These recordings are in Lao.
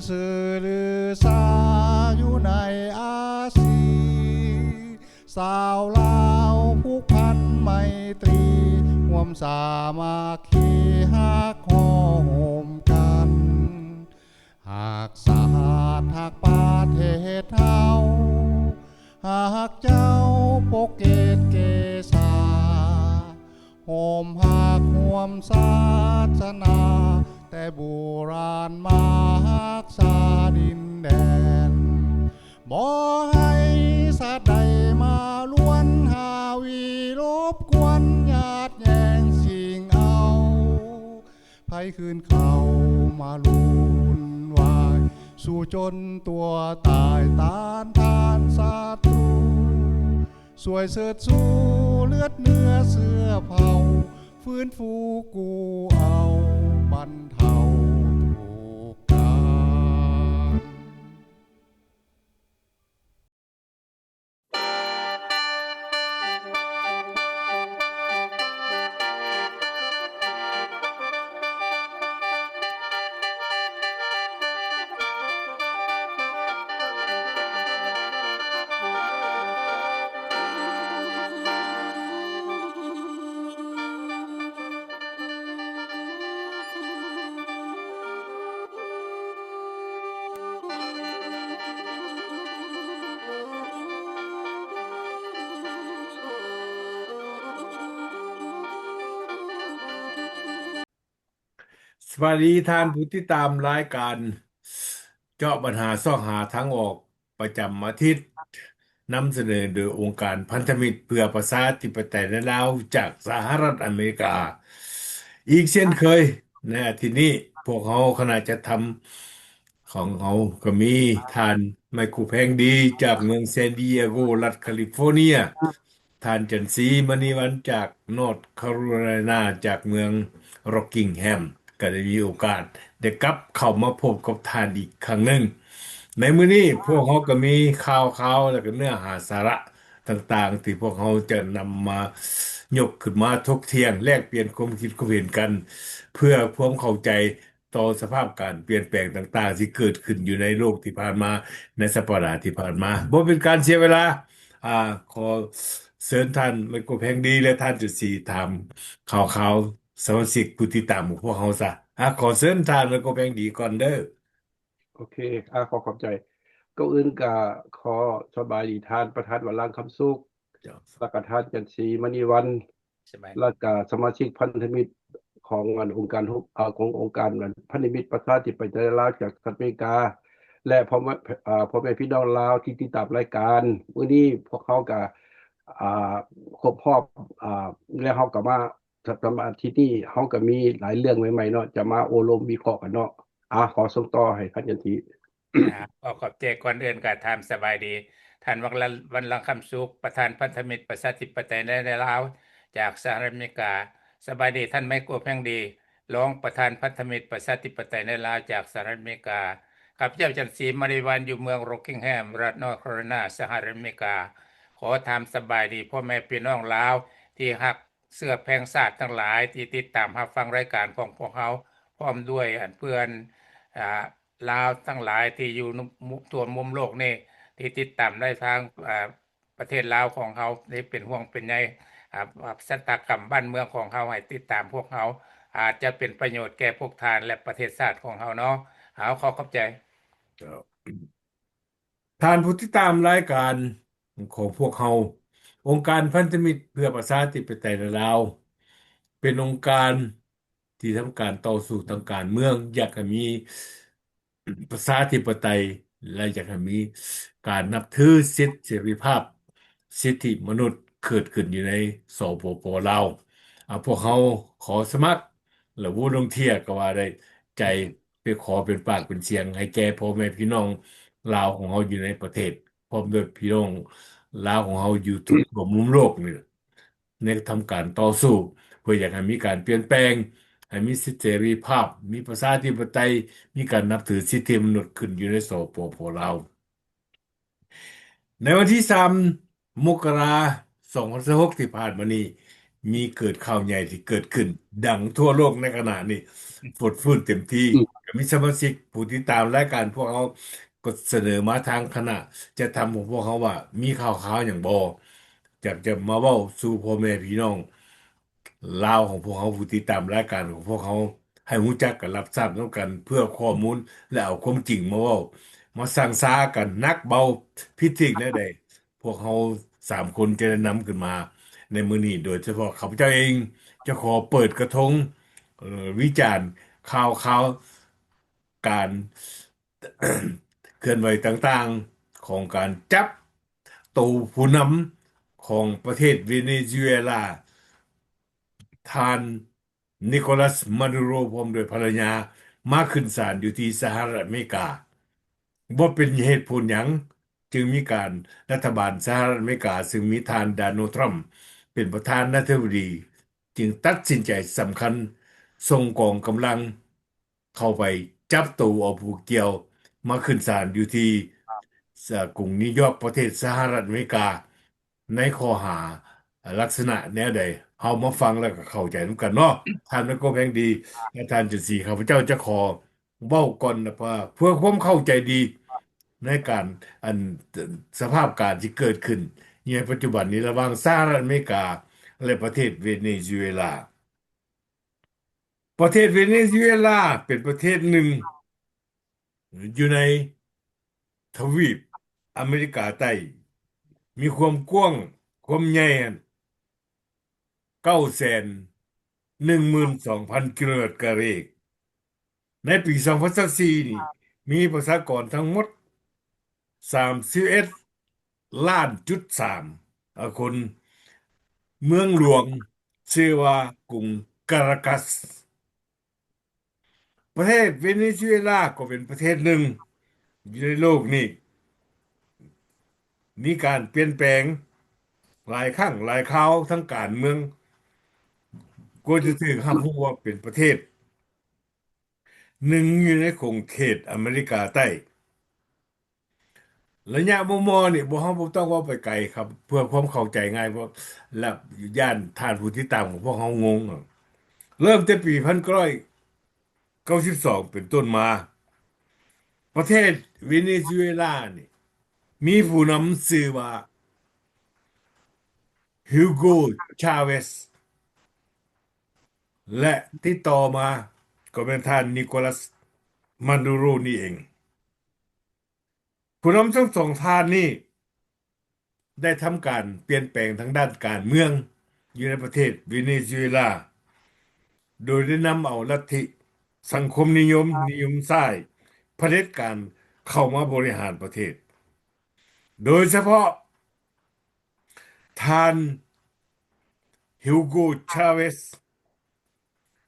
ຊື່ລືຊາຢູ່ໃນອາຊີ ຊາວລາວຜູກພັນໄມຕີ ຮ່ວມສາມັກຄີຮັກຫໍ່ໂຮມກັນ ຮັກຊາດຮັກປະເທດເຮົາ ຮັກເຈົ້າປົກເກດເກສາ ໂຮມຮັກຮ່ວມສາສະໜາ ແຕ່ບູຮານມາຮັກສາດິນແດນ ບໍ່ໃຫ້ຊາດໃດມາລວນຫາວີລົບກວນຍາດແຍ່ງຊິງເອົາ ໃຜຄືນເຂົ້າມາວຸ່ນວາຍ ສູ້ຈົນຕົວຕາຍຕ້ານທານສັດຕູ ຊ່ວຍເຊີດຊູເລືອດເນື້ອເຊື້ອເຜົ່າ ຟື້ນຟູກູ້ເອົາບັນເທົາທຸກການ. ສະບາຍດີທ່ານຜູ້ຕິດຕາມລາຍການເຈາະບັນຫາຊອກຫາທາງອອກປະຈຳອາທິດ. ນຳສະເໜີໂດຍອົງການພັນທະມິດເພື່ອປະຊາທິປະໄຕໃນລາວຈາກສະຫະລັດອາເມລິກາ. ອີກເຊັ່ນເຄີຍ, ໃນອາທິດນີ້, ພວກເຮົາຄະນະຈັດທຳຂອງເຮົາກໍມີທ່ານໄມໂຄແພງດີ ຈາກເມືອງແຊນດີເອໂກ ລັດຄາລິຟໍເນຍ, ທ່ານຈັນສີ ມະນີວັນ ຈາກນອດຄາໂຣໄລນາ ຈາກເມືອງຣັອກກິງແຮມ ກໍໄດ້ມີໂອກາດໄດ້ກັບເຂົ້າມາພົບກັບທ່ານອີກຄັ້ງໜຶ່ງ. ໃນມື້ນີ້ພວກເຮົາກໍມີຂ່າວຄາວ ແລະ ກໍເນື້ອຫາສາລະຕ່າງໆ ທີ່ພວກເຮົາຈະນຳມາຍົກຂຶ້ນມາຖົກຖຽງ ແລກປ່ຽນຄວາມຄິດຄວາມເຫັນກັນ ເພື່ອຄວາມເຂົ້າໃຈຕໍ່ສະພາບການປ່ຽນແປງຕ່າງໆ ທີ່ເກີດຂຶ້ນຢູ່ໃນໂລກທີ່ຜ່ານມາ ໃນສັບປະດາທີ່ຜ່ານມາ. ບໍ່ເປັນການເສຍເວລາ, ອາ, ຂໍເຊີນທ່ານໄມໂຄແພງດີ ແລະ ທ່ານຈຸດສີ ຖາມຂ່າວຄາວສະມາຊິກຜູ້ຕິດຕາມຂອງພວກເຮົາຊະ. ອາ, ຂໍເຊີນທ່ານໄມໂຄແພງດີກ່ອນເດີ້. ໂອເຄ, ອາ, ຂໍຂອບໃຈ. ກ່ອນອື່ນກໍຂໍສະບາຍດີທ່ານປະທານວັນລັງຄຳສຸກ ເຈົ້າ ແລ້ວກໍທ່ານຈັນສີ ມະນີວັນ ສະບາຍ ແລ້ວກະສະມາຊິກພັນທະມິດຂອງອັນອົງການ ເອີ ຂອງອົງການອັນພັນທະມິດປະຊາທິປະໄຕລາວຈາກສະຫະລັດອາເມລິກາ ແລະ ພໍ່ແມ່ ເອີ ພໍ່ແມ່ພີ່ນ້ອງລາວທີ່ຕິດຕາມລາຍການ. ມື້ນີ້ພວກເຮົາກະ ອາ ຄົບຮອບ ອາ ແລ້ວເຮົາກະມາ ສຳລັບອາທິດນີ້ເຮົາກະມີຫຼາຍເລື່ອງໃໝ່ໆເນາະ ຈະມາໂອ້ລົມວິເຄາະກັນເນາະ. ອາ ຂໍສົ່ງຕໍ່ໃຫ້ທ່ານຈັນສີ. ອ່າ ຂໍຂອບໃຈ. ກ່ອນອື່ນກໍຖາມສະບາຍດີທ່ານວັນລະ ວັນລັງຄຳສຸກ ປະທານພັນທະມິດປະຊາທິປະໄຕໃນລາວຈາກສະຫະລັດອາເມລິກາ. ສະບາຍດີທ່ານໄມໂຄແພງດີ ລອງປະທານພັນທະມິດປະຊາທິປະໄຕໃນລາວຈາກສະຫະລັດອາເມລິກາ. ຂ້າພະເຈົ້າຈັນສີ ມະນີວັນ ຢູ່ເມືອງຣັອກກິງແຮມ ລັດນອດຄາໂຣໄລນາ ສະຫະລັດອາເມລິກາ. ຂໍຖາມສະບາຍດີພໍ່ແມ່ພີ່ນ້ອງລາວທີ່ຮັກ ເຊື້ອແພງຊາດທັງຫຼາຍທີ່ຕິດຕາມຮັບຟັງລາຍການຂອງພວກເຮົາ ພ້ອມດ້ວຍອັນເພື່ອນ ອາ ລາວທັງຫຼາຍທີ່ຢູ່ທົ່ວມຸມໂລກນີ້ ທີ່ຕິດຕາມໄດ້ທາງ ອາ ປະເທດລາວຂອງເຮົາ ທີ່ເປັນຫ່ວງເປັນໃຍ ອາ ຊະຕາກຳບ້ານເມືອງຂອງເຮົາ ໃຫ້ຕິດຕາມພວກເຮົາ ອາດຈະເປັນປະໂຫຍດແກ່ພວກທ່ານ ແລະ ປະເທດຊາດຂອງເຮົາເນາະ. ເອົາ ຂໍຂອບໃຈ. ເຈົ້າ. ທ່ານຜູ້ຕິດຕາມລາຍການຂອງພວກເຮົາ, ອົງການພັນທະມິດເພື່ອປະຊາທິປະໄຕໃນລາວ ເປັນອົງການທີ່ທຳການຕໍ່ສູ້ທາງການເມືອງ, ຢາກໃຫ້ມີປະຊາທິປະໄຕ ແລະ ຢາກໃຫ້ມີການນັບຖືສິດເສລີພາບ, ສິດທິມະນຸດເກີດຂຶ້ນຢູ່ໃນ ສປປ ລາວ. ອາ ພວກເຮົາຂໍສະໝັກ ແລະ ວອລັນເທຍກໍວ່າໄດ້ ໃຈ ໄປຂໍເປັນປາກເປັນສຽງໃຫ້ແກ່ພໍ່ແມ່ພີ່ນ້ອງລາວຂອງເຮົາຢູ່ໃນປະເທດ ພ້ອມດ້ວຍພີ່ນ້ອງລາວຂອງເຮົາຢູ່ທຸກທົ່ວມຸມໂລກນີ້ ໃນທຳການຕໍ່ສູ້ ເພື່ອຢາກໃຫ້ມີການປ່ຽນແປງ, ໃຫ້ມີສິດເສລີພາບ, ມີປະຊາທິປະໄຕ, ມີການນັບຖືສິດທິມະນຸດຂຶ້ນຢູ່ໃນ ສປປ ລາວ. ໃນວັນທີສາມ ມົກກະລາ ສອງພັນຊາວຫົກ ທີ່ຜ່ານມານີ້ ມີເກີດຂ່າວໃຫຍ່ທີ່ເກີດຂຶ້ນ ດັງທົ່ວໂລກໃນຂະນະນີ້ ຟົດຟື້ນເຕັມທີ່. ອືມ. ກໍມີສະມາຊິກຜູ້ຕິດຕາມລາຍການພວກເຮົາກໍສະເໜີມາທາງຄະນະຈັດທຳຂອງພວກເຮົາວ່າ ມີຂ່າວຄາວຫຍັງບໍ່ ຢາກຈະມາເວົ້າສູ່ພໍ່ແມ່ພີ່ນ້ອງລາວຂອງພວກເຮົາ ຜູ້ຕິດຕາມລາຍການຂອງພວກເຮົາ ໃຫ້ຮູ້ຈັກກັນ ຮັບຊາບນຳກັນ ເພື່ອຂໍ້ມູນ ແລະ ເອົາຄວາມຈິງມາເວົ້າ ມາຊັ່ງຊາກັນ ໜັກເບົາ ຜິດຖືກແນວໃດ ພວກເຮົາສາມຄົນຈະໄດ້ນຳຂຶ້ນມາໃນມື້ນີ້ ໂດຍສະເພາະຂ້າພະເຈົ້າເອງຈະຂໍເປີດກະທົງ ເອີ ວິຈານຂ່າວຄາວການເຄື່ອນໄຫວຕ່າງໆ ຂອງການຈັບໂຕຜູ້ນຳຂອງປະເທດເວເນຊູເອລາ ທ່ານ ນິໂກລັສ ມາດູໂຣ ພ້ອມດ້ວຍພັນລະຍາ ມາຂຶ້ນສານຢູ່ທີ່ສະຫະລັດອາເມລິກາ. ບໍ່ເປັນເຫດຜົນຫຍັງ ຈຶ່ງມີການ ລັດຖະບານສະຫະລັດອາເມລິກາ ຊຶ່ງມີທ່ານ ໂດນັລ ທຣຳ ເປັນປະທານາທິບໍດີ ຈຶ່ງຕັດສິນໃຈສຳຄັນ ສົ່ງກອງກຳລັງເຂົ້າໄປຈັບໂຕເອົາຜູ້ກ່ຽວ ມາຂຶ້ນສານຢູ່ທີ່ ເອີ ກຸງນິວຢອກ ປະເທດສະຫະລັດອາເມລິກາ. ໃນຂໍ້ຫາລັກສະນະແນວໃດ ເຮົາມາຟັງແລ້ວກໍເຂົ້າໃຈນຳກັນເນາະ ທ່ານໄມໂກແພງດີ ແລະ ທ່ານຈັນສີ. ຂ້າພະເຈົ້າຈະຂໍເວົ້າກ່ອນນະ ເພື່ອ ເພື່ອຄວາມເຂົ້າໃຈດີໃນການ ອັນ ສະພາບການທີ່ເກີດຂຶ້ນໃນປັດຈຸບັນນີ້ ລະຫວ່າງສະຫະລັດອາເມລິກາ ແລະ ປະເທດເວເນຊູເອລາ. ປະເທດເວເນຊູເອລາເປັນປະເທດໜຶ່ງ ຢູ່ໃນທະວີບອາເມລິກາໃຕ້ ມີຄວາມກວ້າງ ຄວາມໃຫຍ່ຫັ້ນ ເກົ້າແສນໜຶ່ງໝື່ນສອງພັນກິໂລແມັດກາເຣ. ໃນປີສອງພັນຊາວສີ່ນີ້ ມີປະຊາກອນທັງໝົດສາມສິບເອັດລ້ານຈຸດສາມຄົນ. ເມືອງຫຼວງຊື່ວ່າກຸງກາຣາກັສ. ປະເທດເວເນຊູເອລາກໍເປັນປະເທດໜຶ່ງຢູ່ໃນໂລກນີ້ ມີການປ່ຽນແປງຫຼາຍຄັ້ງຫຼາຍຄາວທາງການເມືອງ ກວ່າຈະຖືກຮັບຮູ້ວ່າເປັນປະເທດໜຶ່ງຢູ່ໃນຂົງເຂດອາເມລິກາໃຕ້. ໄລຍະມໍ່ໆນີ້ ບໍ່ ເຮົາບໍ່ຕ້ອງເວົ້າໄປໄກຄັບ ເພື່ອຄວາມເຂົ້າໃຈງ່າຍ ເພາະ ແລະ ຢ້ານທ່ານຜູ້ຕິດຕາມຂອງພວກເຮົາງົງ. ເລີ່ມແຕ່ປີໜຶ່ງພັນເກົ້າຮ້ອຍເກົ້າສິບສອງເປັນຕົ້ນມາ ປະເທດເວເນຊູເອລານີ້ ມີຜູ້ນຳຊື່ວ່າ ຮີໂກ ຊາເວສ ແລະ ຕິດຕໍ່ມາກໍແມ່ນທ່ານ ນິໂກລັສ ມາດູໂຣ ນີ້ເອງ. ຜູ້ນຳທັງສອງທ່ານນີ້ ໄດ້ທຳການປ່ຽນແປງທາງດ້ານການເມືອງຢູ່ໃນປະເທດເວເນຊູເອລາ ໂດຍໄດ້ນຳເອົາລັດທິສັງຄົມນິຍົມ, ນິຍົມຊ້າຍ, ຜະເດັດການເຂົ້າມາບໍລິຫານປະເທດ, ໂດຍສະເພາະທ່ານ ຮີໂກ ຊາເວສ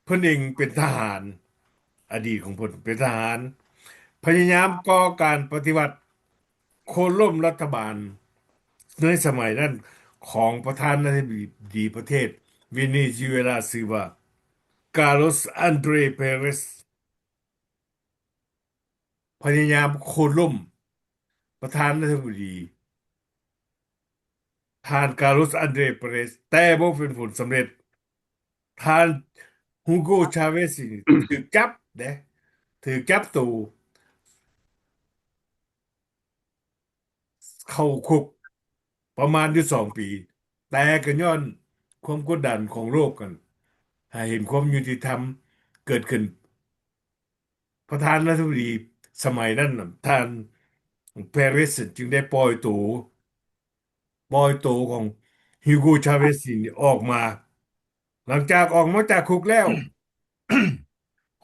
ເພິ່ນເອງເປັນທະຫານ, ອະດີດຂອງເພິ່ນເປັນທະຫານ, ພະຍາຍາມກໍ່ການປະຕິວັດໂຄ່ນລົ້ມລັດຖະບານໃນສະໄໝນັ້ນຂອງປະທານາທິບໍດີປະເທດເວເນຊູເອລາ ຊື່ວ່າ ກາໂລສ ອັນເດຣ ເປເຣສ ພະຍາຍາມໂຄ່ນລົ້ມປະທານາທິບໍດີ ທ່ານ ກາໂລສ ອັນເດຣ ເປເຣສ ແຕ່ບໍ່ເປັນຜົນສຳເລັດ. ທ່ານ ຮີໂກ ຊາເວສ ນີ້ຖືກຈັບເດ້, ຖືກຈັບໂຕ ເຂົ້າຄຸກປະມານຢູ່ສອງປີ, ແຕ່ກໍຍ້ອນຄວາມກົດດັນຂອງໂລກຫັ້ນ ໃຫ້ເຫັນຄວາມຍຸຕິທຳເກີດຂຶ້ນ, ປະທານາທິບໍດີສະໄໝນັ້ນນະ ທ່ານ ເປເຣສ ຈຶ່ງໄດ້ປ່ອຍໂຕ, ປ່ອຍໂຕຂອງ ຮີໂກ ຊາເວສ ນີ້ອອກມາ. ຫຼັງຈາກອອກມາຈາກຄຸກແລ້ວ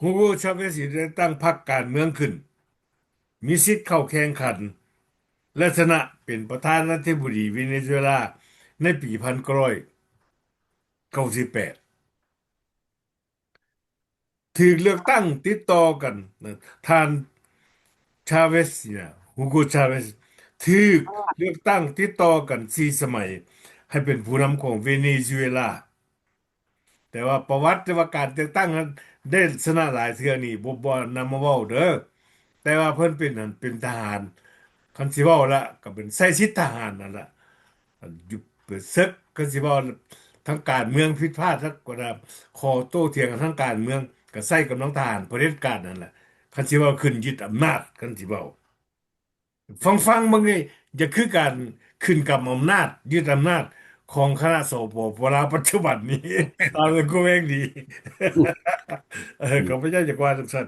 ຮີໂກ ຊາເວສ ໄດ້ຕັ້ງພັກການເມືອງຂຶ້ນ, ມີສິດເຂົ້າແຂ່ງຂັນ ແລະ ຊະນະເປັນປະທານາທິບໍດີເວເນຊູເອລາໃນປີໜຶ່ງພັນເກົ້າຮ້ອຍເກົ້າສິບແປດ. ຖືກເລືອກຕັ້ງຕິດຕໍ່ກັນ, ທ່ານ ຊາເວສ ນີ້ນະ, ຮີໂກ ຊາເວສ ຖືກເລືອກຕັ້ງຕິດຕໍ່ກັນສີ່ສະໄໝ ໃຫ້ເປັນຜູ້ນຳຂອງເວເນຊູເອລາ. ແຕ່ວ່າປະຫວັດ ແຕ່ວ່າການເລືອກຕັ້ງນັ້ນ ໄດ້ຊະນະຫຼາຍເທື່ອນີ້ ບໍ່ ບໍ່ນຳມາເວົ້າເດີ, ແຕ່ວ່າເພິ່ນເປັນ ເປັນທະຫານ, ຄັນຊິເວົ້າລະ ກໍເປັນໃຊ້ສິດທະຫານນັ້ນລະ, ຢູ່ເປັນເສິກ, ຄັນຊິເວົ້າທາງການເມືອງຜິດພາດ ແລ້ວກໍໄດ້ຂໍ້ໂຕ້ຖຽງທາງການເມືອງ ກໍໃຊ້ກຳລັງທະຫານຜະເດັດການນັ້ນລະ. ຄັນຊິເວົ້າຂຶ້ນຍຶດອຳນາດ ຄັນຊິເວົ້າ ຟັງໆ ເບິ່ງນີ້ ຈະຄືການຂຶ້ນກຳອຳນາດ ຍຶດອຳນາດຂອງຄະນະ ສປປ ລາວ ປັດຈຸບັນນີ້ ຕາມເປັນຜູ້ແມ່ນດີ ເອີ ຂ້າພະເຈົ້າຈະວ່າຈັ່ງຊັ້ນ.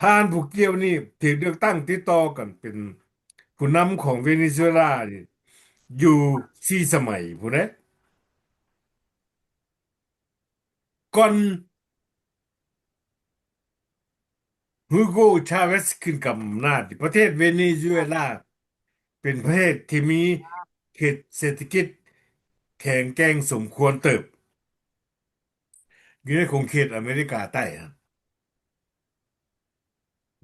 ທ່ານຜູ້ກ່ຽວນີ້ຖືກເລືອກຕັ້ງຕິດຕໍ່ກັນເປັນຜູ້ນຳຂອງເວເນຊູເອລານີ້ຢູ່ສີ່ສະໄໝພຸ້ນເດ້. ກ່ອນຮີໂກ ຊາເວສ ຂຶ້ນກຳອຳນາດ, ປະເທດເວເນຊູເອລາເປັນປະເທດທີ່ມີເຂດເສດຖະກິດແຂງແກ່ງສົມຄວນເຕີບ ຢູ່ໃນຂົງເຂດອາເມລິກາໃຕ້ຫັ້ນ.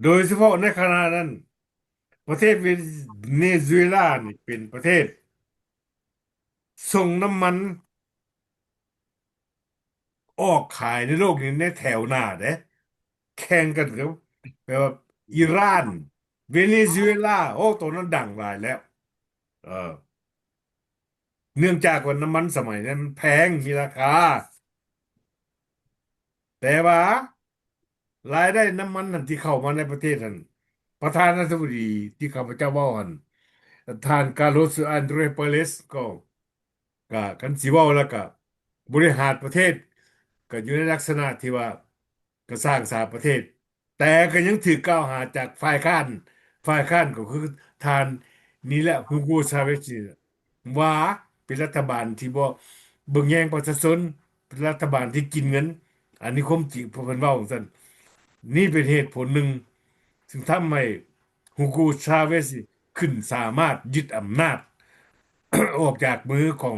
ໂດຍສະເພາະໃນຂະນະນັ້ນ ປະເທດເວເນຊູເອລານີ້ເປັນປະເທດສົ່ງນ້ຳມັນອອກຂາຍໃນໂລກນີ້ໃນແຖວໜ້າເດ້ ແຂ່ງກັນກັບ ແບບວ່າ ອີຣານ ເວເນຊູເອລາ ໂອ້ ໂຕນັ້ນດັງຫຼາຍແລ້ວ ເອີ ເນື່ອງຈາກວ່ານ້ຳມັນສະໄໝນັ້ນແພງ ມີລາຄາ ແຕ່ວ່າລາຍໄດ້ນ້ຳມັນຫັ້ນທີ່ເຂົ້າມາໃນປະເທດຫັ້ນ ປະທານາທິບໍດີທີ່ຂ້າພະເຈົ້າເວົ້າຫັ້ນ ທ່ານ ກາໂລສ ອັນເດຣ ເປີເລສ ກໍ ກະ ຄັນຊິເວົ້າແລ້ວກະ ບໍລິຫານປະເທດ ກະຢູ່ໃນລັກສະນະທີ່ວ່າ ກະສ້າງສາປະເທດ ແຕ່ກໍຍັງຖືກກ່າວຫາຈາກຝ່າຍຄ້ານ, ຝ່າຍຄ້ານກໍຄືທ່ານນີ້ແຫຼະ Hugo Chavez ນີ້ແຫຼະ ວ່າເປັນລັດຖະບານທີ່ບໍ່ເບິ່ງແຍງປະຊາຊົນ, ເປັນລັດຖະບານທີ່ກິນເງິນ. ອັນນີ້ຄວາມຈິງເພິ່ນເວົ້າຈັ່ງຊັ້ນ. ນີ້ເປັນເຫດຜົນໜຶ່ງ ຊຶ່ງທຳໃຫ້ Hugo Chavez ນີ້ຂຶ້ນສາມາດຍຶດອຳນາດ ອອກຈາກມືຂອງ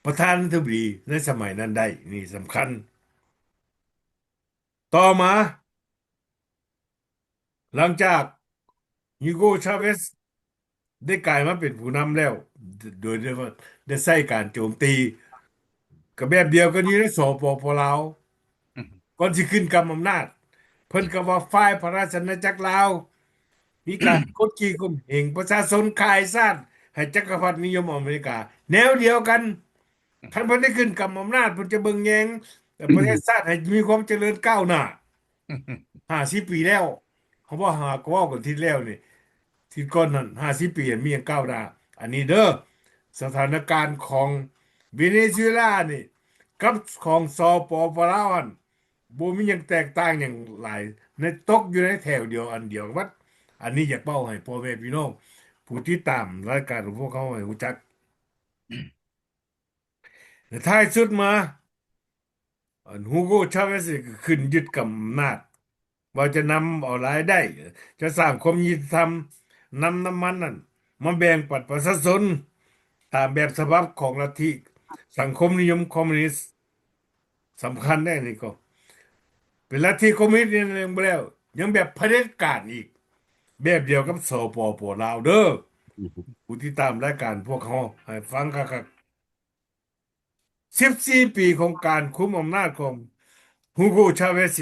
ປະທານາທິບໍດີໃນສະໄໝນັ້ນໄດ້. ນີ້ສຳຄັນ. ຕໍ່ມາ ຫຼັງຈາກ Hugo Chavez ໄດ້ກາຍມາເປັນຜູ້ນຳແລ້ວ ໂດຍ ໂດຍ ໂດຍວ່າໄດ້ໃຊ້ການໂຈມຕີ ກໍແບບດຽວກັນຢູ່ໃນ ສປປ ລາວ ອືມ ກ່ອນຊິຂຶ້ນກຳອຳນາດ ເພິ່ນກໍວ່າຝ່າຍພະລາຊະອານາຈັກລາວ ມີການກົດຂີ່ຂົ່ມເຫງປະຊາຊົນ ຂາຍຊາດໃຫ້ຈັກກະພັດນິຍົມອາເມລິກາ ແນວດຽວກັນ. ຄັນເພິ່ນໄດ້ຂຶ້ນກຳອຳນາດ ເພິ່ນຈະເບິ່ງແຍງປະເທດຊາດໃຫ້ມີຄວາມຈະເລີນກ້າວໜ້າ. ຫ້າສິບປີແລ້ວ ເຮົາເວົ້າຫາ ກໍເວົ້າກັນທິດແລ້ວນີ້ ທິດກ່ອນນັ້ນ ຫ້າສິບປີ ມີຫຍັງກ້າວໜ້າ? ອັນນີ້ເດີ ສະຖານະການຂອງເວເນຊູເອລານີ້ ກັບຂອງ ສປປ ລາວຫັ້ນ ບໍ່ມີຫຍັງແຕກຕ່າງຫຍັງຫຼາຍ ໃນ ຕົກຢູ່ໃນແຖວດຽວ ອັນດຽວກັນໝົດ. ອັນນີ້ຢາກເວົ້າໃຫ້ພໍ່ແມ່ພີ່ນ້ອງຜູ້ຕິດຕາມລາຍການຂອງພວກເຮົາໃຫ້ຮູ້ຈັກ. ແລະ ທ້າຍສຸດມາ ອັນ Hugo Chavez ກໍຂຶ້ນຍຶດກຳອຳນາດ ວ່າຈະນຳເອົາລາຍໄດ້ ຈະສ້າງຄວາມຍຸຕິທຳ ນຳນ້ຳມັນນັ້ນມາແບ່ງປັນປະຊາຊົນ ຕາມແບບສະບັບຂອງລັດທິສັງຄົມນິຍົມຄອມມູນິດ. ສຳຄັນແດ່ນີ້ກໍ ເປັນລັດທິຄອມມູນິດນີ້ຍັງບໍ່ແລ້ວ ຍັງແບບຜະເດັດການອີກ ແບບດຽວກັບ ສປປ ລາວເດີ. ຜູ້ຕິດຕາມລາຍການພວກເຮົາໃຫ້ຟັງຄັກໆ ສິບສີ່ປີຂອງການຄຸມອຳນາດຂອງ Hugo Chavez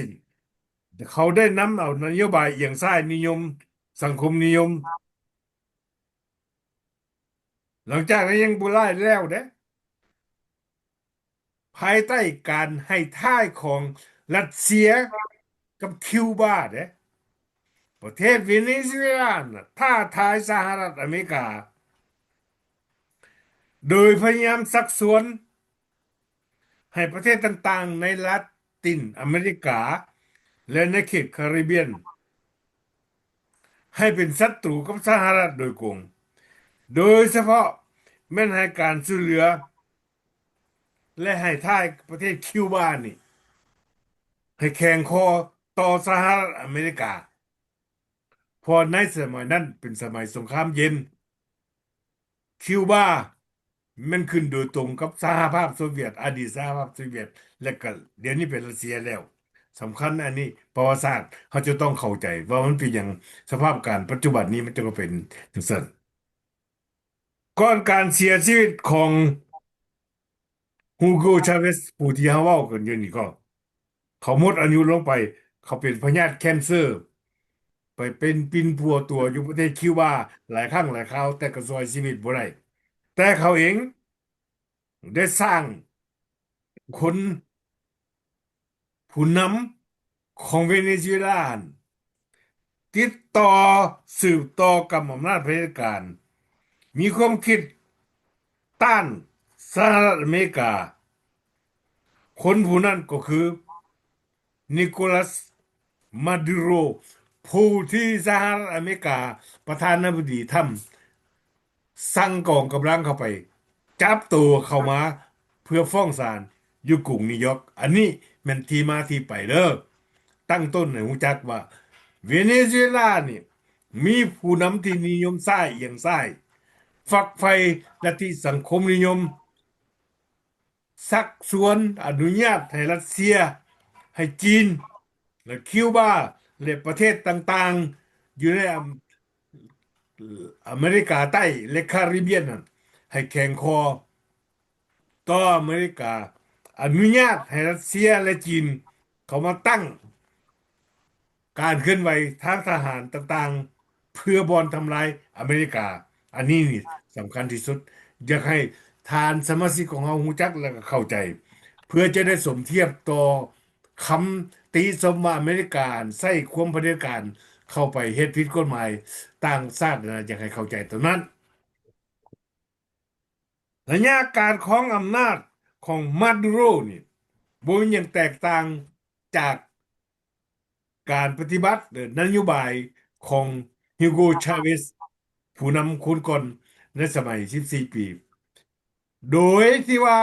ເຂົາໄດ້ນຳເອົານະໂຍບາຍອຽງຊ້າຍນິຍົມ, ສັງຄົມນິຍົມ. ຫຼັງຈາກນັ້ນຍັງບໍ່ຫຼາຍແລ້ວເດ້ ພາຍໃຕ້ການໃຫ້ທ້າຍຂອງຣັດເຊຍກັບຄິວບາເດ້ ປະເທດເວເນຊູເອລານະ ທ້າທາຍສະຫະລັດອາເມລິກາ ໂດຍພະຍາຍາມຊັກຊວນໃຫ້ປະເທດຕ່າງໆໃນລາຕິນອາເມລິກາ ແລະ ໃນເຂດຄາຣິບຽນ ໃຫ້ເປັນສັດຕູກັບສະຫະລັດໂດຍກົງ, ໂດຍສະເພາະແມ່ນໃຫ້ການຊ່ວຍເຫຼືອ ແລະ ໃຫ້ທ້າຍປະເທດຄິວບານີ້ ໃຫ້ແຂງຄໍຕໍ່ສະຫະລັດອາເມລິກາ, ເພາະໃນສະໄໝນັ້ນເປັນສະໄໝສົງຄາມເຢັນ. ຄິວບາແມ່ນຂຶ້ນໂດຍຕົງກັບສະຫະພາບໂຊວຽດ, ອະດີດສະຫະພາບໂຊວຽດ ແລະ ກະດຽວນີ້ເປັນຣັດເຊຍແລ້ວ. ສຳຄັນອັນນີ້ ປະຫວັດສາດເຮົາຈະຕ້ອງເຂົ້າໃຈວ່າມັນເປັນຫຍັງສະພາບການປັດຈຸບັນນີ້ມັນຈຶ່ງເປັນຈັ່ງຊັ້ນ. ກ່ອນການເສຍຊີວິດຂອງ Hugo Chavez ຜູ້ທີ່ເຮົາເວົ້າກັນຢູ່ນີ້ກໍ ເຂົາໝົດອາຍຸລົງໄປ, ເຂົາເປັນພະຍາດແຄນເຊີ, ໄປເປັນປິ່ນປົວຕົວຢູ່ປະເທດຄິວບາຫຼາຍຄັ້ງຫຼາຍຄາວ, ແຕ່ກໍຊ່ວຍຊີວິດບໍ່ໄດ້. ແຕ່ເຂົາເອງໄດ້ສ້າງຄົນ ຜູ້ນຳ ຂອງເວເນຊູເອລາ ຕິດຕໍ່ສືບຕໍ່ກຳອຳນາດເຜດັດການ ມີຄວາມຄິດຕ້ານສະຫະລັດອາເມລິກາ. ຄົນຜູ້ນັ້ນກໍຄື ນິໂກລັສ ມາດູໂຣ ຜູ້ທີ່ສະຫະລັດອາເມລິກາ ປະທານາທິບໍດີທຣຳ ສັ່ງກອງກຳລັງເຂົ້າໄປ ຈັບໂຕເຂົ້າມາເພື່ອຟ້ອງສານຢູ່ກຸງນິວຢອກ. ອັນນີ້ແມ່ນທີ່ມາທີ່ໄປເດີ. ຕັ້ງຕົ້ນໃຫ້ຮູ້ຈັກວ່າ ເວເນຊູເອລານີ້ ມີຜູ້ນຳທີ່ນິຍົມຊ້າຍ ອຽງຊ້າຍ ຝັກໃຝ່ລັດທິສັງຄົມນິຍົມ ຊັກຊວນອະນຸຍາດໃຫ້ຣັດເຊຍ, ໃຫ້ຈີນ ແລະ ຄິວບາ ແລະ ປະເທດຕ່າງໆ ຢູ່ໃນອາ ອາເມລິກາໃຕ້ ແລະ ຄາຣິບຽນນັ້ນ ໃຫ້ແຂງຄໍຕໍ່ອາເມລິກາ, ອະນຸຍາດໃຫ້ຣັດເຊຍ ແລະ ຈີນ ເຂົ້າມາຕັ້ງ ການເຄື່ອນໄຫວທາງທະຫານຕ່າງໆ ເພື່ອບ່ອນທຳລາຍອາເມລິກາ. ອັນນີ້ນີ້ສຳຄັນທີ່ສຸດ. ຢາກໃຫ້ທ່ານສະມາຊິກຂອງເຮົາຮູ້ຈັກ ແລະ ກໍເຂົ້າໃຈ ເພື່ອຈະໄດ້ສົມທຽບຕໍ່ຄຳຕິຊົມວ່າອາເມລິກາໃຊ້ຄວາມຜະເດັດການເຂົ້າໄປເຮັດຜິດກົດໝາຍຕ່າງຊາດນະ, ຢາກໃຫ້ເຂົ້າໃຈຕົງນັ້ນ. ໄລຍະການຄອງອຳນາດຂອງມາດູໂຣນີ້ ບໍ່ມີຫຍັງແຕກຕ່າງຈາກການປະຕິບັດ ແລະ ນະໂຍບາຍຂອງຮີໂກ ຊາເວສ ຜູ້ນຳຄົນກ່ອນໃນສະໄໝສິບສີ່ປີ ໂດຍທີ່ວ່າ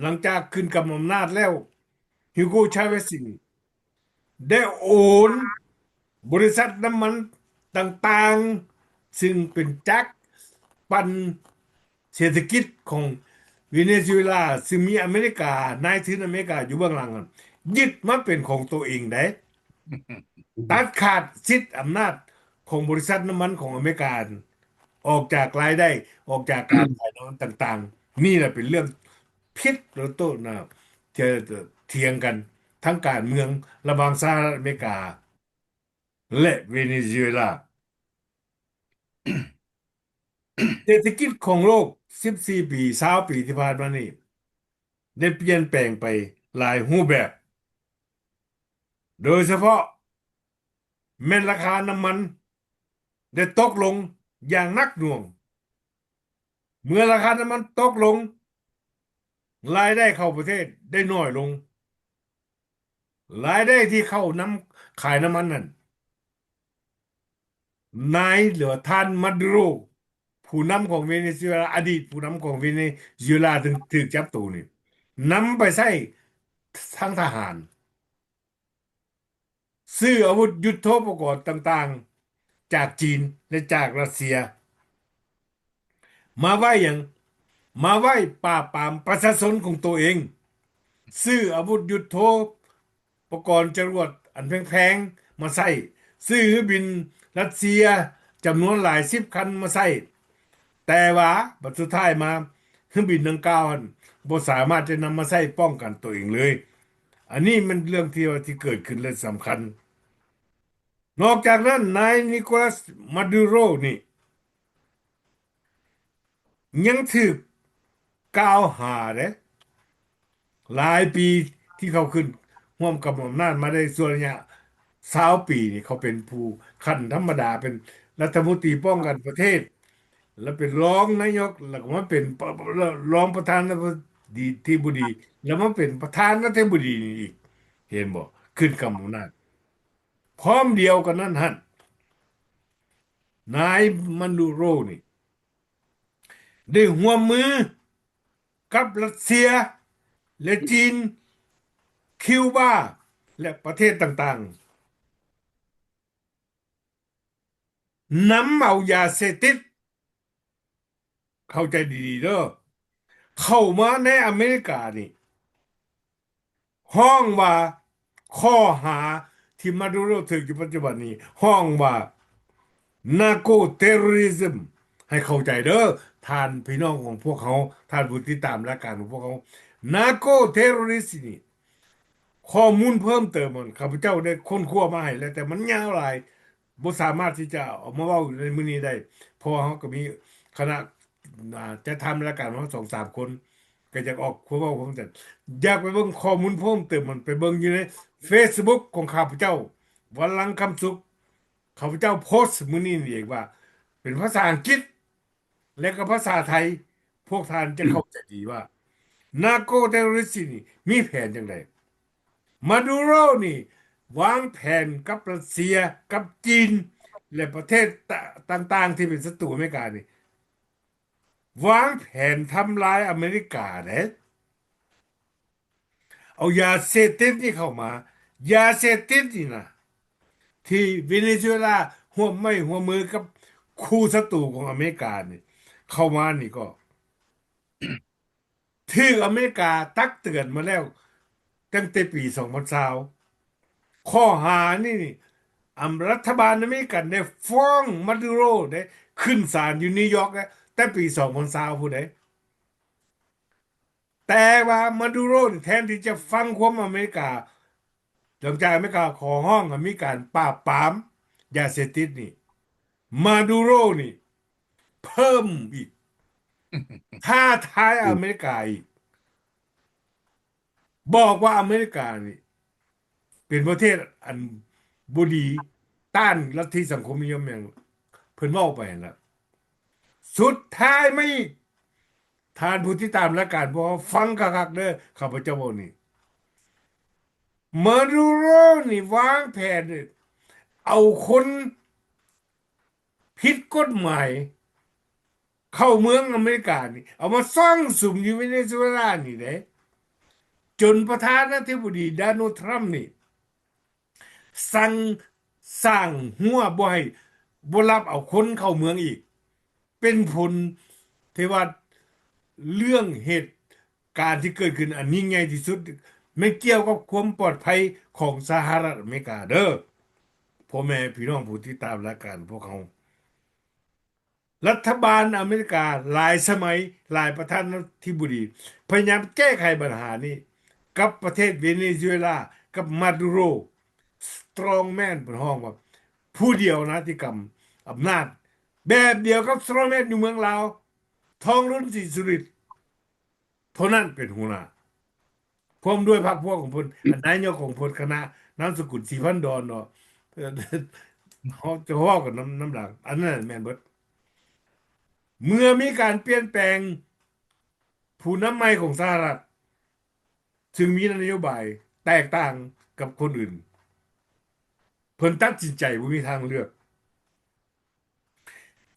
ຫຼັງຈາກຂຶ້ນກຳອຳນາດແລ້ວ ຮີໂກ ຊາເວສ ນີ້ ໄດ້ໂອນບໍລິສັດນ້ຳມັນຕ່າງໆ ຊຶ່ງເປັນຈັກປັ່ນເສດຖະກິດຂອງເວເນຊູເອລາ ຊຶ່ງມີອາເມລິກາ, ນາຍທຶນອາເມລິກາຢູ່ເບື້ອງຫຼັງນັ້ນ ຍຶດມາເປັນຂອງໂຕເອງໄດ໋. ຕັດຂາດສິດອຳນາດຂອງບໍລິສັດນ້ຳມັນຂອງອາເມລິກາ ອອກຈາກລາຍໄດ້, ອອກຈາກການຂາຍນ້ຳມັນຕ່າງໆ. ນີ້ແຫຼະເປັນເລື່ອງຜິດ ແລະ ໂຕ້ນະ ທີ່ຖຽງກັນທາງການເມືອງລະຫວ່າງສະຫະລັດອາເມລິກາ ແລະ ເວເນຊູເອລາ. ເສດຖະກິດຂອງໂລກສິບສີ່ປີ ຊາວປີທີ່ຜ່ານມານີ້ ໄດ້ປ່ຽນແປງໄປຫຼາຍຮູບແບບ, ໂດຍສະເພາະແມ່ນລາຄານ້ຳມັນໄດ້ຕົກລົງຢ່າງໜັກໜ່ວງ. ເມື່ອລາຄານ້ຳມັນຕົກລົງ, ລາຍໄດ້ເຂົ້າປະເທດໄດ້ໜ້ອຍລົງ. ລາຍໄດ້ທີ່ເຂົ້ານຳຂາຍນ້ຳມັນນັ້ນ, ນາຍ ຫຼືວ່າທ່ານ ມາດູໂຣ ຜູ້ນຳຂອງເວເນຊູເອລາ, ອະດີດຜູ້ນຳຂອງເວເນຊູເອລາ ຖືກ ຖືກຈັບໂຕນີ້ ນຳໄປໃຊ້ທາງທະຫານ, ຊື້ອາວຸດຍຸດໂທປະກອນຕ່າງໆ ຈາກຈີນ ແລະ ຈາກຣັດເຊຍ. ມາໄວ້ຫຍັງ? ມາໄວ້ປາບປາມປະຊາຊົນຂອງໂຕເອງ, ຊື້ອາວຸດຍຸດໂທປະກອນຈະຫຼວດອັນແພງໆມາໃຊ້, ຊື້ເຮືອບິນຣັດເຊຍຈຳນວນຫຼາຍສິບຄັນມາໃຊ້, ແຕ່ວ່າບັດສຸດທ້າຍມາ ເຮືອບິນດັ່ງກ່າວຫັ້ນບໍ່ສາມາດຈະນຳມາໃຊ້ປ້ອງກັນໂຕເອງເລີຍ. ອັນນີ້ແມ່ນເລື່ອງທີ່ວ່າ ທີ່ເກີດຂຶ້ນ ແລະ ສຳຄັນ. ນອກຈາກນັ້ນ, ນາຍ ນິໂກລັສ ມາດູໂຣ ນີ້ ຍັງຖືກກ່າວຫາເດ້ ຫຼາຍປີທີ່ເຂົາຂຶ້ນຮ່ວມກັບອຳນາດມາໄດ້ ສ່ວນໄລຍະຊາວປີນີ້ ເຂົາເປັນຜູ້ຂັ້ນທຳມະດາ ເປັນລັດຖະມົນຕີປ້ອງກັນປະເທດ ແລ້ວເປັນຮອງນາຍົກ ແລ້ວກໍມາເປັນ ລ- ລ- ຮອງປະທານາທິບໍດີ ແລ້ວມາເປັນປະທານາທິບໍດີນີ້ອີກ ເຫັນບໍ່? ຂຶ້ນກັບອຳນາດ. ພ້ອມດຽວກັນນັ້ນຫັ້ນ ນາຍ ມາດູໂຣ ນີ້ ໄດ້ຮ່ວມມືກັບຣັດເຊຍ ແລະ ຈີນ, ຄິວບາ ແລະ ປະເທດຕ່າງໆ ນຳເອົາຢາເສບຕິດ, ເຂົ້າໃຈດີໆເດີ, ເຂົ້າມາໃນອາເມລິການີ້ ຮ້ອງວ່າ ຂໍ້ຫາທີ່ມາດູໂຣຖືກຢູ່ປັດຈຸບັນນີ້ ຮ້ອງວ່າ ນາໂກເທໂຣຣິຊມ. ໃຫ້ເຂົ້າໃຈເດີ ທ່ານພີ່ນ້ອງຂອງພວກເຮົາ, ທ່ານຜູ້ຕິດຕາມລາຍການຂອງພວກເຮົາ, ນາໂກເທໂຣຣິຊນີ້ ຂໍ້ມູນເພີ່ມເຕີມນັ້ນ ຂ້າພະເຈົ້າໄດ້ຄົ້ນຄວ້າມາໃຫ້ແລ້ວ, ແຕ່ມັນຍາວຫຼາຍ, ບໍ່ສາມາດທີ່ຈະເອົາມາເວົ້າຢູ່ໃນມື້ນີ້ໄດ້, ເພາະວ່າເຮົາກໍມີຄະນະ ອ່າ ຈັດທຳລາຍການຂອງເຮົາສອງສາມຄົນ, ກໍຢາກອອກຄວາມເວົ້າຄວາມຈັນ ຢາກໄປເບິ່ງຂໍ້ມູນເພີ່ມເຕີມ ມັນໄປເບິ່ງຢູ່ໃນເຟສບຸກຂອງຂ້າພະເຈົ້າ ວັນລັງຄຳສຸກ ຂ້າພະເຈົ້າໂພສມື້ນີ້ນີ້ເອງວ່າ ເປັນພາສາອັງກິດ ແລະກໍພາສາໄທ ພວກທ່ານຈະເຂົ້າໃຈດີວ່າ ນາໂກເທໂຣຣິສນີ້ມີແຜນຈັ່ງໃດ. ມາດູໂຣນີ້ວາງແຜນກັບຣັດເຊຍ ກັບຈີນ ແລະປະເທດຕ- ຕ່າງໆທີ່ເປັນສັດຕູອາເມລິການີ້ ວາງແຜນທຳລາຍອາເມລິກາເດ້. ເອົາຢາເສບຕິດນີ້ເຂົ້າມາ ຢາເສບຕິດນີ້ນະ ທີ່ເວເນຊູເອລາຮ່ວມໄມ້ຮ່ວມມືກັບຄູ່ສັດຕູຂອງອາເມລິການີ້ ເຂົ້າມານີ້ກໍ ຖືກອາເມລິກາຕັກເຕືອນມາແລ້ວຕັ້ງແຕ່ປີສອງພັນຊາວ ຂໍ້ຫານີ້ນີ້ ອຳ ລັດຖະບານອາເມລິກັນໄດ້ຟ້ອງມາດູໂຣໄດ້ຂຶ້ນສານຢູ່ນິວຢອກແລ້ວ ແຕ່ປີສອງພັນຊາວພຸ້ນເດ້. ແຕ່ວ່າມາດູໂຣນີ້ແທນທີ່ຈະຟັງຄວາມອາເມລິກາ ຫຼັງຈາກອາເມລິກາຂໍຮ້ອງໃຫ້ມີການປາບປາມຢາເສບຕິດນີ້ ມາດູໂຣນີ້ເພີ່ມອີກ ທ້າທາຍອາເມລິກາອີກ ບອກວ່າອາເມລິການີ້ເປັນປະເທດອັນບໍ່ດີ ຕ້ານລັດທິສັງຄົມນິຍົມຫຍັງ ເພິ່ນເວົ້າໄປຫັ້ນລະ. ສຸດທ້າຍມາອີກ ທ່ານຜູ້ຕິດຕາມລາຍການພວກເຮົາຟັງຄັກໆເດີ ຂ້າພະເຈົ້າເວົ້ານີ້ ມາດູໂຣນີ້ວາງແຜນເອົາຄົນ ຜິດກົດໝາຍເຂົ້າເມືອງອາເມລິການີ້ ເອົາມາຊອງສຸມຢູ່ເວເນຊູເອລານີ້ເດ້ ຈົນປະທານາທິບໍດີໂດນັລ ທຣຳນີ້ ສັ່ງສ້າງຮົ້ວບໍ່ໃຫ້ ບໍ່ຮັບເອົາຄົນເຂົ້າເມືອງອີກ ເປັນຜົນທີ່ວ່າເລື່ອງເຫດ ການທີ່ເກີດຂຶ້ນອັນຍິ່ງໃຫຍ່ທີ່ສຸດ ແມ່ນກ່ຽວກັບຄວາມປອດໄພຂອງສະຫະລັດອາເມລິກາເດີ ພໍ່ແມ່ພີ່ນ້ອງຜູ້ຕິດຕາມລາຍການພວກເຮົາ. ລັດຖະບານອາເມລິກາຫຼາຍສະໄໝ ຫຼາຍປະທານາທິບໍດີ ພະຍາຍາມແກ້ໄຂບັນຫານີ້ກັບປະເທດເວເນຊູເອລາ ກັບມາດູໂຣ ສະຕຣອງແມນ ເພິ່ນຮ້ອງວ່າຜູ້ດຽວນາທິກຳອຳນາດ ແບບດຽວກັບສະຕຣອງແມນຢູ່ເມືອງລາວ ທອງລຸນ ສີສຸລິດ ເທົ່ານັ້ນເປັນຫົວໜ້າ ພ້ອມດ້ວຍພັກພວກຂອງເພິ່ນ ອັນນາຍົກຂອງເພິ່ນຄະນະ ນາມສະກຸນສີພັນດອນເນາະ ເຮົາຈະເວົ້າກັນນຳ ນຳຫຼັງ ອັນນັ້ນແມ່ນເບິດ. ເມື່ອມີການປ່ຽນແປງຜູ້ນຳໃໝ່ຂອງສະຫະລັດ ຊຶ່ງມີນະໂຍບາຍແຕກຕ່າງກັບຄົນອື່ນ ເພິ່ນຕັດສິນໃຈບໍ່ມີທາງເລືອກ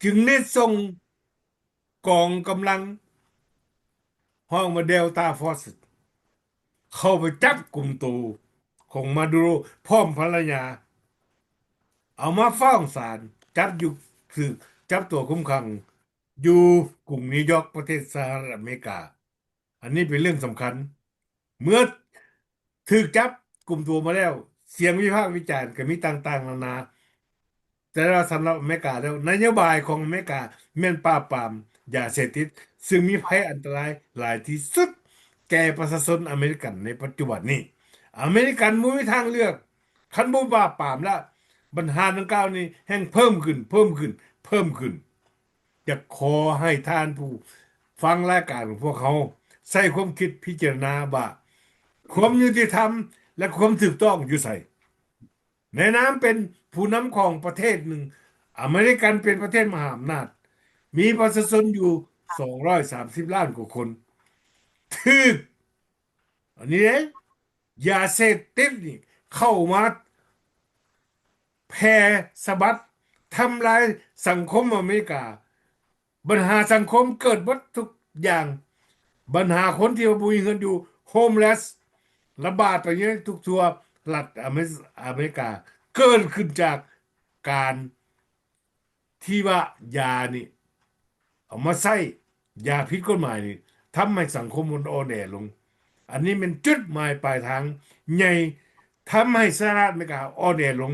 ຈຶ່ງໄດ້ສົ່ງ ກອງກຳລັງ ຮ້ອງວ່າ Delta Force ເຂົ້າໄປຈັບກຸມໂຕຂອງມາດູໂຣ ພ້ອມພັນລະຍາ ເອົາມາຟ້ອງສານ ຈັບຢູ່ ຖືກຈັບຕົວຄຸມຂັງຢູ່ກຸງນິວຢອກ ປະເທດສະຫະລັດອາເມລິກາ. ອັນນີ້ເປັນເລື່ອງສຳຄັນ ເມື່ອຖືກຈັບກຸມຕົວມາແລ້ວ ສຽງວິພາກວິຈານກໍມີຕ່າງໆນານາ ແຕ່ວ່າສຳລັບອາເມລິກາແລ້ວ ນະໂຍບາຍຂອງອາເມລິກາແມ່ນປາບປາມຢາເສບຕິດ ຊຶ່ງມີໄພອັນຕະລາຍຫຼາຍທີ່ສຸດແກ່ປະຊາຊົນອາເມລິກັນໃນປັດຈຸບັນນີ້. ອາເມລິກັນບໍ່ມີທາງເລືອກ ຄັນບໍ່ປາບປາມລະ ບັນຫາດັ່ງກ່າວນີ້ແຮ່ງເພີ່ມຂຶ້ນ ເພີ່ມຂຶ້ນ ເພີ່ມຂຶ້ນ. ຢາກຂໍໃຫ້ທ່ານຜູ້ຟັງລາຍການຂອງພວກເຮົາ ໃຊ້ຄວາມຄິດພິຈາລະນາວ່າ ຄວາມຍຸຕິທຳ ແລະ ຄວາມຖືກຕ້ອງຢູ່ໃສ? ໃນນາມເປັນຜູ້ນຳຂອງປະເທດໜຶ່ງ, ອາເມລິກັນເປັນປະເທດມະຫາອຳນາດ, ມີປະຊາຊົນຢູ່ສອງຮ້ອຍສາມສິບລ້ານກວ່າຄົນ, ຖືກ ອັນນີ້ເດ້ ຢາເສບຕິດນີ້ເຂົ້າມາແຜ່ສະບັດ ທຳລາຍສັງຄົມອາເມລິກາ. ບັນຫາສັງຄົມເກີດເບິດທຸກຢ່າງ. ບັນຫາຄົນທີ່ວ່າບໍ່ມີເຮືອນຢູ່ ໂຮມເລສ ລະບາດໄປຢູ່ໃນທຸກທົ່ວລັດອາເມ ອາເມລິກາ ເກີດຂຶ້ນຈາກການ ທີ່ວ່າຢານີ້ເອົາມາໃຊ້ ຢາຜິດກົດໝາຍນີ້ ທຳໃຫ້ສັງຄົມມັນອ່ອນແອລົງ. ອັນນີ້ແມ່ນຈຸດໝາຍປາຍທາງໃຫຍ່ ທຳໃຫ້ສະຫະລັດອາເມລິກາອ່ອນແອລົງ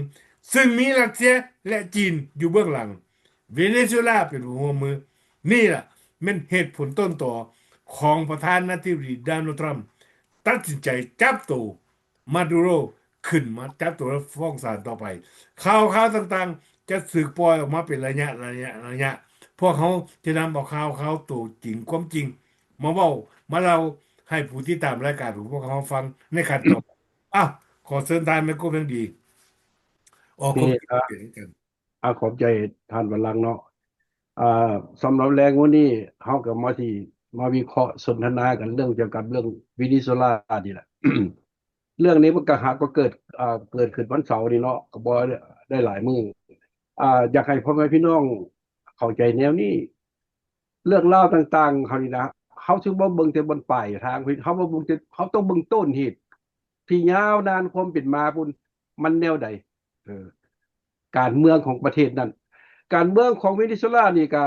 ຊຶ່ງມີຣັດເຊຍ ແລະ ຈີນຢູ່ເບື້ອງຫຼັງ. ເວເນຊູເອລາເປັນຜູ້ຮ່ວມມື. ນີ້ລະແມ່ນເຫດຜົນຕົ້ນຕໍຂອງປະທານາທິບໍດີ ໂດນັລ ທຣຳ ຕັດສິນໃຈຈັບໂຕ ມາດູໂຣ ຂຶ້ນມາຈັບໂຕແລ້ວຟ້ອງສານຕໍ່ໄປ. ຂ່າວຄາວຕ່າງໆຈະຖືກປ່ອຍອອກມາເປັນໄລຍະ ໄລຍະ ໄລຍະ. ພວກເຮົາຈະນຳເອົາຂ່າວຄາວໂຕຈິງ ຄວາມຈິງມາເວົ້າ ມາເລົ່າໃຫ້ຜູ້ຕິດຕາມລາຍການຂອງພວກເຮົາຟັງໃນຂັ້ນຕໍ່ໄປ. ອ້າວ ຂໍເຊີນທ່ານໄມໂກ ເພັງດີ ອອກຄວາມຄິດເຫັນກັນ. ອາ ຂອບໃຈທ່ານວັນລັງເນາະ. ອ່າ ສຳລັບແລງມື້ນີ້ ເຮົາກໍມາທີ່ ມາວິເຄາະສົນທະນາກັນເລື່ອງກ່ຽວກັບເລື່ອງເວເນຊູເອລານີ້ແຫຼະ. ເລື່ອງນີ້ມັນກໍຫາກໍເກີດ ອ່າ ເກີດຂຶ້ນວັນເສົານີ້ເນາະ ກໍບໍ່ໄດ້ຫຼາຍມື້. ອ່າ ຢາກໃຫ້ພໍ່ແມ່ພີ່ນ້ອງເຂົ້າໃຈແນວນີ້ ເລື່ອງລາວຕ່າງໆເຮົານີ້ນະ ເຮົາຊິບໍ່ເບິ່ງແຕ່ບ່ອນປາຍທາງ ເຮົາບໍ່ເບິ່ງແຕ່ ເຮົາຕ້ອງເບິ່ງຕົ້ນເຫດທີ່ຍາວນານຄວາມເປັນມາພຸ້ນ ມັນແນວໃດ. ເອີ ການເມືອງຂອງປະເທດນັ້ນ ການເມືອງຂອງເວເນຊູເອລານີ້ກະ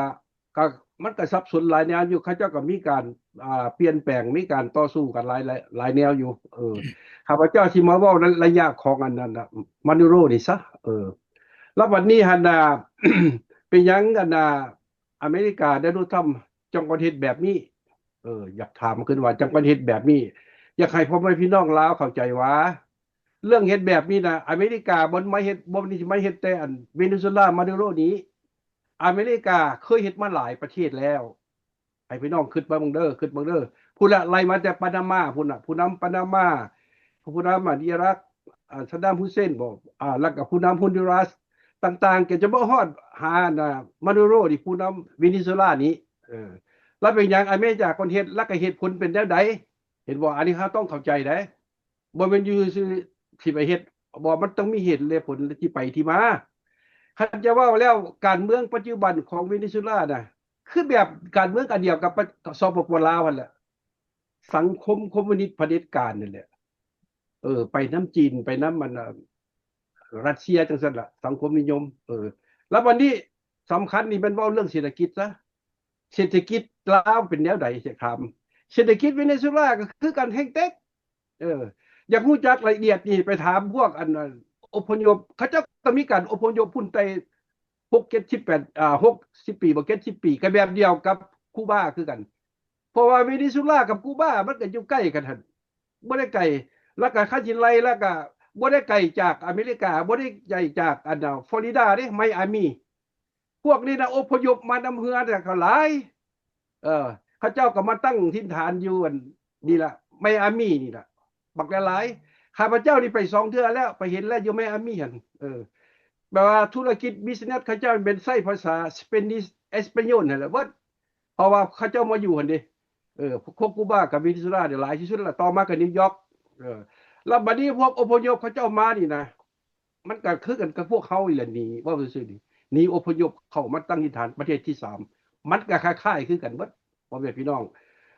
ກະ ມັນກະສັບສົນຫຼາຍແນວຢູ່ ເຂົາເຈົ້າກະມີການ ອ່າ ປ່ຽນແປງ ມີການຕໍ່ສູ້ກັນຫຼາຍ ຫຼາຍ ຫຼາຍແນວຢູ່. ເອີ ຂ້າພະເຈົ້າຊິມາເວົ້າໃນໄລຍະຂອງອັນນັ້ນນະ ມາດູໂຣນີ້ຊະ. ເອີ ແລ້ວບັດນີ້ຫັ້ນນະ ເປັນຫຍັງອັນນະ ອາເມລິກາ ໂດນັລ ທຣຳ ຈັ່ງຄວນເຮັດແບບນີ້? ເອີ ຢາກຖາມຂຶ້ນວ່າຈັ່ງຄວນເຮັດແບບນີ້? ຢາກໃຫ້ພໍ່ແມ່ພີ່ນ້ອງລາວເຂົ້າໃຈວ່າ ເລື່ອງເຮັດແບບນີ້ນະ ອາເມລິກາບໍ່ມາເຮັດ ບໍ່ໄດ້ມາເຮັດແຕ່ອັນເວເນຊູເອລາ ມາດູໂຣນີ້. ອາເມລິກາເຄີຍເຮັດມາຫຼາຍປະເທດແລ້ວ. ໃຫ້ພີ່ນ້ອງຄິດເບິ່ງເດີ ຄິດເບິ່ງເດີ ພຸ້ນລະ ໄລ່ມາແຕ່ປານາມາພຸ້ນນະ ຜູ້ນຳປານາມາ ຜູ້ນຳອັນອີຣັກ ອ່າ ຊາດດາມ ຮຸເຊນບໍ ອ່າ ແລ້ວກໍຜູ້ນຳຮອນດູຣັສຕ່າງໆ ກໍຈະບໍ່ຮອດຫາອັນນະ ມາດູໂຣນີ້ ຜູ້ນຳເວເນຊູເອລານີ້. ເອີ ແລ້ວເປັນຫຍັງອາເມລິກາຄົນເຮັດ ແລ້ວກໍເຫດຜົນເປັນແນວໃດ? ເຫັນບໍ່? ອັນນີ້ເຮົາຕ້ອງເຂົ້າໃຈໃດ. ບໍ່ແມ່ນຢູ່ຊື່ໆ ຊິໄປເຮັດ ບໍ່ ມັນຕ້ອງມີເຫດແລະຜົນ ແລະທີ່ໄປທີ່ມາ. ຄັນຈະເວົ້າແລ້ວ ການເມືອງປັດຈຸບັນຂອງເວເນຊູເອລານະ ຄືແບບການເມືອງອັນດຽວກັບປະ ສປປ ລາວຫັ້ນແຫຼະ ສັງຄົມຄອມມູນິດຜະເດັດການນັ້ນແຫຼະ. ເອີ ໄປນຳຈີນ ໄປນຳອັນ ອາ ຣັດເຊຍຈັ່ງຊັ້ນລະ ສັງຄົມນິຍົມ. ເອີ ແລ້ວບັດນີ້ສຳຄັນນີ້ແມ່ນເວົ້າເລື່ອງເສດຖະກິດຊະ ເສດຖະກິດລາວເປັນແນວໃດ? ຢາກຖາມ ເສດຖະກິດເວເນຊູເອລາກໍຄືກັນ ແຮງແຕກ. ເອີ ຢາກຮູ້ຈັກລາຍລະອຽດນີ້ ໄປຖາມພວກອັນ ອັນອົບພະຍົບ ເຂົາເຈົ້າກໍມີການອົບພະຍົບພຸ້ນແຕ່ຫົກເຈັດສິບແປດ ອ່າ ຫົກສິບປີບໍ ເຈັດສິບປີ ກໍແບບດຽວກັບກູບາຄືກັນ. ເພາະວ່າເວເນຊູເອລາກັບກູບາມັນກໍຢູ່ໃກ້ກັນຫັ້ນ ບໍ່ໄດ້ໄກ ແລ້ວກໍຄັນຊິໄລ່ແລ້ວກໍບໍ່ໄດ້ໄກຈາກອາເມລິກາ ບໍ່ໄດ້ໄກຈາກອັນ ຟລໍຣິດາເດ້ ໄມອາມີ. ພວກນີ້ນະອົບພະຍົບມານຳເຮືອນະກໍຫຼາຍ. ເອີ ເຂົາເຈົ້າກໍມາຕັ້ງຖິ່ນຖານຢູ່ອັນນີ້ລະ ໄມອາມີນີ້ລະ ບັກຫຼາຍໆ. ຂ້າພະເຈົ້ານີ້ໄປສອງເທື່ອແລ້ວ ໄປເຫັນແລ້ວຢູ່ໄມອາມີຫັ້ນ. ເອີ ແບບວ່າທຸລະກິດ ບິສເນັສ ເຂົາເຈົ້າແມ່ນໃຊ້ພາສາສະເປນິດ ເອສປາໂຍນຫັ້ນແຫຼະເບິດ ເພາະວ່າເຂົາເຈົ້າມາຢູ່ຫັ້ນເດ້. ເອີ ພວກກູບາກັບເວເນຊູເອລານີ້ຫຼາຍທີ່ສຸດລະ ຕໍ່ມາກໍນິວຢອກ. ເອີ ແລ້ວບັດນີ້ພວກອົບພະຍົບເຂົາເຈົ້າມານີ້ນະ ມັນກໍຄືກັນກັບພວກເຮົານີ້ແຫຼະ ໜີ ເວົ້າຊື່ໆນີ້ ໜີອົບພະຍົບເຂົ້າມາຕັ້ງຖິ່ນຖານປະເທດທີສາມ ມັນກໍຄ້າຍໆຄືກັນເບິດ ພໍ່ແມ່ພີ່ນ້ອງ.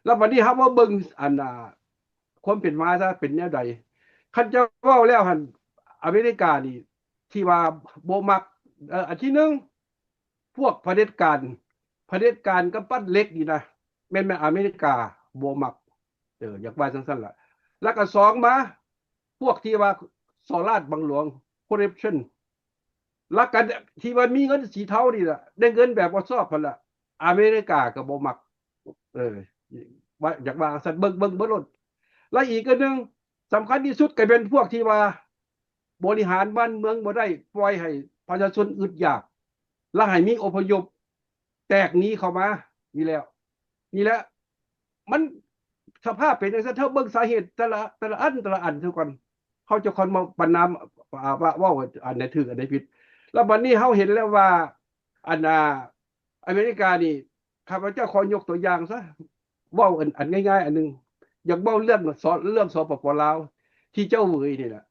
ແລ້ວບັດນີ້ເຮົາມາເບິ່ງອັນ ອ່າ ຄວາມເປັນມາຊະເປັນແນວໃດ? ຄັນຈະເວົ້າແລ້ວຫັ້ນ ອາເມລິການີ້ທີ່ວ່າບໍ່ມັກ ເອີ ອັນທີໜຶ່ງ ພວກຜະເດັດການ ຜະເດັດການກຳປັ້ນເຫຼັກນີ້ນະ ແມ່ນ ແມ່ນອາເມລິກາບໍ່ມັກ ເອີ ຢາກວ່າຈັ່ງຊັ້ນລະ. ແລ້ວກໍສອງມາ ພວກທີ່ວ່າສໍ້ລາດບັງຫຼວງ ຄໍຣັບຊັນ ແລ້ວກໍທີ່ວ່າມີເງິນສີເທົານີ້ລະ ໄດ້ເງິນແບບບໍ່ຊອບຫັ້ນລະ ອາເມລິກາກໍບໍ່ມັກ. ເອີ ວ່າ ຢາກວ່າຊັ້ນ ເບິ່ງ ເບິ່ງເບິ່ງໂລດ. ແລະອີກອັນໜຶ່ງ ສຳຄັນທີ່ສຸດກໍແມ່ນພວກທີ່ວ່າບໍລິຫານບ້ານເມືອງບໍ່ໄດ້ ປ່ອຍໃຫ້ປະຊາຊົນອຶດຢາກ ແລະໃຫ້ມີອົບພະຍົບແຕກໜີເຂົ້າມານີ້ແລ້ວ. ນີ້ແຫຼະ ມັນສະພາບເປັນຈັ່ງຊັ້ນ. ເຮົາເບິ່ງສາເຫດແຕ່ລະ ແຕ່ລະອັນ ແຕ່ລະອັນຊະກ່ອນ ເຮົາຈະຄ່ອຍມາປະນາມ ອ່າ ວ່າເວົ້າອັນໃດຖືກອັນໃດຜິດ. ແລ້ວບັດນີ້ເຮົາເຫັນແລ້ວວ່າ ອັນ ອ່າ ອາເມລິການີ້ ຂ້າພະເຈົ້າຂໍຍົກຕົວຢ່າງຊະ ເວົ້າອັນ ອັນງ່າຍໆອັນໜຶ່ງ ຢາກເວົ້າເລື່ອງ ສ- ເລື່ອງ ສປປ ລາວ ທີ່ເຈົ້າເຫວີຍນີ້ແຫຼະ.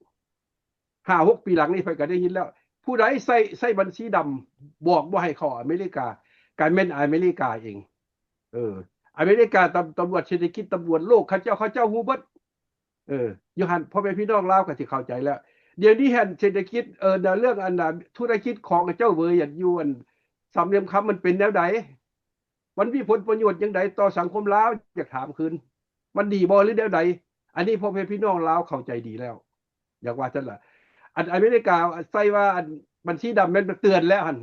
ຫ້າຫົກປີຫຼັງນີ້ ຂ້ອຍກໍໄດ້ຍິນແລ້ວ ຜູ້ໃດໃຊ້ ໃຊ້ບັນຊີດຳ ບອກບໍ່ໃຫ້ເຂົ້າອາເມລິກາ ກະແມ່ນອາເມລິກາເອງ. ເອີ ອາເມລິກາ ຕຳ ຕຳຫຼວດເສດຖະກິດ ຕຳຫຼວດໂລກ ເຂົາເຈົ້າ ເຂົາເຈົ້າຮູ້ເບິດ. ເອີ ຢູ່ຫັ້ນ ພໍ່ແມ່ພີ່ນ້ອງລາວກໍຊິເຂົ້າໃຈແລ້ວ. ດຽວນີ້ຫັ້ນເສດຖະກິດ ເອີ ເລື່ອງອັນ ທຸລະກິດຂອງເຈົ້າເຫວີຍຢູ່ອັນສາມຫຼ່ຽມຄຳ ມັນເປັນແນວໃດ? ມັນມີຜົນປະໂຫຍດຈັ່ງໃດຕໍ່ສັງຄົມລາວ? ຢາກຖາມຄືນ ມັນດີບໍ່ ຫຼືແນວໃດ? ອັນນີ້ພໍ່ແມ່ພີ່ນ້ອງລາວເຂົ້າໃຈດີແລ້ວ ຢາກວ່າຊັ້ນລະ. ອັນອາເມລິກາໃສ່ວ່າອັນບັນຊີດຳ ແມ່ນເຕືອນແລ້ວຫັ້ນ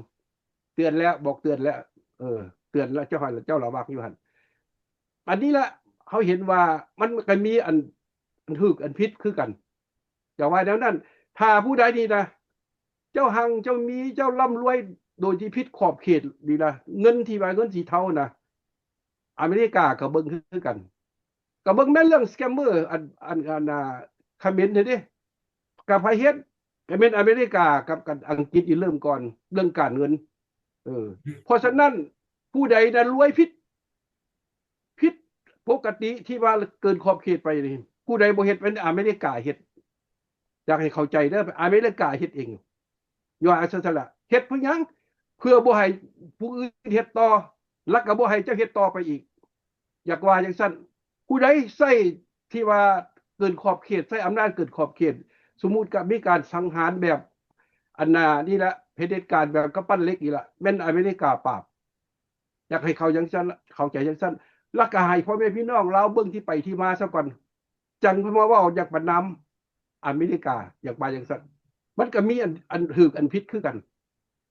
ເຕືອນແລ້ວ ບອກເຕືອນແລ້ວ ເອີ ເຕືອນແລ້ວ ເຈົ້າຫັ້ນລະ ເຈົ້າລະວັງຢູ່ຫັ້ນ. ອັນນີ້ລະ ເຮົາເຫັນວ່າມັນກໍມີອັນ ອັນຖືກອັນຜິດຄືກັນ ຢ່າວ່າແນວນັ້ນ. ຖ້າຜູ້ໃດນີ້ນະ ເຈົ້າຮັ່ງເຈົ້າມີ ເຈົ້າລ່ຳລວຍໂດຍທີ່ຜິດຂອບເຂດນີ້ນະ ເງິນທີ່ວ່າເງິນສີເທົານະ ອາເມລິກາກໍເບິ່ງຄືກັນ. ກໍເບິ່ງແມ່ນເລື່ອງສະແກມເມີ ອັນ ອັນ ອັນ ອ່າ ຂະເໝນຫັ້ນເດ້ ກັບໃຜເຮັດ? ກໍແມ່ນອາເມລິກາກັບ ກັບອັງກິດນີ້ເລີ່ມກ່ອນ ເລື່ອງການເງິນ. ເອີ ເພາະສະນັ້ນ ຜູ້ໃດນະລວຍຜິດ ຜິດປົກກະຕິທີ່ວ່າເກີນຂອບເຂດໄປນີ້ ຜູ້ໃດບໍ່ເຮັດ ແມ່ນອາເມລິກາເຮັດ. ຢາກໃຫ້ເຂົ້າໃຈເດີ ອາເມລິກາເຮັດເອງ. ຍ້ອນອັນຊັ້ນລະ ເຮັດເພື່ອຫຍັງ? ເພື່ອບໍ່ໃຫ້ຜູ້ອື່ນເຮັດຕໍ່ ແລ້ວກໍບໍ່ໃຫ້ເຈົ້າເຮັດຕໍ່ໄປອີກ. ຢາກວ່າຈັ່ງຊັ້ນ. ຜູ້ໃດໃຊ້ທີ່ວ່າເກີນຂອບເຂດ ໃຊ້ອຳນາດເກີນຂອບເຂດ ສົມມຸດກໍມີການສັງຫານແບບ ອັນນ່າ ນີ້ລະ ເຜດັດການແບບກຳປັ້ນເຫຼັກນີ້ລະ ແມ່ນອາເມລິກາປາບ. ຢາກໃຫ້ເຂົ້າຈັ່ງຊັ້ນ ເຂົ້າໃຈຈັ່ງຊັ້ນ ແລ້ວກໍໃຫ້ພໍ່ແມ່ພີ່ນ້ອງລາວເບິ່ງທີ່ໄປທີ່ມາຊະກ່ອນ ຈັ່ງເພິ່ນມາເວົ້າຢາກປະນາມອາເມລິກາ ຢາກວ່າຈັ່ງຊັ້ນ. ມັນກໍມີອັນ ອັນຖືກອັນຜິດຄືກັນ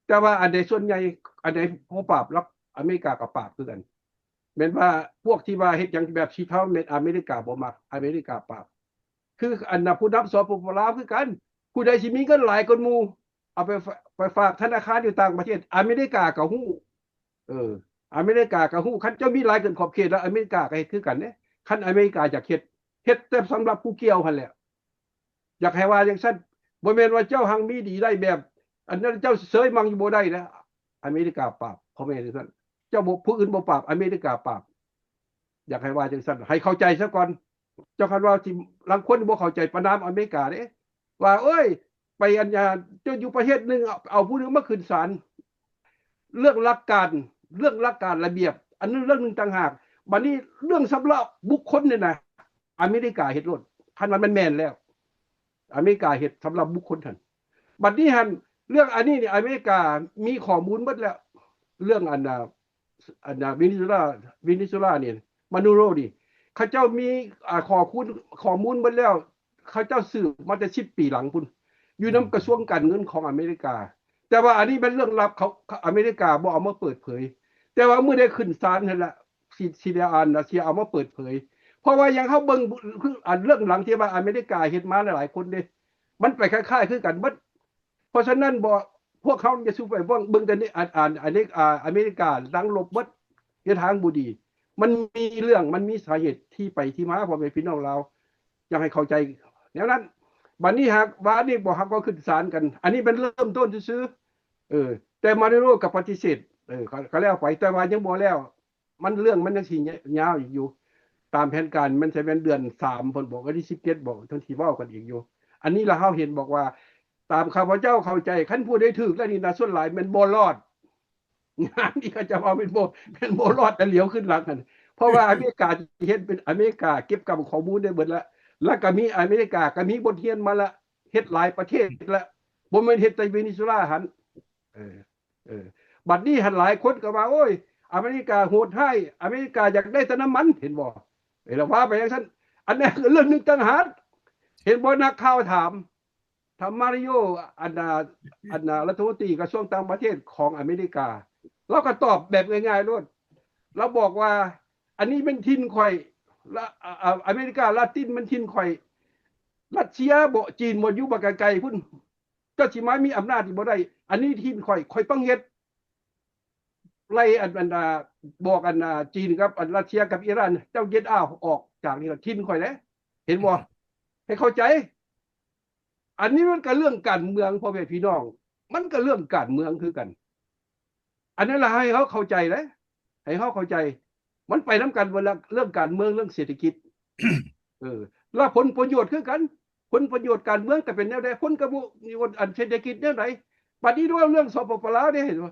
ແຕ່ວ່າອັນໃດສ່ວນໃຫຍ່ ອັນໃດບໍ່ປາບລັບ ອາເມລິກາກໍປາບຄືກັນ. ແມ່ນວ່າພວກທີ່ວ່າເຮັດຫຍັງແບບສີເທົາ ແມ່ນອາເມລິກາບໍ່ມັກ ອາເມລິກາປາບ. ຄືອັນນະ ຜູ້ນຳ ສປປ ລາວ ຄືກັນ ຜູ້ໃດຊິມີເງິນຫຼາຍກວ່າໝູ່ ເອົາໄປ ໄປຝາກທະນາຄານຢູ່ຕ່າງປະເທດ ອາເມລິກາກໍຮູ້ ເອີ ອາເມລິກາກໍຮູ້. ຄັນເຈົ້າມີຫຼາຍເກີນຂອບເຂດແລ້ວ ອາເມລິກາກໍເຮັດຄືກັນເດ້. ຄັນອາເມລິກາຢາກເຮັດ ເຮັດແຕ່ສຳລັບຜູ້ກ່ຽວຫັ້ນແຫຼະ. ຢາກໃຫ້ວ່າຈັ່ງຊັ້ນ ບໍ່ແມ່ນວ່າເຈົ້າຮັ່ງມີດີໄດ້ແບບ ອັນນັ້ນເຈົ້າເຊີຍມັ່ງຢູ່ບໍ່ໄດ້ນະ. ອາເມລິກາປາບ ເພາະແມ່ນຈັ່ງຊັ້ນ ເຈົ້າບໍ່ ຜູ້ອື່ນບໍ່ປາບ ອາເມລິກາປາບ. ຢາກໃຫ້ວ່າຈັ່ງຊັ້ນ ໃຫ້ເຂົ້າໃຈຊະກ່ອນ. ເຈົ້າຄັນວ່າຊິ ລາງຄົນບໍ່ເຂົ້າໃຈປະນາມອາເມລິກາເດ້ ວ່າ ໂອ້ຍ ໄປອັນຍາ ເຈົ້າຢູ່ປະເທດໜຶ່ງ ເອົາ ເອົາຜູ້ໜຶ່ງມາຂຶ້ນສານ ເລື່ອງຫຼັກການ ເລື່ອງຫຼັກການລະບຽບ ອັນນັ້ນເລື່ອງໜຶ່ງຕ່າງຫາກ. ບັດນີ້ເລື່ອງສຳລັບບຸກຄົນນີ້ນະ ອາເມລິກາເຮັດໂລດ ຄັນວ່າມັນແມ່ນແລ້ວ ອາເມລິກາເຮັດສຳລັບບຸກຄົນຫັ້ນ. ບັດນີ້ຫັ້ນ ເລື່ອງອັນນີ້ນີ້ ອາເມລິກາມີຂໍ້ມູນໝົດແລ້ວ ເລື່ອງອັນນ່າ ອັນນ່າ ເວເນຊູເອລາ ເວເນຊູເອລານີ້ ມາດູໂຣນີ້ ເຂົາເຈົ້າມີ ອ່າ ຂໍ້ມູນ ຂໍ້ມູນໝົດແລ້ວ. ເຂົາເຈົ້າສືບມາແຕ່ສິບປີຫຼັງພຸ້ນ ຢູ່ນຳກະຊວງການເງິນຂອງອາເມລິກາ. ແຕ່ວ່າອັນນີ້ແມ່ນເລື່ອງລັບ ເຂົາ ອາເມລິກາບໍ່ເອົາມາເປີດເຜີຍ ແຕ່ວ່າມື້ໃດຂຶ້ນສານຫັ້ນລະ ຊິ ຊິໄດ້ອ່ານ ຊິເອົາມາເປີດເຜີຍ. ເພາະວ່າຫຍັງ ເຮົາເບິ່ງ ຄື ອັນເລື່ອງຫຼັງທີ່ວ່າອາເມລິກາເຮັດມາຫຼາຍໆຄົນເດ້ ມັນໄປຄ້າຍໆຄືກັນໝົດ. ເພາະສະນັ້ນບໍ່ ພວກເຮົາຢ່າສູ່ໄປເບິ່ງ ເບິ່ງແຕ່ນີ້ ອັນ ອັນ ອັນນີ້ ອາ ອາເມລິກາຫຼັງລົບໝົດ ເຮັດທາງບໍ່ດີ. ມັນມີເລື່ອງ ມັນມີສາເຫດທີ່ໄປທີ່ມາ ພໍ່ແມ່ພີ່ນ້ອງລາວ ຢາກໃຫ້ເຂົ້າໃຈແນວນັ້ນ. ບັດນີ້ຫາກວ່ານີ້ບໍ່ ຫາກວ່າຂຶ້ນສານກັນ ອັນນີ້ແມ່ນເລີ່ມຕົ້ນຊື່ໆ ເອີ ແຕ່ມາດູໂຣກໍປະຕິເສດ ເອີ ກໍ ກໍແລ້ວໄປ ແຕ່ວ່າຍັງບໍ່ແລ້ວ. ມັນ ເລື່ອງມັນຍັງຊິຍາວອີກຢູ່ ຕາມແຜນການມັນຊິແມ່ນເດືອນສາມພຸ້ນບໍ ວັນທີສິບເຈັດບໍ ເພິ່ນຊິເວົ້າກັນອີກຢູ່. ອັນນີ້ລະເຮົາເຫັນບອກວ່າ ຕາມຂ້າພະເຈົ້າເຂົ້າໃຈ ຄັນຜູ້ໃດຖືກແລ້ວນີ້ນະ ສ່ວນຫຼາຍແມ່ນບໍ່ລອດ. ງານທີ່ເຂົາເຈົ້າເວົ້າແມ່ນບໍ່ ແມ່ນບໍ່ລອດ ແຕ່ຫຼຽວຂຶ້ນຫຼັງຫັ້ນ ເພາະວ່າອາເມລິກາເຮັດເປັນ ອາເມລິກາເກັບກຳຂໍ້ມູນໄດ້ເບິດລະ ລະກະມີ ອາເມລິກາກະມີບົດຮຽນມາລະ ເຮັດຫຼາຍປະເທດລະ ບໍ່ແມ່ນເຮັດແຕ່ເວເນຊູເອລາຫັ້ນ. ເອີ ເອີ ບັດນີ້ຫັ້ນຫຼາຍຄົນກໍວ່າ ໂອ້ຍ ອາເມລິກາໂຫດຮ້າຍ ອາເມລິກາຢາກໄດ້ແຕ່ນ້ຳມັນ ເຫັນບໍ່? ເອີ ລະວ່າໄປຈັ່ງຊັ້ນ ອັນນັ້ນຄືເລື່ອງໜຶ່ງຕ່າງຫາກ. ເຫັນບໍ່ ນັກຂ່າວຖາມ ຖາມມາຣິໂອ ອັນນ່າ ອັນນ່າ ລັດຖະມົນຕີກະຊວງຕ່າງປະເທດຂອງອາເມລິກາ ລາວກໍຕອບແບບງ່າຍໆໂລດ. ລາວບອກວ່າ ອັນນີ້ແມ່ນຖິ່ນຂ້ອຍ ລະ ອາ ອາ ອາເມລິກາລາຕິນແມ່ນຖິ່ນຂ້ອຍ ຣັດເຊຍບໍ ຈີນບໍ ຢູ່ບັກໄກໆພຸ້ນ ເຈົ້າຊິມາມີອຳນາດນີ້ບໍ່ໄດ້ ອັນນີ້ຖິ່ນຂ້ອຍ ຂ້ອຍຕ້ອງເຮັດ. ໄລ່ອັນ ອັນ ອ່າ ບອກອັນ ອ່າ ຈີນກັບອັນຣັດເຊຍກັບອີຣານ ເຈົ້າເກັດອາວອອກຈາກນີ້ລະ ຖິ່ນຂ້ອຍເດ້ ເຫັນບໍ່? ໃຫ້ເຂົ້າໃຈ ອັນນີ້ມັນກະເລື່ອງການເມືອງ ພໍ່ແມ່ພີ່ນ້ອງ ມັນກະເລື່ອງການເມືອງຄືກັນ. ອັນນັ້ນລະໃຫ້ເຮົາເຂົ້າໃຈເດ້ ໃຫ້ເຮົາເຂົ້າໃຈ ມັນໄປນຳກັນເບິດລະ ເລື່ອງການເມືອງ ເລື່ອງເສດຖະກິດ ເອີ ລະຜົນປະໂຫຍດຄືກັນ ຜົນປະໂຫຍດການເມືອງກະເປັນແນວໃດ ຜົນປະໂຫຍດອັນເສດຖະກິດແນວໃດ. ບັດນີ້ເວົ້າເລື່ອງ ສປປ ລາວ ເດ້ ເຫັນບໍ່?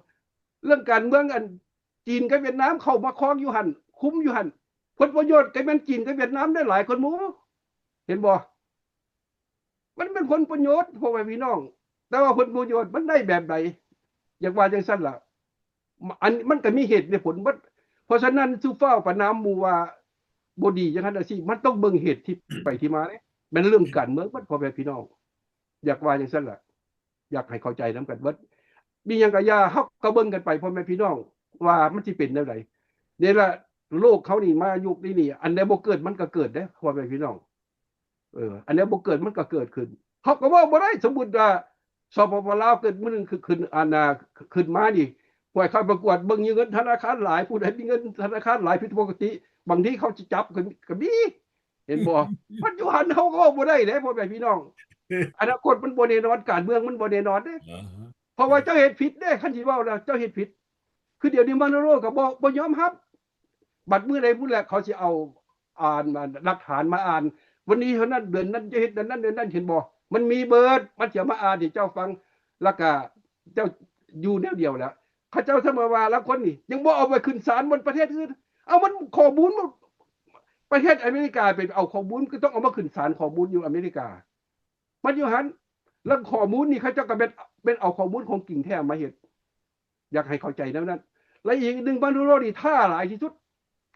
ເລື່ອງການເມືອງ ອັນຈີນກັບຫວຽດນາມເຂົ້າມາຄອງຢູ່ຫັ້ນ ຄຸມຢູ່ຫັ້ນ ຜົນປະໂຫຍດກະແມ່ນຈີນກັບຫວຽດນາມໄດ້ຫຼາຍກວ່າໝູ່ ເຫັນບໍ່? ມັນເປັນຜົນປະໂຫຍດ ພໍ່ແມ່ພີ່ນ້ອງ ແຕ່ວ່າຜົນປະໂຫຍດມັນໄດ້ແບບໃດ ຢາກວ່າຈັ່ງຊັ້ນລະ ອັນ ມັນກະມີເຫດມີຜົນເບິດ. ເພາະສະນັ້ນ ສຸຟ້າວປະນາມໝູ່ວ່າບໍ່ດີຈັ່ງຊັ້ນຈັ່ງຊີ້ ມັນຕ້ອງເບິ່ງເຫດທີ່ໄປທີ່ມາເດ້ ແມ່ນເລື່ອງການເມືອງເບິດ ພໍ່ແມ່ພີ່ນ້ອງ ຢາກວ່າຈັ່ງຊັ້ນລະ ຢາກໃຫ້ເຂົ້າໃຈນຳກັນເບິດ. ມີຫຍັງກະຢ່າ ເຮົາກະເບິ່ງກັນໄປ ພໍ່ແມ່ພີ່ນ້ອງ ວ່າມັນຊິເປັນແນວໃດ. ນີ້ລະ ໂລກເຮົານີ້ມາຍຸກນີ້ນີ້ ອັນໃດບໍ່ເກີດມັນກະເກີດເດ້ ພໍ່ແມ່ພີ່ນ້ອງ. ເອີ ອັນໃດບໍ່ເກີດມັນກໍເກີດຂຶ້ນ ເຮົາກໍເວົ້າບໍ່ໄດ້. ສົມມຸດວ່າ ສປປ ລາວ ເກີດມື້ໜຶ່ງຂຶ້ນ ອັນນ່າ ຂຶ້ນມານີ້ ຫ້ວຍ ເຂົາປະກວດເບິ່ງ ມີເງິນທະນາຄານຫຼາຍ ຜູ້ໃດມີເງິນທະນາຄານຫຼາຍຜິດປົກກະຕິ ບາງທີເຂົາຊິຈັບກໍ ກໍມີ ເຫັນບໍ່? ປັດຈຸບັນເຮົາກໍເວົ້າບໍ່ໄດ້ເດ້ ພໍ່ແມ່ພີ່ນ້ອງ. ອະນາຄົດມັນບໍ່ແນ່ນອນ, ການເມືອງມັນບໍ່ແນ່ນອນເດ້. ອ່າຮະ ເພາະວ່າເຈົ້າເຮັດຜິດເດ້, ຄັນຊິເວົ້າແລ້ວເຈົ້າເຮັດຜິດ. ຄືດຽວນີ້ມາໂນໂຣກໍບໍ່ ບໍ່ຍອມຮັບ. ບັດມື້ໃດພຸ້ນແຫຼະ ເຂົາຊິເອົາ ອ່ານ ຫຼັກຖານມາອ່ານ, ວັນນີ້ເທົ່ານັ້ນ ເດືອນນັ້ນຈະເຮັດນັ້ນ ເດືອນນັ້ນ ເຫັນບໍ່? ມັນມີເບີດ, ມັນຊິເອົາມາອ່ານໃຫ້ເຈົ້າຟັງ, ແລ້ວກະເຈົ້າຢູ່ແນວດຽວແຫຼະ. ເຂົາເຈົ້າສະເໝີວ່າລາງຄົນນີ້ຍັງບໍ່ເອົາໄປຂຶ້ນສານບ່ອນປະເທດອື່ນ. ເອົາ ມັນຂໍ້ມູນ ປະເທດອາເມລິກາໄປເອົາຂໍ້ມູນ ກໍຕ້ອງເອົາມາຂຶ້ນສານຂໍ້ມູນຢູ່ອາເມລິກາ. ມັນຢູ່ຫັ້ນ. ແລ້ວຂໍ້ມູນນີ້ເຂົາເຈົ້າກໍແມ່ນ ແມ່ນເອົາຂໍ້ມູນຂອງຈິງແທ້ມາເຮັດ. ຢາກໃຫ້ເຂົ້າໃຈແນວນັ້ນ. ແລະອີກໜຶ່ງ ມາດູໂຣນີ້ທ້າຫຼາຍທີ່ສຸດ,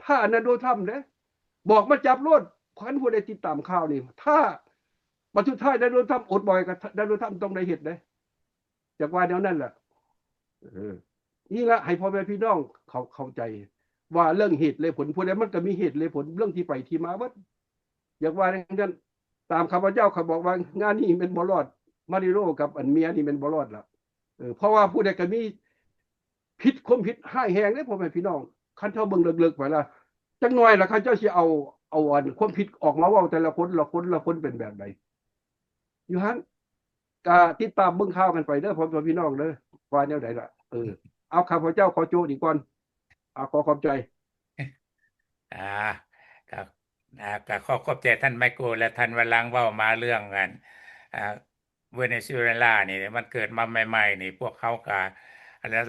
ທ້ານາໂດນທຳເດ້, ບອກມາຈັບໂລດ. ຄັນຜູ້ໃດຕິດຕາມຂ່າວນີ້ ທ້າ, ບັດສຸດທ້າຍນາໂດນທຳອົດບໍ່ໄຫວ ກໍນາໂດນທຳຕ້ອງໄດ້ເຮັດເດ້. ຢາກວ່າແນວນັ້ນແຫຼະ. ເອີ ນີ້ລະ ໃຫ້ພໍ່ແມ່ພີ່ນ້ອງເຂົາເຂົ້າໃຈວ່າເລື່ອງເຫດແລະຜົນ, ຜູ້ໃດມັນກໍມີເຫດແລະຜົນ, ເລື່ອງທີ່ໄປທີ່ມາເບິດ. ຢາກວ່າຈັ່ງຊັ້ນ. ຕາມຂ້າພະເຈົ້າ ຂ້ອຍບອກວ່າງານນີ້ແມ່ນບໍ່ລອດ, ມາດູໂຣກັບອັນເມຍນີ້ແມ່ນບໍ່ລອດລະ. ເອີ ເພາະວ່າຜູ້ໃດກໍມີຜິດ ຄວາມຜິດຮ້າຍແຮງເດ້ ພໍ່ແມ່ພີ່ນ້ອງ. ຄັນເຮົາເບິ່ງເລິກໆໄປລະ ຈັກໜ່ອຍລະເຂົາເຈົ້າຊິເອົາ ເອົາອັນຄວາມຜິດອອກມາເວົ້າ ແຕ່ລະຄົນ ລະຄົນ ລະຄົນເປັນແບບໃດ. ຢູ່ຫັ້ນ ກະຕິດຕາມເບິ່ງຂ່າວກັນໄປເດີ ພໍ່ແມ່ພີ່ນ້ອງເດີ ວ່າແນວໃດລະ. ເອີ ເອົາ ຂ້າພະເຈົ້າຂໍໂຈະນີ້ກ່ອນ. ອາ ຂໍຂອບໃຈ. ອາ ກະ ອາ ກະຂໍຂອບໃຈທ່ານໄມໂກ ແລະ ທ່ານວະລັງ ເວົ້າມາເລື່ອງອັນ ອາ ເວເນຊູເອລານີ້ ມັນເກີດມາໃໝ່ໆນີ້ ພວກເຮົາກະ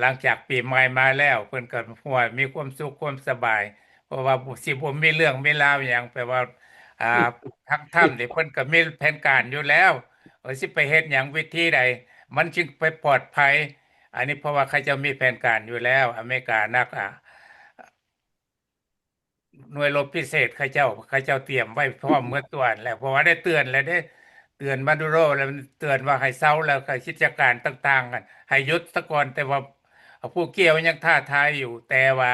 ຫຼັງຈາກປີໃໝ່ມາແລ້ວ ເພິ່ນກະ ໂອ້ຍ ມີຄວາມສຸກຄວາມສະບາຍ ເພາະວ່າຊິບໍ່ມີເລື່ອງມີລາວຫຍັງ. ແປວ່າ ອ່າ ທາງທຳນີ້ເພິ່ນກໍມີແຜນການຢູ່ແລ້ວ ວ່າຊິໄປເຮັດຫຍັງ ວິທີໃດມັນຈຶ່ງໄປປອດໄພ. ອັນນີ້ເພາະວ່າເຂົາເຈົ້າມີແຜນການຢູ່ແລ້ວ ອາເມລິກາ ນັກ ອາ ໜ່ວຍລົບພິເສດເຂົາເຈົ້າ ເຂົາເຈົ້າຕຽມໄວ້ພ້ອມໝົດຕົວນັ້ນແຫຼະ ເພາະວ່າໄດ້ເຕືອນແລ້ວເດ້ ເຕືອນມາດູໂຣແລ້ວ ເຕືອນວ່າໃຫ້ເຊົາແລ້ວ ກິດຈະການຕ່າງໆ ໃຫ້ຢຸດສາກ່ອນ ແຕ່ວ່າຜູ້ກ່ຽວຍັງທ້າທາຍຢູ່. ແຕ່ວ່າ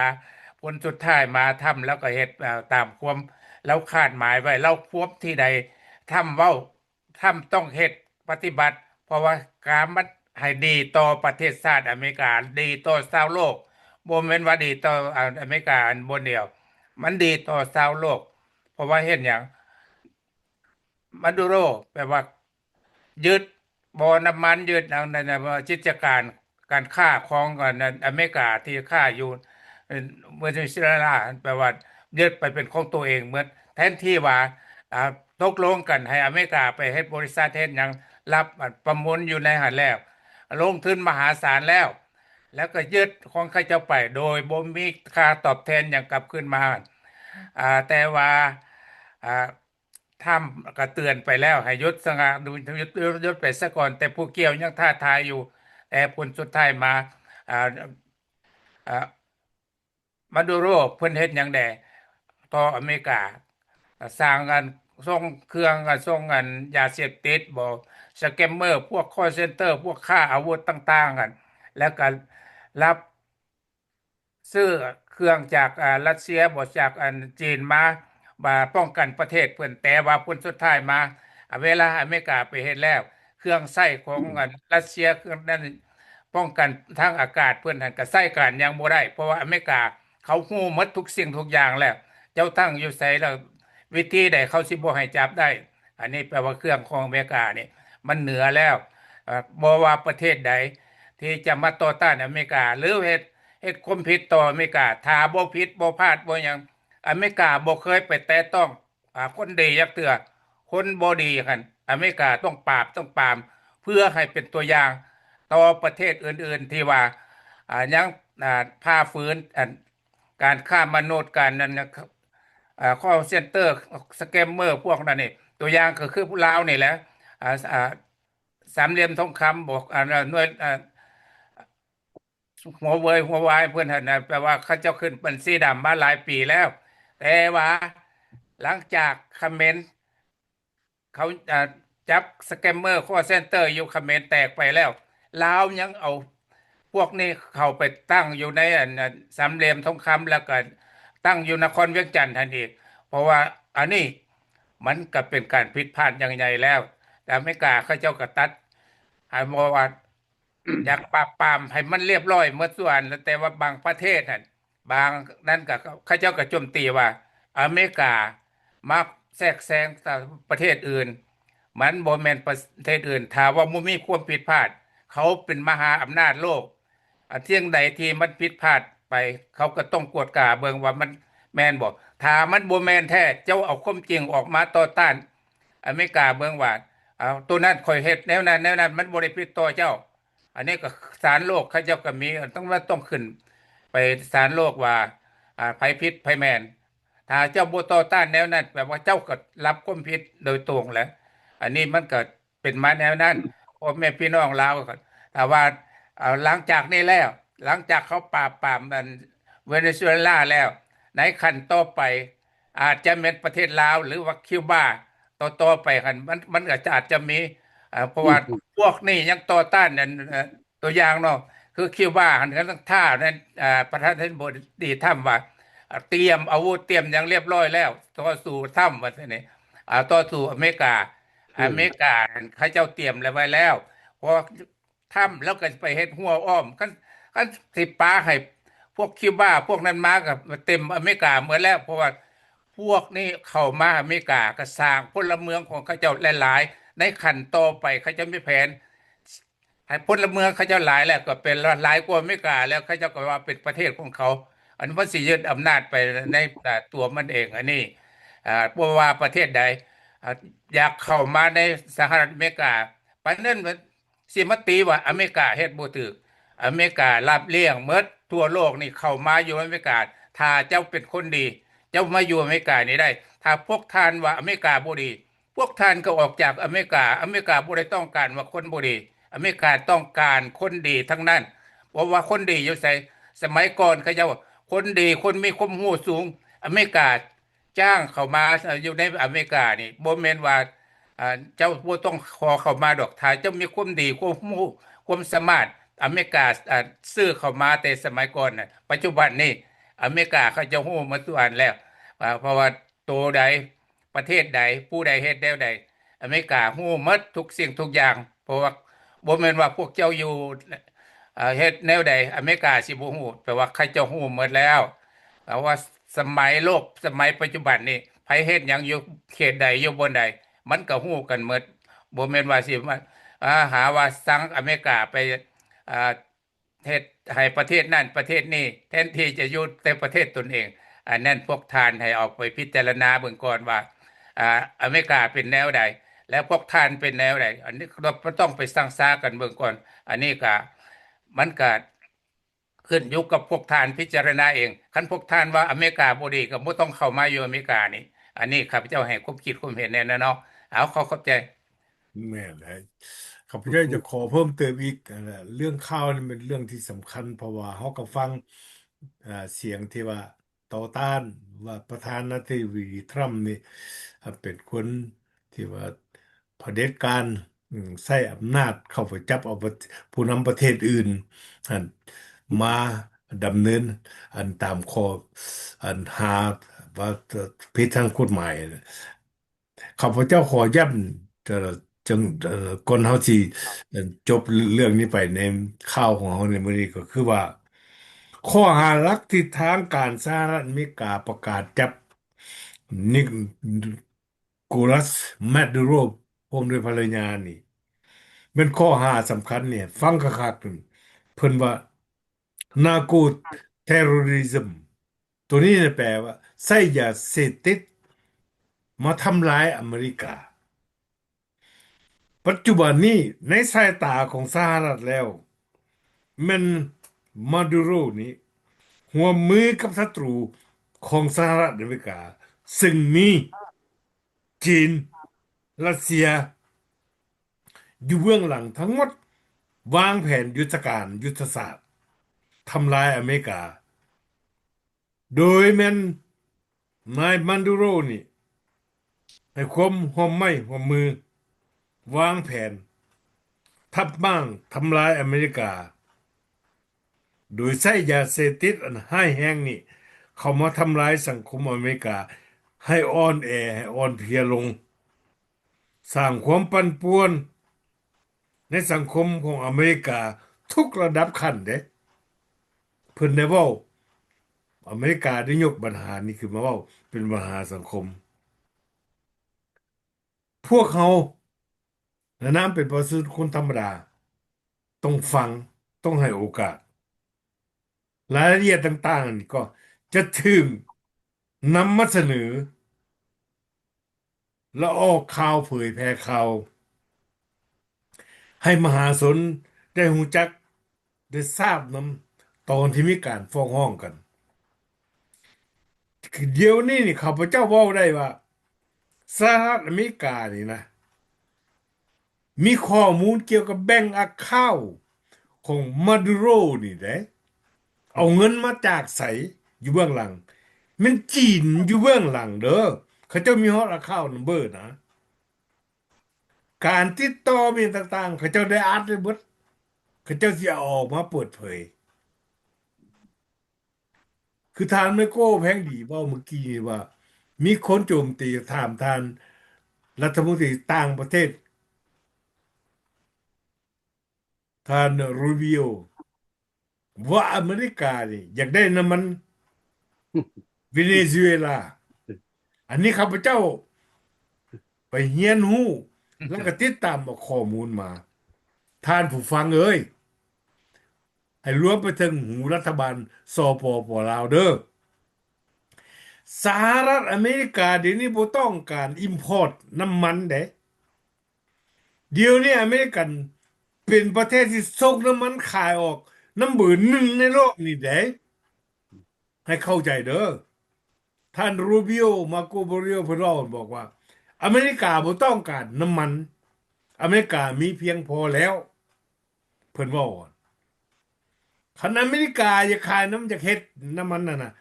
ຜົນສຸດທ້າຍມາ ທຳລາວກໍເຮັດ ເອີ ຕາມຄວາມລາວຄາດໝາຍໄວ້. ລາວຄວາມທີ່ໃດ ທຳເວົ້າ ທຳຕ້ອງເຮັດປະຕິບັດ ເພາະວ່າການມັນໃຫ້ດີຕໍ່ປະເທດຊາດອາເມລິກາ ດີຕໍ່ຊາວໂລກ ບໍ່ແມ່ນວ່າດີຕໍ່ ອາ ອາເມລິກາອັນບ່ອນດຽວ ມັນດີຕໍ່ຊາວໂລກ. ເພາະວ່າເຮັດຫຍັງ ມາດູໂຣ ແປວ່າຍຶດບໍ່ນ້ຳມັນ ຍຶດອັນນັ້ນ ກິດຈະການການຄ້າຂອງອັນນັ້ນອາເມລິກາທີ່ຄ້າຢູ່ເວເນຊູເອລາ ແປວ່າຍຶດໄປເປັນຂອງຕົວເອງໝົດ ແທນທີ່ວ່າ ອ່າ ຕົກລົງກັນໃຫ້ອາເມລິກາໄປເຮັດບໍລິສັດເຮັດຫຍັງ ຮັບປະມູນຢູ່ໃນຫັ້ນແລ້ວ ລົງທຶນມະຫາສານແລ້ວ ແລ້ວກໍຍຶດຂອງເຂົາເຈົ້າໄປ ໂດຍບໍ່ມີຄ່າຕອບແທນຫຍັງກັບຄືນມາ. ອ່າ ແຕ່ວ່າ ອ່າ ທຳກໍເຕືອນໄປແລ້ວໃຫ້ຢຸດຊະ ຢຸດ ຢຸດ ຢຸດໄປຊະກ່ອນ ແຕ່ຜູ້ກ່ຽວຍັງທ້າທາຍຢູ່. ແຕ່ຜົນສຸດທ້າຍມາ ອ່າ ອ່າ ມາດູໂຣເພິ່ນເຮັດຫຍັງແດ່ຕໍ່ອາເມລິກາ? ສ້າງອັນ ສົ່ງເຄື່ອງ ສົ່ງອັນຢາເສບຕິດບໍ ສະແກມເມີ ພວກຄໍເຊັນເຕີ ພວກຄ້າອາວຸດຕ່າງໆ ແລ້ວກໍຮັບ ຊື້ເຄື່ອງຈາກ ອາ ຣັດເຊຍບໍ ຈາກອັນຈີນມາ ມາປ້ອງກັນປະເທດເພິ່ນ. ແຕ່ວ່າຜົນສຸດທ້າຍມາ ອາ ເວລາອາເມລິກາໄປເຮັດແລ້ວ ເຄື່ອງໃຊ້ຂອງອັນຣັດເຊຍ ເຄື່ອງນັ້ນປ້ອງກັນທາງອາກາດເພິ່ນຫັ້ນ ກໍໃຊ້ການຫຍັງບໍ່ໄດ້ ເພາະວ່າອາເມລິກາເຂົາຮູ້ໝົດທຸກສິ່ງທຸກຢ່າງແລ້ວ ເຈົ້າຕັ້ງຢູ່ໃສແລ້ວ ວິທີໃດເຂົາຊິບໍ່ໃຫ້ຈັບໄດ້. ອັນນີ້ແປວ່າເຄື່ອງຂອງອາເມລິການີ້ມັນເໜືອແລ້ວ ເອີ ບໍ່ວ່າປະເທດໃດທີ່ຈະມາຕໍ່ຕ້ານອາເມລິກາ ຫຼືເຮັດ ເຮັດຄວາມຜິດຕໍ່ອາເມລິກາ ຖ້າບໍ່ຜິດບໍ່ພາດບໍ່ຫຍັງ ອາເມລິກາບໍ່ເຄີຍໄປແຕະຕ້ອງ ອາ ຄົນດີຈັກເທື່ອ. ຄົນບໍ່ດີຫັ້ນ ອາເມລິກາຕ້ອງປາບ ຕ້ອງປາມ ເພື່ອໃຫ້ເປັນຕົວຢ່າງຕໍ່ປະເທດອື່ນໆ ທີ່ວ່າ ອາ ຍັງ ອາ ຝ່າຝືນ ອັນ ການຄ້າມະນຸດ ການນັ້ນນະ ເອີ ຄໍເຊັນເຕີ ສະແກມເມີ ພວກນັ້ນນີ້ ຕົວຢ່າງກໍຄືລາວນີ້ແຫຼະ ອາ ອາ ສາມຫຼ່ຽມທອງຄຳ ບອກ ອາ ໜ່ວຍ ອາ ຫົວເວີຍຫົວວາຍເພິ່ນຫັ້ນນະ ແປວ່າເຂົາເຈົ້າຂຶ້ນບັນຊີດຳມາຫຼາຍປີແລ້ວ ແຕ່ວ່າຫຼັງຈາກຂະເໝນ ເຂົາ ອາ ຈັບສະແກມເມີ ຄໍເຊັນເຕີ ຢູ່ຂະເໝນແຕກໄປແລ້ວ ລາວຍັງເອົາພວກນີ້ເຂົ້າໄປຕັ້ງຢູ່ໃນອັນ ອັນ ສາມຫຼ່ຽມທອງຄຳ ແລ້ວກໍຕັ້ງຢູ່ນະຄອນວຽງຈັນຫັ້ນອີກ. ເພາະວ່າອັນນີ້ມັນກໍເປັນການຜິດພາດຢ່າງໃຫຍ່ແລ້ວ ແຕ່ອາເມລິກາເຂົາເຈົ້າກໍຕັດ ໃຫ້ ເພາະວ່າ ຢາກປາບປາມໃຫ້ມັນລຽບລ້ອຍໝົດສ່ວນ ແຕ່ວ່າບາງປະເທດຫັ້ນ ບາງນັ້ນກໍ ເຂົາເຈົ້າກໍໂຈມຕີວ່າອາເມລິກາມາ ແຊກແຊງປະເທດອື່ນ ມັນບໍ່ແມ່ນປະເທດອື່ນ. ຖ້າວ່າບໍ່ມີຄວາມຜິດພາດ ເຂົາເປັນມະຫາອຳນາດໂລກ ອັນສິ່ງໃດທີ່ມັນຜິດພາດໄປ ເຂົາກໍຕ້ອງກວດກາເບິ່ງວ່າມັນແມ່ນບໍ່. ຖ້າມັນບໍ່ແມ່ນແທ້ ເຈົ້າເອົາຄວາມຈິງອອກມາຕໍ່ຕ້ານອາເມລິກາເບິ່ງວ່າ ເອົາ ໂຕນັ້ນຂ້ອຍເຮັດແນວນັ້ນແນວນັ້ນ ມັນບໍ່ໄດ້ຜິດຕໍ່ເຈົ້າ. ອັນນີ້ກໍສານໂລກເຂົາເຈົ້າກໍມີ ຕ້ອງວ່າ ຕ້ອງຂຶ້ນໄປສານໂລກວ່າ ອ່າ ໃຜຜິດໃຜແມ່ນ. ຖ້າເຈົ້າບໍ່ຕໍ່ຕ້ານແນວນັ້ນ ແປວ່າເຈົ້າກໍຮັບຄວາມຜິດໂດຍຕົງແຫຼະ. ອັນນີ້ມັນກໍເປັນມາແນວນັ້ນ ພໍ່ແມ່ພີ່ນ້ອງລາວ. ຖ້າວ່າ ເອີ ຫຼັງຈາກນີ້ແລ້ວ ຫຼັງຈາກເຂົາປາບປາມອັນເວເນຊູເອລາແລ້ວ ໃນຂັ້ນຕໍ່ໄປ ອາດຈະແມ່ນປະເທດລາວ ຫຼືວ່າຄິວບາ ຕໍ່ໆໄປຫັ້ນ ມັນ ມັນກໍຈະ ອາດຈະມີ ເອີ ເພາະວ່າ ອືມ ພວກນີ້ຍັງຕໍ່ຕ້ານອັນ ເອີ ຕົວຢ່າງເນາະ ຄືຄິວບາຫັ້ນ ກໍຕ້ອງຖ້ານັ້ນ ອາ ປະທານາທິບໍດີທຣຳວ່າ ອາ ຕຽມອາວຸດ ຕຽມຫຍັງຮຽບຮ້ອຍແລ້ວ ຕໍ່ສູ້ທຣຳ ວ່າຊັ້ນນີ້ ອາ ຕໍ່ສູ້ອາເມລິກາ. ອືມ ອາເມລິກາຫັ້ນ ເຂົາເຈົ້າຕຽມໄວ້ແລ້ວ ເພາະວ່າ ທຳ ແລ້ວກໍໄປເຮັດຮົ້ວອ້ອມ. ຄັນ ຄັນຊິປາໃຫ້ພວກຄິວບາພວກນັ້ນມາ ກໍເຕັມອາເມລິກາໝົດແລ້ວ ເພາະວ່າພວກນີ້ເຂົ້າມາອາເມລິກາ ກໍສ້າງພົນລະເມືອງຂອງເຂົາເຈົ້າຫຼາຍໆ. ໃນຂັ້ນຕໍ່ໄປເຂົາເຈົ້າມີແຜນໃຫ້ພົນລະເມືອງເຂົາເຈົ້າຫຼາຍແລ້ວ ກໍເປັນຫຼາຍກວ່າອາເມລິກາແລ້ວ ເຂົາເຈົ້າກໍວ່າເປັນປະເທດຂອງເຂົາ. ອັນມັນຊິຍຶດອຳນາດໄປໃນ ອາ ຕົວມັນເອງ. ອັນນີ້ ອາ ບໍ່ວ່າປະເທດໃດ ອາ ຢາກເຂົ້າມາໃນສະຫະລັດອາເມລິກາ ປານນັ້ນ ຊິມາຕີວ່າອາເມລິກາເຮັດບໍ່ຖືກ. ອາເມລິກາຮັບລ້ຽງໝົດ ທົ່ວໂລກນີ້ເຂົ້າມາຢູ່ອາເມລິກາ. ຖ້າເຈົ້າເປັນຄົນດີ ເຈົ້າມາຢູ່ອາເມລິການີ້ໄດ້. ຖ້າພວກທ່ານວ່າອາເມລິກາບໍ່ດີ ພວກທ່ານກໍອອກຈາກອາເມລິກາ. ອາເມລິກາບໍ່ໄດ້ຕ້ອງການວ່າຄົນບໍ່ດີ. ອາເມລິກາຕ້ອງການຄົນດີທັງນັ້ນ. ເພາະວ່າຄົນດີຢູ່ໃສ? ສະໄໝກ່ອນເຂົາເຈົ້າ ຄົນດີ ຄົນມີຄວາມຮູ້ສູງ ອາເມລິກາ ຈ້າງເຂົ້າມາຢູ່ໃນອາເມລິການີ້ ບໍ່ແມ່ນວ່າ ອ່າ ເຈົ້າບໍ່ຕ້ອງຂໍເຂົ້າມາດອກ. ຖ້າເຈົ້າມີຄວາມດີ ຄວາມຮູ້ ຄວາມສາມາດ ອາເມລິກາ ອ່າ ຊື້ເຂົ້າມາແຕ່ສະໄໝກ່ອນນະ. ປັດຈຸບັນນີ້ ອາເມລິກາເຂົາເຈົ້າຮູ້ໝົດທຸກອັນແລ້ວ ອ່າ ເພາະວ່າໂຕໃດ ປະເທດໃດ ຜູ້ໃດເຮັດແນວໃດ ອາເມລິກາຮູ້ໝົດທຸກສິ່ງທຸກຢ່າງ. ເພາະວ່າບໍ່ແມ່ນວ່າພວກເຈົ້າຢູ່ ເອີ ເຮັດແນວໃດ ອາເມລິກາຊິບໍ່ຮູ້ ແປວ່າເຂົາເຈົ້າຮູ້ໝົດແລ້ວ. ເພາະວ່າສະໄໝໂລກ ສະໄໝປັດຈຸບັນນີ້ ໃຜເຮັດຫຍັງຢູ່ເຂດໃດ ຢູ່ບ່ອນໃດ ມັນກໍຮູ້ກັນໝົດ. ບໍ່ແມ່ນວ່າຊິມາ ອາ ຫາວ່າຊັງອາເມລິກາໄປ ອາ ເຮັດໃຫ້ປະເທດນັ້ນປະເທດນີ້ ແທນທີ່ຈະຢູ່ແຕ່ປະເທດຕົນເອງ. ອັນນັ້ນພວກທ່ານໃຫ້ເອົາໄປພິຈາລະນາເບິ່ງກ່ອນວ່າ ອາ ອາເມລິກາເປັນແນວໃດ ແລະ ພວກທ່ານເປັນແນວໃດ. ອັນນີ້ກໍບໍ່ຕ້ອງໄປຊັງຊາກັນເບິ່ງກ່ອນ. ອັນນີ້ກະ ມັນກະຂຶ້ນຢູ່ກັບພວກທ່ານພິຈາລະນາເອງ. ຄັນພວກທ່ານວ່າອາເມລິກາບໍ່ດີ ກໍບໍ່ຕ້ອງເຂົ້າມາຢູ່ອາເມລິການີ້. ອັນນີ້ຂ້າພະເຈົ້າໃຫ້ຄວາມຄິດຄວາມເຫັນແນ່ນະເນາະ. ເອົາ ຂໍຂອບໃຈ. ແມ່ນແຫຼະ ຂ້າພະເຈົ້າຈະຂໍເພີ່ມເຕີມອີກ ອັນ ເລື່ອງຂ່າວນີ້ເປັນເລື່ອງທີ່ສຳຄັນ ເພາະວ່າເຮົາກໍຟັງ ເອີ ສຽງທີ່ວ່າຕໍ່ຕ້ານວ່າປະທານາທິບໍດີທຣຳນີ້ ເປັນຄົນທີ່ວ່າຜະເດັດການ ອາ ໃຊ້ອຳນາດເຂົ້າໄປຈັບເອົາປະ ຜູ້ນຳປະເທດອື່ນ ອັນ ມາດຳເນີນ ອັນ ຕາມຂໍ້ ອັນ ຫາວ່າຜິດທາງກົດໝາຍ. ຂ້າພະເຈົ້າຂໍຢ້ຳ ເອີ ຈັ່ງ ເອີ ກ່ອນເຮົາຊິ ເອີ ຈົບເລື່ອງນີ້ໄປໃນຂ່າວຂອງເຮົາໃນມື້ນີ້ ກໍຄືວ່າ ຂໍ້ຫາຫຼັກທີ່ທາງການສະຫະລັດອາເມລິກາປະກາດຈັບ ນິໂກລັສ ມາດູໂຣ ພ້ອມດ້ວຍພັນລະຍານີ້ ແມ່ນຂໍ້ຫາສຳຄັນນີ້ ຟັງຄັກໆ ເພິ່ນວ່າ ນາໂກເທໂຣຣິຊຶມ ໂຕນີ້ນະແປວ່າໃຊ້ຢາເສບຕິດມາທຳລາຍອາເມລິກາ. ປັດຈຸບັນນີ້ໃນສາຍຕາຂອງສະຫະລັດແລ້ວ ແມ່ນມາດູໂຣນີ້ຮ່ວມມືກັບສັດຕູຂອງສະຫະລັດອາເມລິກາ ເຊິ່ງມີ ຈີນ, ຣັດເຊຍ ຢູ່ເບື້ອງຫຼັງທັງໝົດ, ວາງແຜນຍຸດທະການ, ຍຸດທະສາດ ທຳລາຍອາເມລິກາ, ໂດຍແມ່ນນາຍມາດູໂຣນີ້ ໃຫ້ຄວາມຮ່ວມໄມ້ຮ່ວມມື, ວາງແຜນທັບມ້າງທຳລາຍອາເມລິກາ. ໂດຍໃຊ້ຢາເສບຕິດອັນຮ້າຍແຮງນີ້ ເຂົ້າມາທຳລາຍສັງຄົມອາເມລິກາໃຫ້ອ່ອນແອ, ໃຫ້ອ່ອນເພຍລົງ, ສ້າງຄວາມປັ່ນປ່ວນໃນສັງຄົມຂອງອາເມລິກາທຸກລະດັບຂັ້ນເດ້. ເພິ່ນໄດ້ເວົ້າ, ອາເມລິກາໄດ້ຍົກບັນຫານີ້ຂຶ້ນມາເວົ້າເປັນບັນຫາສັງຄົມ. ພວກເຮົາໃນນາມເປັນປະຊາຊົນຄົນທຳມະດາ ຕ້ອງຟັງ, ຕ້ອງໃຫ້ໂອກາດ. ລາຍລະອຽດຕ່າງໆນີ້ກໍຈະຖືກນຳມາສະເໜີ ແລະ ອອກຂ່າວເຜີຍແຜ່ຂ່າວ ໃຫ້ມະຫາຊົນໄດ້ຮູ້ຈັກ ໄດ້ຊາບນຳ ຕອນທີ່ມີການຟ້ອງຮ້ອງກັນ. ດຽວນີ້ນີ້ ຂ້າພະເຈົ້າເວົ້າໄດ້ວ່າ ສະຫະລັດອາເມລິການີ້ນະ ມີຂໍ້ມູນກ່ຽວກັບແບັງອາຄາວຂອງມາດູໂຣນີ້ເດ້ ເອົາເງິນມາຈາກໃສຢູ່ເບື້ອງຫຼັງ? ແມ່ນຈີນຢູ່ເບື້ອງຫຼັງເດີ້. ເຂົາເຈົ້າມີຮອດອາຄາວນຳເບີນະ. ການຕິດຕໍ່ມີຫຍັງຕ່າງໆ ເຂົາເຈົ້າໄດ້ອັດໄວ້ເບິດ. ເຂົາເຈົ້າຊິເອົາອອກມາເປີດເຜີຍ. ຄືທ່ານໄມໂກ ແພງດີ ເວົ້າມື້ກີ້ນີ້ວ່າ ມີຄົນໂຈມຕີ ຖາມທ່ານລັດຖະມົນຕີຕ່າງປະເທດ ທ່ານ ຣູບິໂອ ວ່າອາເມລິການີ້ຢາກໄດ້ນ້ຳມັນເວເນຊູເອລາ. ອັນນີ້ຂ້າພະເຈົ້າໄປຮຽນຮູ້ ແລ້ວກໍຕິດຕາມເອົາຂໍ້ມູນມາ. ທ່ານຜູ້ຟັງເອີຍ, ໃຫ້ລວມໄປເຖິງຫູລັດຖະບານ ສປປ ລາວເດີ້. ສະຫະລັດອາເມລິກາດຽວນີ້ບໍ່ຕ້ອງການອິມພອດນ້ຳມັນເດ້. ດຽວນີ້ອາເມລິກັນເປັນປະເທດທີ່ສົ່ງນ້ຳມັນຂາຍອອກນຳເບີໜຶ່ງໃນໂລກນີ້ເດ້. ໃຫ້ເຂົ້າໃຈເດີ້. ທ່ານ ຣູບິໂອ ມາໂກ ຣູບິໂອ ເພິ່ນເວົ້າ ເພິ່ນບອກວ່າ ອາເມລິກາບໍ່ຕ້ອງການນ້ຳມັນ, ອາເມລິກາມີພຽງພໍແລ້ວ. ເພິ່ນເວົ້າ ຄັນອາເມລິກາຢາກຂາຍນ້ຳ ຢາກເຮັດນ້ຳມັນນັ້ນນະ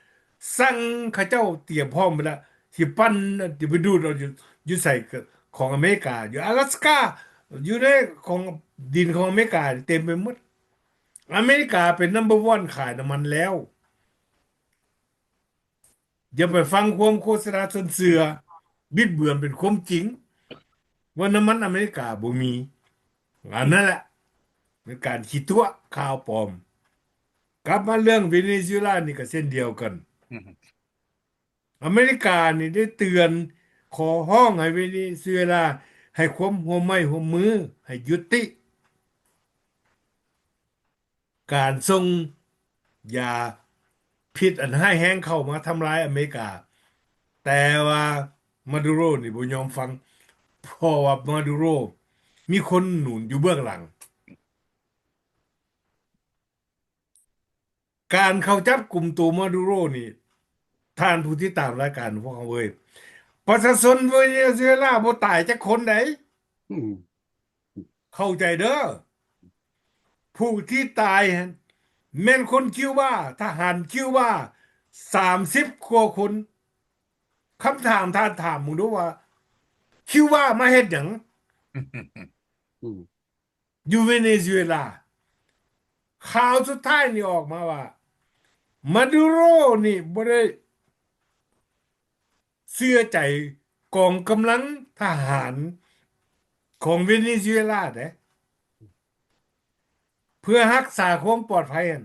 ສັ່ງ ເຂົາເຈົ້າຕຽມພ້ອມໄປແລ້ວ ຊິປັ່ນ ຊິໄປດູດເອົາຢູ່ ຢູ່ໃສ ຂອງອາເມລິກາ ຢູ່ອາລາສກາ ຢູ່ໃນຂອງ ດິນຂອງອາເມລິກາເຕັມໄປໝົດ. ອາເມລິກາເປັນ number one ຂາຍນ້ຳມັນແລ້ວ. ຢ່າໄປຟັງຄວາມໂຄສະນາຊົນເຊື່ອ ບິດເບືອນເປັນຄວາມຈິງ ວ່ານ້ຳມັນອາເມລິກາບໍ່ມີ. ອັນນັ້ນແຫຼະ ເປັນການຂີ້ຕົວະ ຂ່າວປອມ. ກັບມາເລື່ອງເວເນຊູເອລານີ້ກໍເຊັ່ນດຽວກັນ. ອາເມລິການີ້ໄດ້ເຕືອນ ຂໍຮ້ອງໃຫ້ເວເນຊູເອລາໃຫ້ຄວາມຮ່ວມໄມ້ຮ່ວມມື ໃຫ້ຢຸດຕິ ການສົ່ງຢາພິດອັນຮ້າຍແຮງເຂົ້າມາທຳລາຍອາເມລິກາ, ແຕ່ວ່າມາດູໂຣນີ້ບໍ່ຍອມຟັງ, ເພາະວ່າມາດູໂຣມີຄົນໜູນຢູ່ເບື້ອງຫຼັງ. ການເຂົ້າຈັບກຸມໂຕມາດູໂຣນີ້, ທ່ານຜູ້ຕິດຕາມລາຍການຂອງພວກເຮົາເອີຍ, ປະຊາຊົນເວເນຊູເອລາບໍ່ຕາຍຈັກຄົນໃດ. ອືມ ເຂົ້າໃຈເດີ້. ຜູ້ທີ່ຕາຍຫັ້ນແມ່ນຄົນຄິວບາ, ທະຫານຄິວບາ ສາມສິບກວ່າຄົນ. ຄຳຖາມ, ທ່ານຖາມເບິ່ງດູວ່າ ຄິວບາມາເຮັດຫຍັງ? ອືມ ຢູ່ເວເນຊູເອລາ. ຂ່າວສຸດທ້າຍນີ້ອອກມາວ່າ ມາດູໂຣນີ້ບໍ່ໄດ້ເຊື່ອໃຈກອງກຳລັງທະຫານຂອງເວເນຊູເອລາເດ້. ເພື່ອຮັກສາຄວາມປອດໄພຫັ້ນ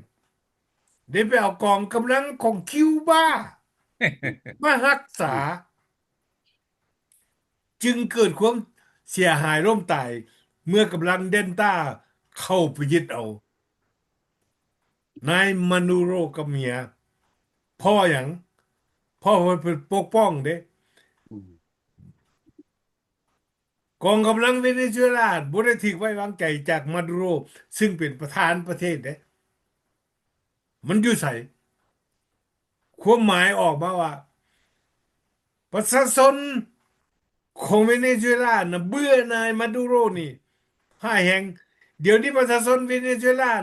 ໄດ້ໄປເອົາກອງກຳລັງຂອງຄິວບາມາຮັກສາ. ຈຶ່ງເກີດຄວາມເສຍຫາຍລົ້ມຕາຍ ເມື່ອກຳລັງເດນຕາເຂົ້າໄປຍຶດເອົານາຍມາດູໂຣກັບເມຍ. ເພາະຫຍັງ? ເພາະວ່າເພິ່ນປົກປ້ອງເດ້. ອືມ ກອງກຳລັງເວເນຊູເອລາບໍ່ໄດ້ຖືກໄວ້ວາງໃຈຈາກມາດູໂຣ ຊຶ່ງເປັນປະທານປະເທດເດ້. ມັນຢູ່ໃສ? ຄວາມໝາຍອອກມາວ່າ ປະຊາຊົນຂອງເວເນຊູເອລານະເບື່ອໜ່າຍມາດູໂຣນີ້ຮ້າຍແຮງ. ດຽວນີ້ປະຊາຊົນເວເນຊູເອລາ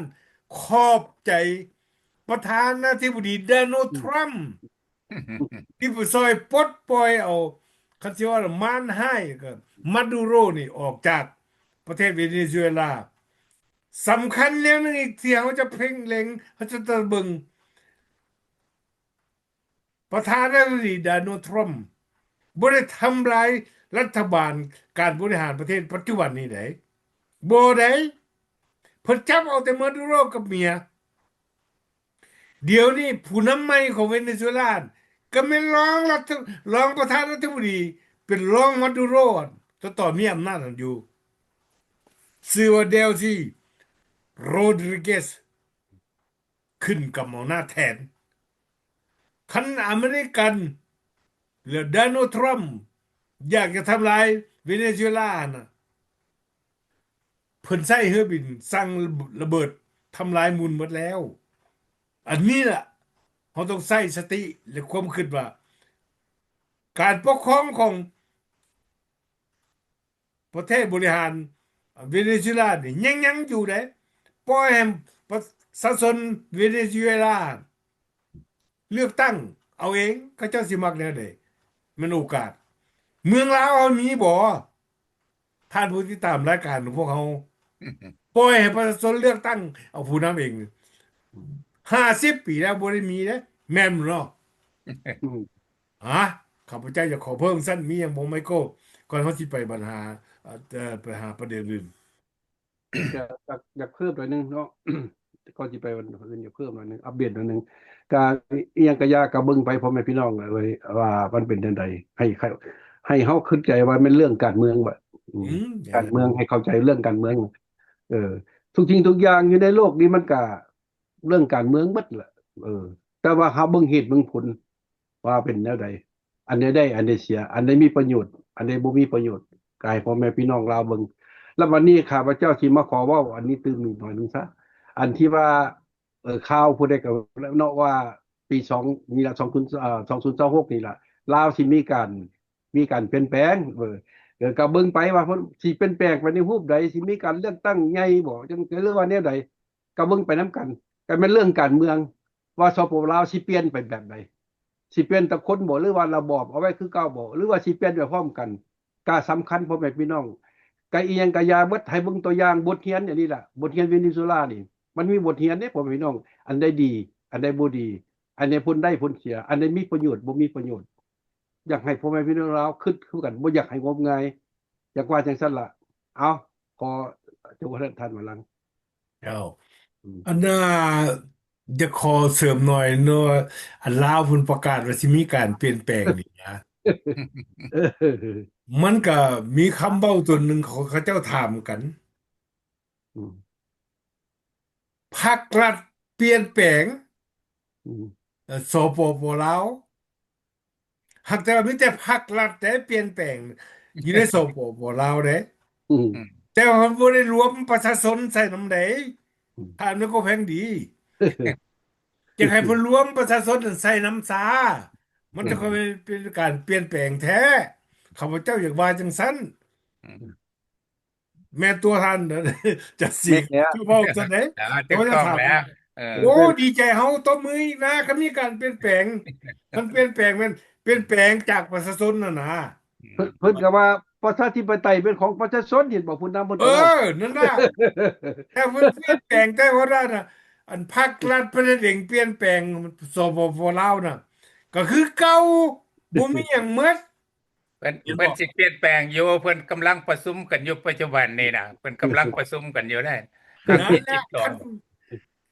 ຂອບໃຈປະທານາທິບໍດີໂດນັລ ທຣຳ ທີ່ໄປຊ່ອຍປົດປ່ອຍເອົາ ຄັນຊິວ່າມານຮ້າຍກໍມາດູໂຣນີ້ອອກຈາກປະເທດເວເນຊູເອລາ. ສຳຄັນແນວໜຶ່ງອີກທີ່ເຮົາຈະເພັ່ງເລັງ, ເຮົາຈະຕະເບິ່ງ, ປະທານາທິບໍດີໂດນັລ ທຣຳ ບໍ່ໄດ້ທຳລາຍລັດຖະບານການບໍລິຫານປະເທດປັດຈຸບັນນີ້ໃດ. ບໍ່ໄດ້. ເພິ່ນຈັບເອົາແຕ່ມາດູໂຣກັບເມຍ. ດຽວນີ້ຜູ້ນຳໃໝ່ຂອງເວເນຊູເອລາ ກໍແມ່ນລອງລັດຖະ ລອງປະທານາທິບໍດີ ເປັນລອງມາດູໂຣ. ຕາຕອນມີອຳນາດຫັ້ນຢູ່ ຊື່ວ່າ ເດລຊີ ໂຣດຣິເກສ ຂຶ້ນກຳອຳນາດແທນ. ຄັນອາເມລິກັນ ແລະ ໂດນັລ ທຣຳ ຢາກຈະທຳລາຍເວເນຊູເອລານະ ເພິ່ນໃຊ້ເຮືອບິນສັ່ງລະເບີດທຳລາຍໝູນໝົດແລ້ວ. ອັນນີ້ລະ ເຮົາຕ້ອງໃຊ້ສະຕິ ແລະ ຄວາມຄິດວ່າ ການປົກຄອງຂອງ ປະເທດບໍລິຫານເວເນຊູເອລານີ້ຍັງ ຍັງຢູ່ເດ້. ປ່ອຍໃຫ້ປະຊາຊົນເວເນຊູເອລາເລືອກຕັ້ງເອົາເອງ ເຂົາເຈົ້າຊິມັກແນວໃດ ແມ່ນໂອກາດ. ເມືອງລາວເຮົາມີບໍ່? ທ່ານຜູ້ຕິດຕາມລາຍການຂອງພວກເຮົາ ປ່ອຍໃຫ້ປະຊາຊົນເລືອກຕັ້ງເອົາຜູ້ນຳເອງ ຫ້າສິບປີແລ້ວບໍ່ໄດ້ມີເດ້ ແມ່ນບໍ່ເນາະ? ອາ ຂ້າພະເຈົ້າຢາກຂໍເພີ່ມຊັ້ນ ມີຫຍັງບໍ່ ໄມໂກ ກ່ອນເຮົາຊິໄປບັນຫາ ເອີ ໄປຫາປະເດັນອື່ນ? ຢາກ ຢາກ ຢາກເພີ່ມໜ້ອຍໜຶ່ງເນາະ ກ່ອນຊິໄປອັນອື່ນ ຢາກເພີ່ມໜ້ອຍໜຶ່ງ ອັບເດດໜ້ອຍໜຶ່ງ. ກະອີ່ຫຍັງກະຢ່າ ກະເບິ່ງໄປ ພໍ່ແມ່ພີ່ນ້ອງເອີຍ ວ່າມັນເປັນຈັ່ງໃດ ໃຫ້ ໃຫ້ ໃຫ້ເຮົາເຂົ້າໃຈວ່າແມ່ນເລື່ອງການເມືອງ ອືມ ການເມືອງ ໃຫ້ເຂົ້າໃຈເລື່ອງການເມືອງ. ເອີ ທຸກສິ່ງທຸກຢ່າງຢູ່ໃນໂລກນີ້ມັນກະ ເລື່ອງການເມືອງເບິດລະ ເອີ ແຕ່ວ່າເຮົາເບິ່ງເຫດເບິ່ງຜົນວ່າເປັນແນວໃດ ອັນໃດໄດ້ ອັນໃດເສຍ ອັນໃດມີປະໂຫຍດ ອັນໃດບໍ່ມີປະໂຫຍດ ກະໃຫ້ພໍ່ແມ່ພີ່ນ້ອງລາວເບິ່ງ. ແລ້ວບັດນີ້ຂ້າພະເຈົ້າຊິມາຂໍເວົ້າອັນນີ້ຕື່ມອີກໜ້ອຍໜຶ່ງຊະ ອັນທີ່ວ່າ ເອີ ຂ່າວຜູ້ໃດກໍເນາະ ວ່າປີສອງ ນີ້ລະ ສອງພັນ ເອີ ສອງພັນຊາວຫົກນີ້ລະ ລາວຊິມີການ ມີການປ່ຽນແປງ ເອີ ເອີ ກໍເບິ່ງໄປວ່າເພິ່ນຊິປ່ຽນແປງໄປໃນຮູບໃດ ຊິມີການເລືອກຕັ້ງໃຫຍ່ບໍ່ ຈັ່ງ ຫຼືວ່າແນວໃດ ກໍເບິ່ງໄປນຳກັນ. ກໍແມ່ນເລື່ອງການເມືອງ ວ່າ ສປປ ລາວ ຊິປ່ຽນໄປແບບໃດ ຊິປ່ຽນແຕ່ຄົນບໍ່ ຫຼືວ່າລະບອບເອົາໄວ້ຄືເກົ່າບໍ່ ຫຼືວ່າຊິປ່ຽນໄປພ້ອມກັນ ກໍສຳຄັນ ພໍ່ແມ່ພີ່ນ້ອງ. ກໍອີ່ຫຍັງກໍຢ່າເບິດ ໃຫ້ເບິ່ງຕົວຢ່າງບົດຮຽນອັນນີ້ລະ ບົດຮຽນເວເນຊູເອລານີ້ ມັນມີບົດຮຽນເດ້ ພໍ່ແມ່ພີ່ນ້ອງ ອັນໃດດີ ອັນໃດບໍ່ດີ ອັນໃດຜົນໄດ້ຜົນເສຍ ອັນໃດມີປະໂຫຍດ ບໍ່ມີປະໂຫຍດ. ຢາກໃຫ້ພໍ່ແມ່ພີ່ນ້ອງລາວຄິດຄືກັນ ບໍ່ຢາກໃຫ້ງົມງາຍ ຢາກວ່າຈັ່ງຊັ້ນລະ. ເອົາ ຂໍ ເຈົ້າ ທ່ານ ທ່ານວາລັງ. ເຈົ້າ ອືມ ອັນນ່າ ຢາກຂໍເສີມໜ້ອຍເນາະ ອັນລາວເພິ່ນປະກາດວ່າຊິມີການປ່ຽນແປງນີ້ນະ ມັນກະມີຄຳເວົ້າຕົວໜຶ່ງ ເຂົາ ເຂົາເຈົ້າຖາມກັນ ອືມ ພັກລັດປ່ຽນແປງ ອືມ ເອີ ສປປ ລາວ ຫາກແຕ່ວ່າມີແຕ່ພັກລັດເດ້ປ່ຽນແປງຢູ່ໃນ ສປປ ລາວເດ້ ອືມ ແຕ່ວ່າມັນບໍ່ໄດ້ລວມປະຊາຊົນໃສ່ນຳໃດ ອືມ ທ່ານແມ່ນກໍແພງດີ ຢາກໃຫ້ເພິ່ນລວມປະຊາຊົນນັ້ນໃສ່ນຳຊາ ມັນຈະ ອືມ ຄ່ອຍເປັນການປ່ຽນແປງແທ້ ຂ້າພະເຈົ້າຢາກວ່າຈັ່ງຊັ້ນ ອືມ ແມ່ນຕົວທ່ານ ຈະຊິ ແມ່ນແລ້ວ ຈະເວົ້າຈັ່ງໃດ ເອີ ຖືກຕ້ອງແລ້ວ ເອີ ໂອ້ ດີໃຈເຮົາ ຕົບມືອີກນະ ຄັນມີການປ່ຽນແປງ ມັນປ່ຽນແປງ ແມ່ນປ່ຽນແປງຈາກປະຊາຊົນຫັ້ນນະ ເພິ່ນ ເພິ່ນກໍວ່າປະຊາທິປະໄຕເປັນຂອງປະຊາຊົນ ເຫັນບໍ່ ຜູ້ນຳເພິ່ນ ເອີ ນັ້ນນະ ແຕ່ເພິ່ນປ່ຽນແປງ ແຕ່ວ່ານັ້ນນະ ອັນພັກລັດເພິ່ນເອງປ່ຽນແປງ ສປປ ລາວນະ ກໍຄືເກົ່າ ບໍ່ມີຫຍັງໝົດ. ເພິ່ນ ເຫັນບໍ່ ເພິ່ນຊິປ່ຽນແປງຢູ່ ເພິ່ນກຳລັງປະຊຸມກັນຢູ່ປັດຈຸບັນນີ້ນະ ເພິ່ນກຳລັງປະຊຸມກັນຢູ່ເດ້ ຄັ້ງທີສິບສອງ ຄັນ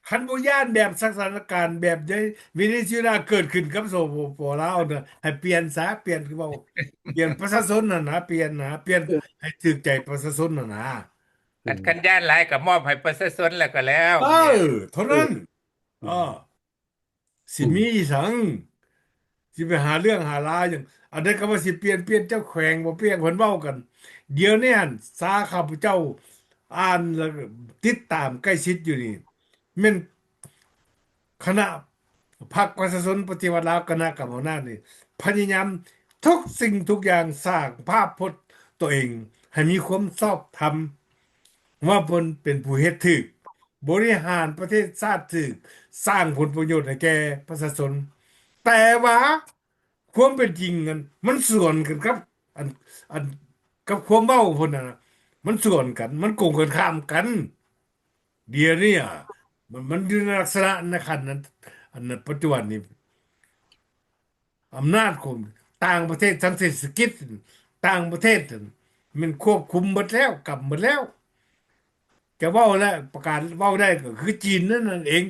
ຄັນບໍ່ຢ້ານແບບສະຖານະການແບບໃນເວເນຊູເອລາເກີດຂຶ້ນກັບ ສປປ ລາວນະ ໃຫ້ປ່ຽນຊະ ປ່ຽນ ຄືເວົ້າ ປ່ຽນປະຊາຊົນຫັ້ນນະ ປ່ຽນນະ ປ່ຽນໃຫ້ຖືກໃຈປະຊາຊົນຫັ້ນນະ ຄັນ ອືມ ຄັນຢ້ານຫຼາຍກໍມອບໃຫ້ປະຊາຊົນແລ້ວກໍແລ້ວ ເອີ ເທົ່ານັ້ນ ອືມ ເອີ ຊິມີອີ່ຫຍັງ ຊິໄປຫາເລື່ອງຫາລາວຫຍັງ ອັນໃດກໍວ່າຊິປ່ຽນ ປ່ຽນເຈົ້າແຂວງບໍ່ປ່ຽນ ເພິ່ນເວົ້າກັນ ດຽວນີ້ຫັ້ນ ຊາ ຂ້າພະເຈົ້າອ່ານ ແລະ ຕິດຕາມໃກ້ຊິດຢູ່ນີ້ ແມ່ນຄະນະພັກປະຊາຊົນປະຕິວັດລາວ ຄະນະກຳມະນາດນີ້ ພະຍາຍາມທຸກສິ່ງທຸກຢ່າງ ສ້າງພາບພົດຕົວເອງໃຫ້ມີຄວາມຊອບທຳ ວ່າເພິ່ນເປັນຜູ້ເຮັດຖືກ ບໍລິຫານປະເທດຊາດຖືກ ສ້າງຜົນປະໂຫຍດໃຫ້ແກ່ປະຊາຊົນ ແຕ່ວ່າຄວາມເປັນຈິງນັ້ນ ມັນສວນກັນກັບ ອັນ ອັນ ກັບຄວາມເວົ້າເພິ່ນນະ ມັນສວນກັນ ມັນກົງກັນຂ້າມກັນ ດຽວນີ້ອະ ມັນ ມັນຢູ່ໃນລັກສະນະໃນຂັ້ນນັ້ນ ອັນ ປັດຈຸບັນນີ້ ອຳນາດຂອງຕ່າງປະເທດ ທາງເສດຖະກິດຕ່າງປະເທດນັ້ນ ແມ່ນຄວບຄຸມເບິດແລ້ວ ກຳເບິດແລ້ວ ຈະເວົ້າແລ້ວ ປະກາດເວົ້າໄດ້ກໍຄືຈີນນັ້ນ ນັ້ນເອງ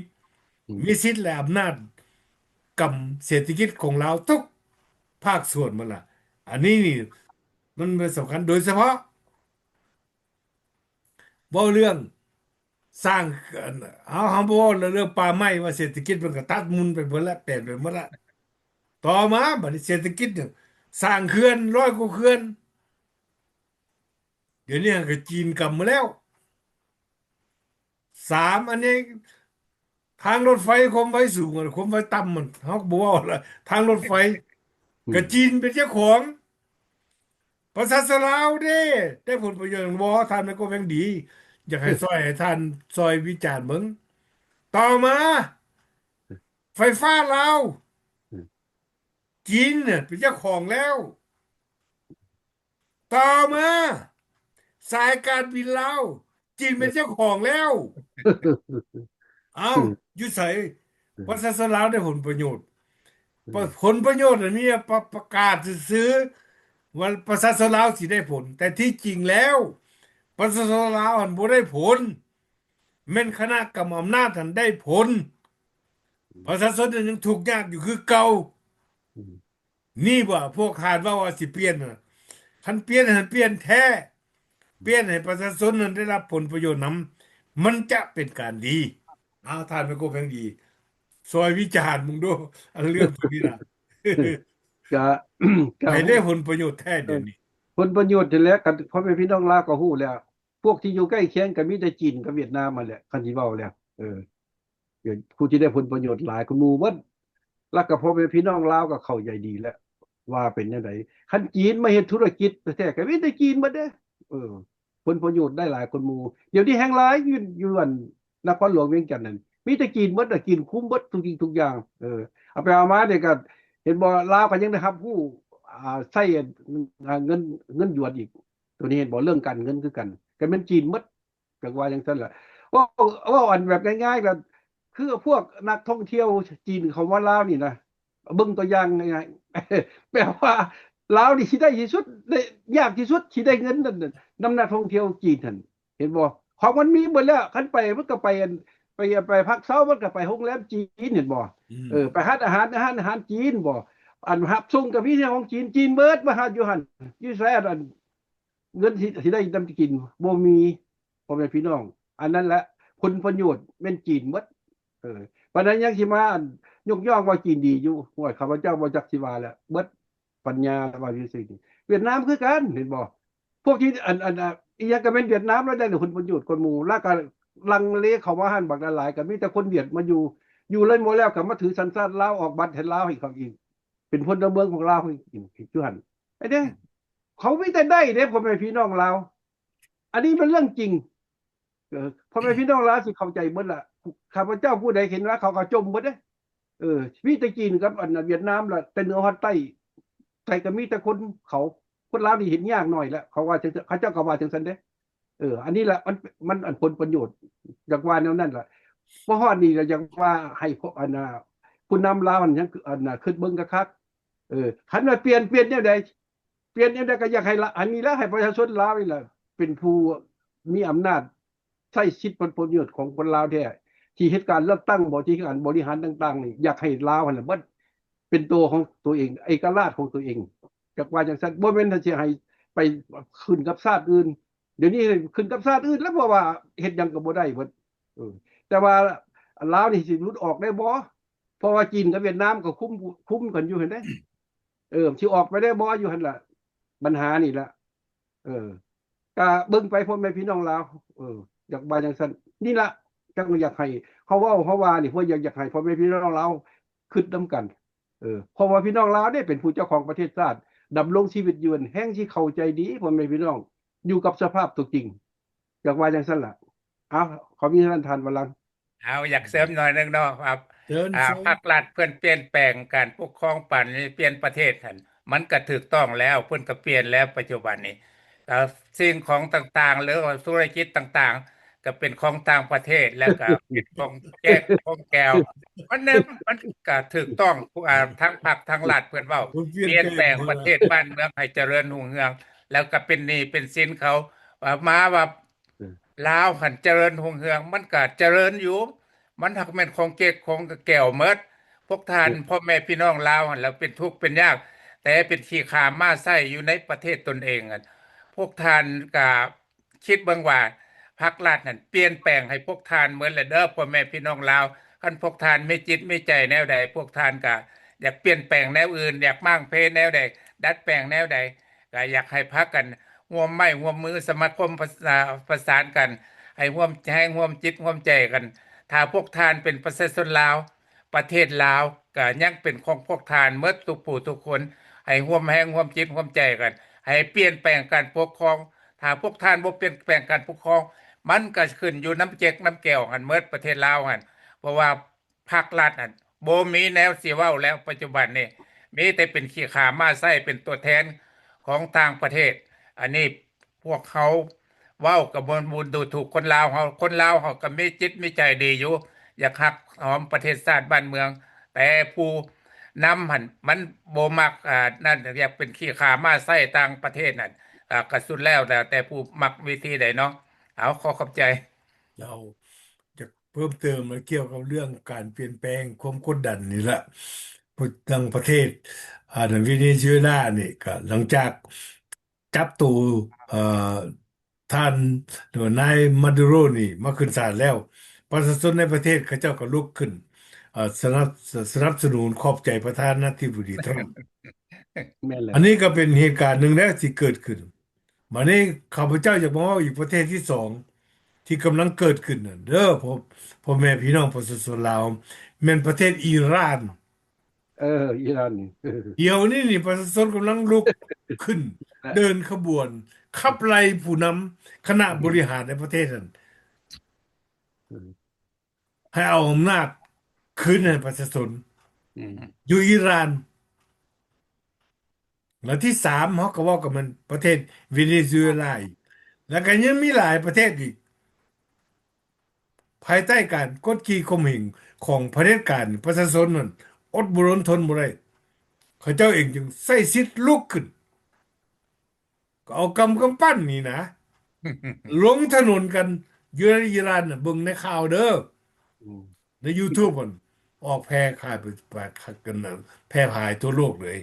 ອືມ ມີສິດ ແລະ ອຳນາດກຳເສດຖະກິດຂອງລາວທຸກພາກສ່ວນໝົດລະ ອັນນີ້ນີ້ ມັນເປັນສຳຄັນ ໂດຍສະເພາະເວົ້າເລື່ອງສ້າງ ເຮົາ ເຮົາບໍ່ເວົ້າເລື່ອງປ່າໄມ້ ວ່າເສດຖະກິດມັນກໍຕັດໝຸ່ນໄປເບິດລະ ແປນໄປໝົດລະ. ຕໍ່ມາບັດນີ້ເສດຖະກິດ ສ້າງເຂື່ອນຮ້ອຍກວ່າເຂື່ອນ ດຽວນີ້ກໍຈີນກຳມາແລ້ວ. ສາມ ອັນນີ້ ທາງລົດໄຟຄວາມໄວສູງ ຄວາມໄວຕ່ຳ ເຮົາກໍບໍ່ເວົ້າລະ ທາງລົດໄຟ ອືມ ກໍຈີນເປັນເຈົ້າຂອງ. ປະຊາຊົນລາວເດ້ ໄດ້ຜົນປະໂຫຍດຫຍັງບໍ່? ທ່ານແມ່ໂກແພງດີ ຢາກໃຫ້ຊ່ອຍ ໃຫ້ທ່ານຊ່ອຍວິຈານເບິ່ງ. ຕໍ່ມາ ໄຟຟ້າລາວ ອືມ ຈີນເປັນເຈົ້າຂອງແລ້ວ. ຕໍ່ມາ ສາຍການບິນລາວ ຈີນເປັນເຈົ້າຂອງແລ້ວ. ເອົ້າ ຢູ່ໃສ? ປະຊາຊົນລາວໄດ້ຜົນປະໂຫຍດ. ປະ ຜົນປະໂຫຍດອັນນີ້ປະ ປະກາດຊື່ໆ ວ່າປະຊາຊົນລາວຊິໄດ້ຜົນ, ແຕ່ທີ່ຈິງແລ້ວ ປະຊາຊົນລາວຫັ້ນບໍ່ໄດ້ຜົນ, ແມ່ນຄະນະກຳອຳນາດຫັ້ນໄດ້ຜົນ. ປະຊາຊົນນັ້ນຍັງທຸກຍາກຢູ່ຄືເກົ່າ. ນີ້ບໍ່ ພວກທ່ານເວົ້າວ່າຊິປ່ຽນນະ, ຄັນປ່ຽນຫັ້ນປ່ຽນແທ້, ປ່ຽນໃຫ້ປະຊາຊົນນັ້ນໄດ້ຮັບຜົນປະໂຫຍດນຳ, ມັນຈະເປັນການດີ. ອ້າວ ທ່ານແມ່ໂກແພງດີ ຊ່ອຍວິຈານເບິ່ງດູ ອັນເລື່ອງຕົວນີ້ນະ. ກະ ກະ ໃຜໄດ້ຜົນປະໂຫຍດແທ້ດຽວນີ້? ເອີ ຜົນປະໂຫຍດຫັ້ນແຫຼະ ກະພໍ່ແມ່ພີ່ນ້ອງລາວກໍຮູ້ແລ້ວ, ພວກທີ່ຢູ່ໃກ້ຄຽງກໍມີແຕ່ຈີນກັບຫວຽດນາມຫັ້ນແຫຼະ ຄັນຊິເວົ້າແລ້ວ. ເອີ ຜູ້ທີ່ໄດ້ຜົນປະໂຫຍດຫຼາຍກວ່າໝູ່ເບິດ ແລ້ວກໍພໍ່ແມ່ພີ່ນ້ອງລາວກໍເຂົ້າໃຈດີແລ້ວວ່າເປັນແນວໃດ. ຄັນຈີນມາເຮັດທຸລະກິດແທ້ໆ ກໍມີແຕ່ຈີນເບິດເດ້. ເອີ ຜົນປະໂຫຍດໄດ້ຫຼາຍກວ່າໝູ່. ດຽວນີ້ແຮ່ງຫຼາຍຢູ່ ຢູ່ອັນນະຄອນຫຼວງວຽງຈັນນັ້ນ ມີແຕ່ຈີນເບິດນະ, ຈີນຄຸມເບິດທຸກສິ່ງທຸກຢ່າງ. ເອີ ເອົາໄປເອົາມານີ້ກໍເຫັນບໍ່ ລາວກໍຍັງໄດ້ຮັບຮູ້ ອ່າ ໃຊ້ ອ່າ ເງິນ ເງິນຢວນອີກ. ໂຕນີ້ເຫັນບໍ່ ເລື່ອງການເງິນຄືກັນ ກໍແມ່ນຈີນເບິດ. ຈັກວ່າຈັ່ງຊັ້ນລະ ເວົ້າ ເວົ້າອັນແບບງ່າຍໆ ກໍຄືພວກນັກທ່ອງທ່ຽວຈີນເຂົ້າມາລາວນີ້ນະ ເບິ່ງຕົວຢ່າງງ່າຍໆ ແປວ່າລາວນີ້ຊິໄດ້ທີ່ສຸດ ໄດ້ຍາກທີ່ສຸດ ຊິໄດ້ເງິນນັ້ນນຳນັກທ່ອງທ່ຽວຈີນຫັ້ນ ເຫັນບໍ່? ຂອງມັນມີເບິດແລ້ວ ຄັນໄປມັນກໍໄປ ໄປ ໄປພັກເຊົາ ມັນກໍໄປໂຮງແຮມຈີນ ເຫັນບໍ່? ອືມ ເອີ ໄປຮ້ານອາຫານ ຮ້ານອາຫານຈີນບໍ ອັນຮັບສົ່ງກໍມີແຕ່ຂອງຈີນ ຈີນເບິດ ມາຮັບຢູ່ຫັ້ນ ຢູ່ໃສ ອັນ ເງິນຊິ ຊິໄດ້ນຳກິນບໍ່ມີ ພໍ່ແມ່ພີ່ນ້ອງ. ອັນນັ້ນແຫຼະ ຜົນປະໂຫຍດແມ່ນຈີນເບິດ. ເອີ ປານໃດຍັງຊິມາ ອັນ ຍົກຍ້ອງວ່າຈີນດີຢູ່. ໂອ້ຍ ຂ້າພະເຈົ້າບໍ່ຈັກຊິວ່າແລ້ວ ເບິດປັນຍາແລ້ວ ວ່າຢູ່ຊີ້. ຫວຽດນາມຄືກັນ ເຫັນບໍ່? ພວກທີ່ ອັນ ອັນ ອາ ອີຫຍັງກໍແມ່ນຫວຽດນາມລະໄດ້ຜົນປະໂຫຍດກ່ອນໝູ່ ລະກໍລັງເລເຂົ້າມາຫັ້ນບັກຫຼາຍໆ ກໍມີແຕ່ຄົນຫວຽດມາຢູ່ ຢູ່ແລ້ວບໍ່ແລ້ວກໍມາຖືສັນຊາດລາວ ອອກບັດໃຫ້ລາວໃຫ້ເຂົາອີກ ເປັນພົນລະເມືອງຂອງລາວໃຫ້ອີກ ຢູ່ຫັ້ນ. ໄອ້ເດ້ ອືມ ເຂົາມີແຕ່ໄດ້ເດ້ ພໍ່ແມ່ພີ່ນ້ອງລາວ ອັນນີ້ແມ່ນເລື່ອງຈິງ. ເອີ ພໍ່ແມ່ພີ່ນ້ອງລາວຊິເຂົ້າໃຈເບິດລະ ຂ້າພະເຈົ້າຜູ້ໃດເຫັນວ່າເຂົາກໍຈົ່ມເບິດເດ້. ເອີ ມີແຕ່ຈີນກັບອັນຫວຽດນາມລະ ແຕ່ເໜືອຮອດໃຕ້ ໃສກໍມີແຕ່ຄົນເຂົາ ຄົນລາວນີ້ເຫັນຍາກໜ້ອຍລະ ເຂົາວ່າຈັ່ງ ເຂົາເຈົ້າກໍວ່າຈັ່ງຊັ້ນເດ້. ເອີ ອັນນີ້ລະ ມັນ ມັນອັນຜົນປະໂຫຍດ ຢາກວ່າແນວນັ້ນລະ. ມາຮອດນີ້ລະ ຢາກວ່າໃຫ້ພວກ ອັນ ອາ ຜູ້ນຳລາວຫັ້ນ ຍັງ ອັນ ອາ ຄິດເບິ່ງຄັກໆ. ເອີ ຄັນວ່າປ່ຽນ ປ່ຽນແນວໃດ? ປ່ຽນແນວໃດກໍຢາກໃຫ້ລະ ອັນນີ້ລະ ໃຫ້ປະຊາຊົນລາວນີ້ລະ ເປັນຜູ້ມີອຳນາດ ໃຊ້ສິດຜົນປະໂຫຍດຂອງຄົນລາວແທ້ ທີ່ເຮັດການເລືອກຕັ້ງບໍ ທີ່ການບໍລິຫານຕ່າງໆນີ້ ຢາກໃຫ້ລາວຫັ້ນນະເບິດ ເປັນໂຕຂອງໂຕເອງ ເອກະລາດຂອງໂຕເອງ ຈັກວ່າຈັ່ງຊັ້ນ. ບໍ່ແມ່ນຊິໃຫ້ໄປຂຶ້ນກັບຊາດອື່ນ. ດຽວນີ້ຂຶ້ນກັບຊາດອື່ນແລ້ວ ເພາະວ່າເຮັດຫຍັງກໍບໍ່ໄດ້ເບິດ. ເອີ ແຕ່ວ່າລາວນີ້ຊິຫຼຸດອອກໄດ້ບໍ່? ເພາະວ່າຈີນກັບຫວຽດນາມກໍຄຸມ ຄຸມກັນຢູ່ຫັ້ນເດ້. ເອີ ຊິອອກໄປໄດ້ບໍ່ ຢູ່ຫັ້ນລະ ບັນຫານີ້ລະ. ເອີ ກະເບິ່ງໄປ ພໍ່ແມ່ພີ່ນ້ອງລາວ ເອີ ຢາກວ່າຈັ່ງຊັ້ນ. ນີ້ລະ ຈັ່ງຢາກໃຫ້ເຮົາເວົ້າ ເຮົາວ່ານີ້ ເພື່ອຢາກ ຢາກໃຫ້ພໍ່ແມ່ພີ່ນ້ອງລາວຄິດນຳກັນ. ເອີ ເພາະວ່າພີ່ນ້ອງລາວເດ້ເປັນຜູ້ເຈົ້າຂອງປະເທດຊາດ ດຳລົງຊີວິດຢູ່ ແຮ່ງຊິເຂົ້າໃຈດີ ພໍ່ແມ່ພີ່ນ້ອງ ຢູ່ກັບສະພາບຕົວຈິງ. ຢາກວ່າຈັ່ງຊັ້ນລະ. ເອົາ ຂໍມີເທົ່ານັ້ນ ທ່ານວະລັງ. ເອົາ ຢາກເສີມໜ້ອຍໜຶ່ງເນາະ ວ່າ ເຊີນ ອ່າ ເຊີນ. ພັກລັດເພິ່ນປ່ຽນແປງການປົກຄອງປານນີ້ ປ່ຽນປະເທດຫັ້ນ ມັນກະຖືກຕ້ອງແລ້ວ ເພິ່ນກະປ່ຽນແລ້ວປັດຈຸບັນນີ້. ເອີ ສິ່ງຂອງຕ່າງໆ ຫຼືວ່າທຸລະກິດຕ່າງໆ ກະເປັນຂອງຕ່າງປະເທດ ແລ້ວກະເປັນຂອງແຈກຂອງແກວ ມັນ ມັນກະຖືກຕ້ອງ ອ່າ ທາງພັກທາງລັດເພິ່ນເວົ້າ ປ່ຽນແປງປະເທດບ້ານເມືອງໃຫ້ຈະເລີນຮຸ່ງເຮືອງ ແລ້ວກະເປັນໜີ້ເປັນສິນເຂົາ ເອີ ມາວ່າ ລາວຫັ້ນຈະເລີນຮຸ່ງເຮືອງ ມັນກະຈະເລີນຢູ່ ມັນຫາກແມ່ນຂອງເຈັກຂອງກະແກວໝົດ. ພວກທ່ານ ເອີ ພໍ່ແມ່ພີ່ນ້ອງລາວຫັ້ນລະເປັນທຸກເປັນຍາກ ແຕ່ເປັນຂີ້ຂ້າມ້າໃຊ້ຢູ່ໃນປະເທດຕົນເອງ. ພວກທ່ານກະຄິດເບິ່ງວ່າ ພັກລັດນັ້ນປ່ຽນແປງໃຫ້ພວກທ່ານໝົດແລ້ວເດີ ພໍ່ແມ່ພີ່ນ້ອງລາວ. ຄັນພວກທ່ານມີຈິດມີໃຈແນວໃດ ພວກທ່ານກະຢາກປ່ຽນແປງແນວອື່ນ ຢາກມ້າງເພແນວໃດ ດັດແປງແນວໃດ ກະຢາກໃຫ້ພາກັນຮ່ວມໄມ້ຮ່ວມມື ສະມາຄົມ ປະ ອາ ປະສານກັນ ໃຫ້ຮ່ວມແຮງຮ່ວມຈິດຮ່ວມໃຈກັນ. ຖ້າພວກທ່ານເປັນປະຊາຊົນລາວ ປະເທດລາວກະຍັງເປັນຂອງພວກທ່ານໝົດທຸກຜູ້ທຸກຄົນ. ໃຫ້ຮ່ວມແຮງຮ່ວມຈິດຮ່ວມໃຈກັນ ໃຫ້ປ່ຽນແປງການປົກຄອງ. ຖ້າພວກທ່ານບໍ່ປ່ຽນແປງການປົກຄອງ ມັນກະຂຶ້ນຢູ່ນຳເຈັກນຳແກວຫັ້ນໝົດ ປະເທດລາວຫັ້ນ. ເພາະວ່າພັກລັດຫັ້ນບໍ່ມີແນວຊິເວົ້າແລ້ວ ປັດຈຸບັນນີ້ ມີແຕ່ເປັນຂີ້ຂ້າມ້າໃຊ້ ເປັນຕົວແທນຂອງຕ່າງປະເທດ. ອັນນີ້ ພວກເຮົາເວົ້າກໍບໍ່ ບໍ່ດູຖູກຄົນລາວເຮົາ. ຄົນລາວເຮົາກໍມີຈິດມີໃຈດີຢູ່ ຢາກຮັກຫອມປະເທດຊາດບ້ານເມືອງ ແຕ່ຜູ້ນຳຫັ້ນມັນບໍ່ມັກ ອ່າ ນັ້ນ ຢາກເປັນຂີ້ຂ້າມ້າໃຊ້ຕ່າງປະເທດນັ້ນ. ອ່າ ກໍສຸດແລ້ວ ແລ້ວແຕ່ຜູ້ມັກວິທີໃດເນາະ. ເອົາ ຂໍຂອບໃຈ. ເຈົ້າ ຢາກເພີ່ມເຕີມກ່ຽວກັບເລື່ອງການປ່ຽນແປງຄວາມກົດດັນນີ້ລະ. ທາງປະເທດ ອ່າ ເວເນຊູເອລານີ້ ກໍຫຼັງຈາກ ຈັບໂຕ ເອີ ທ່ານ ຫຼືວ່ານາຍມາດູໂຣນີ້ມາຂຶ້ນສານແລ້ວ ປະຊາຊົນໃນປະເທດເຂົາເຈົ້າກໍລຸກຂຶ້ນ ເອີ ສະໜັບ ສະໜັບສະໜູນຂອບໃຈປະທານາທິບໍດີທຣຳ. ແມ່ນແລ້ວ ອັນນີ້ກໍເປັນເຫດການໜຶ່ງແລ້ວທີ່ເກີດຂຶ້ນ. ບາດນີ້ຂ້າພະເຈົ້າຢາກມາເວົ້າອີກປະເທດທີສອງທີ່ກຳລັງເກີດຂຶ້ນນັ້ນເດີ ພໍ່ ພໍ່ແມ່ພີ່ນ້ອງປະຊາຊົນລາວ ແມ່ນປະເທດອີຣານ. ເອີ ອີຣານນີ້ ດຽວນີ້ນີ້ປະຊາຊົນກຳລັງລຸກຂຶ້ນ ເດີນຂະບວນຂັບໄລ່ຜູ້ນຳຄະນະບໍລິຫານໃນປະເທດນັ້ນ ໃຫ້ເອົາອຳນາດຄືນໃຫ້ປະຊາຊົນ ຢູ່ອີຣານ. ແລະທີສາມ ເຮົາກໍເວົ້າກັນແມ່ນປະເທດເວເນຊູເອລາອີກ ແລ້ວກໍຍັງມີຫຼາຍປະເທດອີກ ພາຍໃຕ້ການກົດຂີ່ຂົ່ມເຫັງຂອງຜະເດັດການ ປະຊາຊົນນັ້ນອົດບໍ່ລົນທົນບໍ່ໄດ້ ເຂົາເຈົ້າເອງຈຶ່ງໃຊ້ສິດລຸກຂຶ້ນ ກໍເອົາກຳກຳປັ້ນນີ້ນະ ລົງຖະໜົນກັນຢູ່ໃນອີຣານນະ ເບິ່ງໃນຂ່າວເດີ ໃນຢູທູບພຸ້ນ ອອກແຜ່ຂາຍໄປ ໄປກັນ ແຜ່ຂາຍທົ່ວໂລກເລີຍ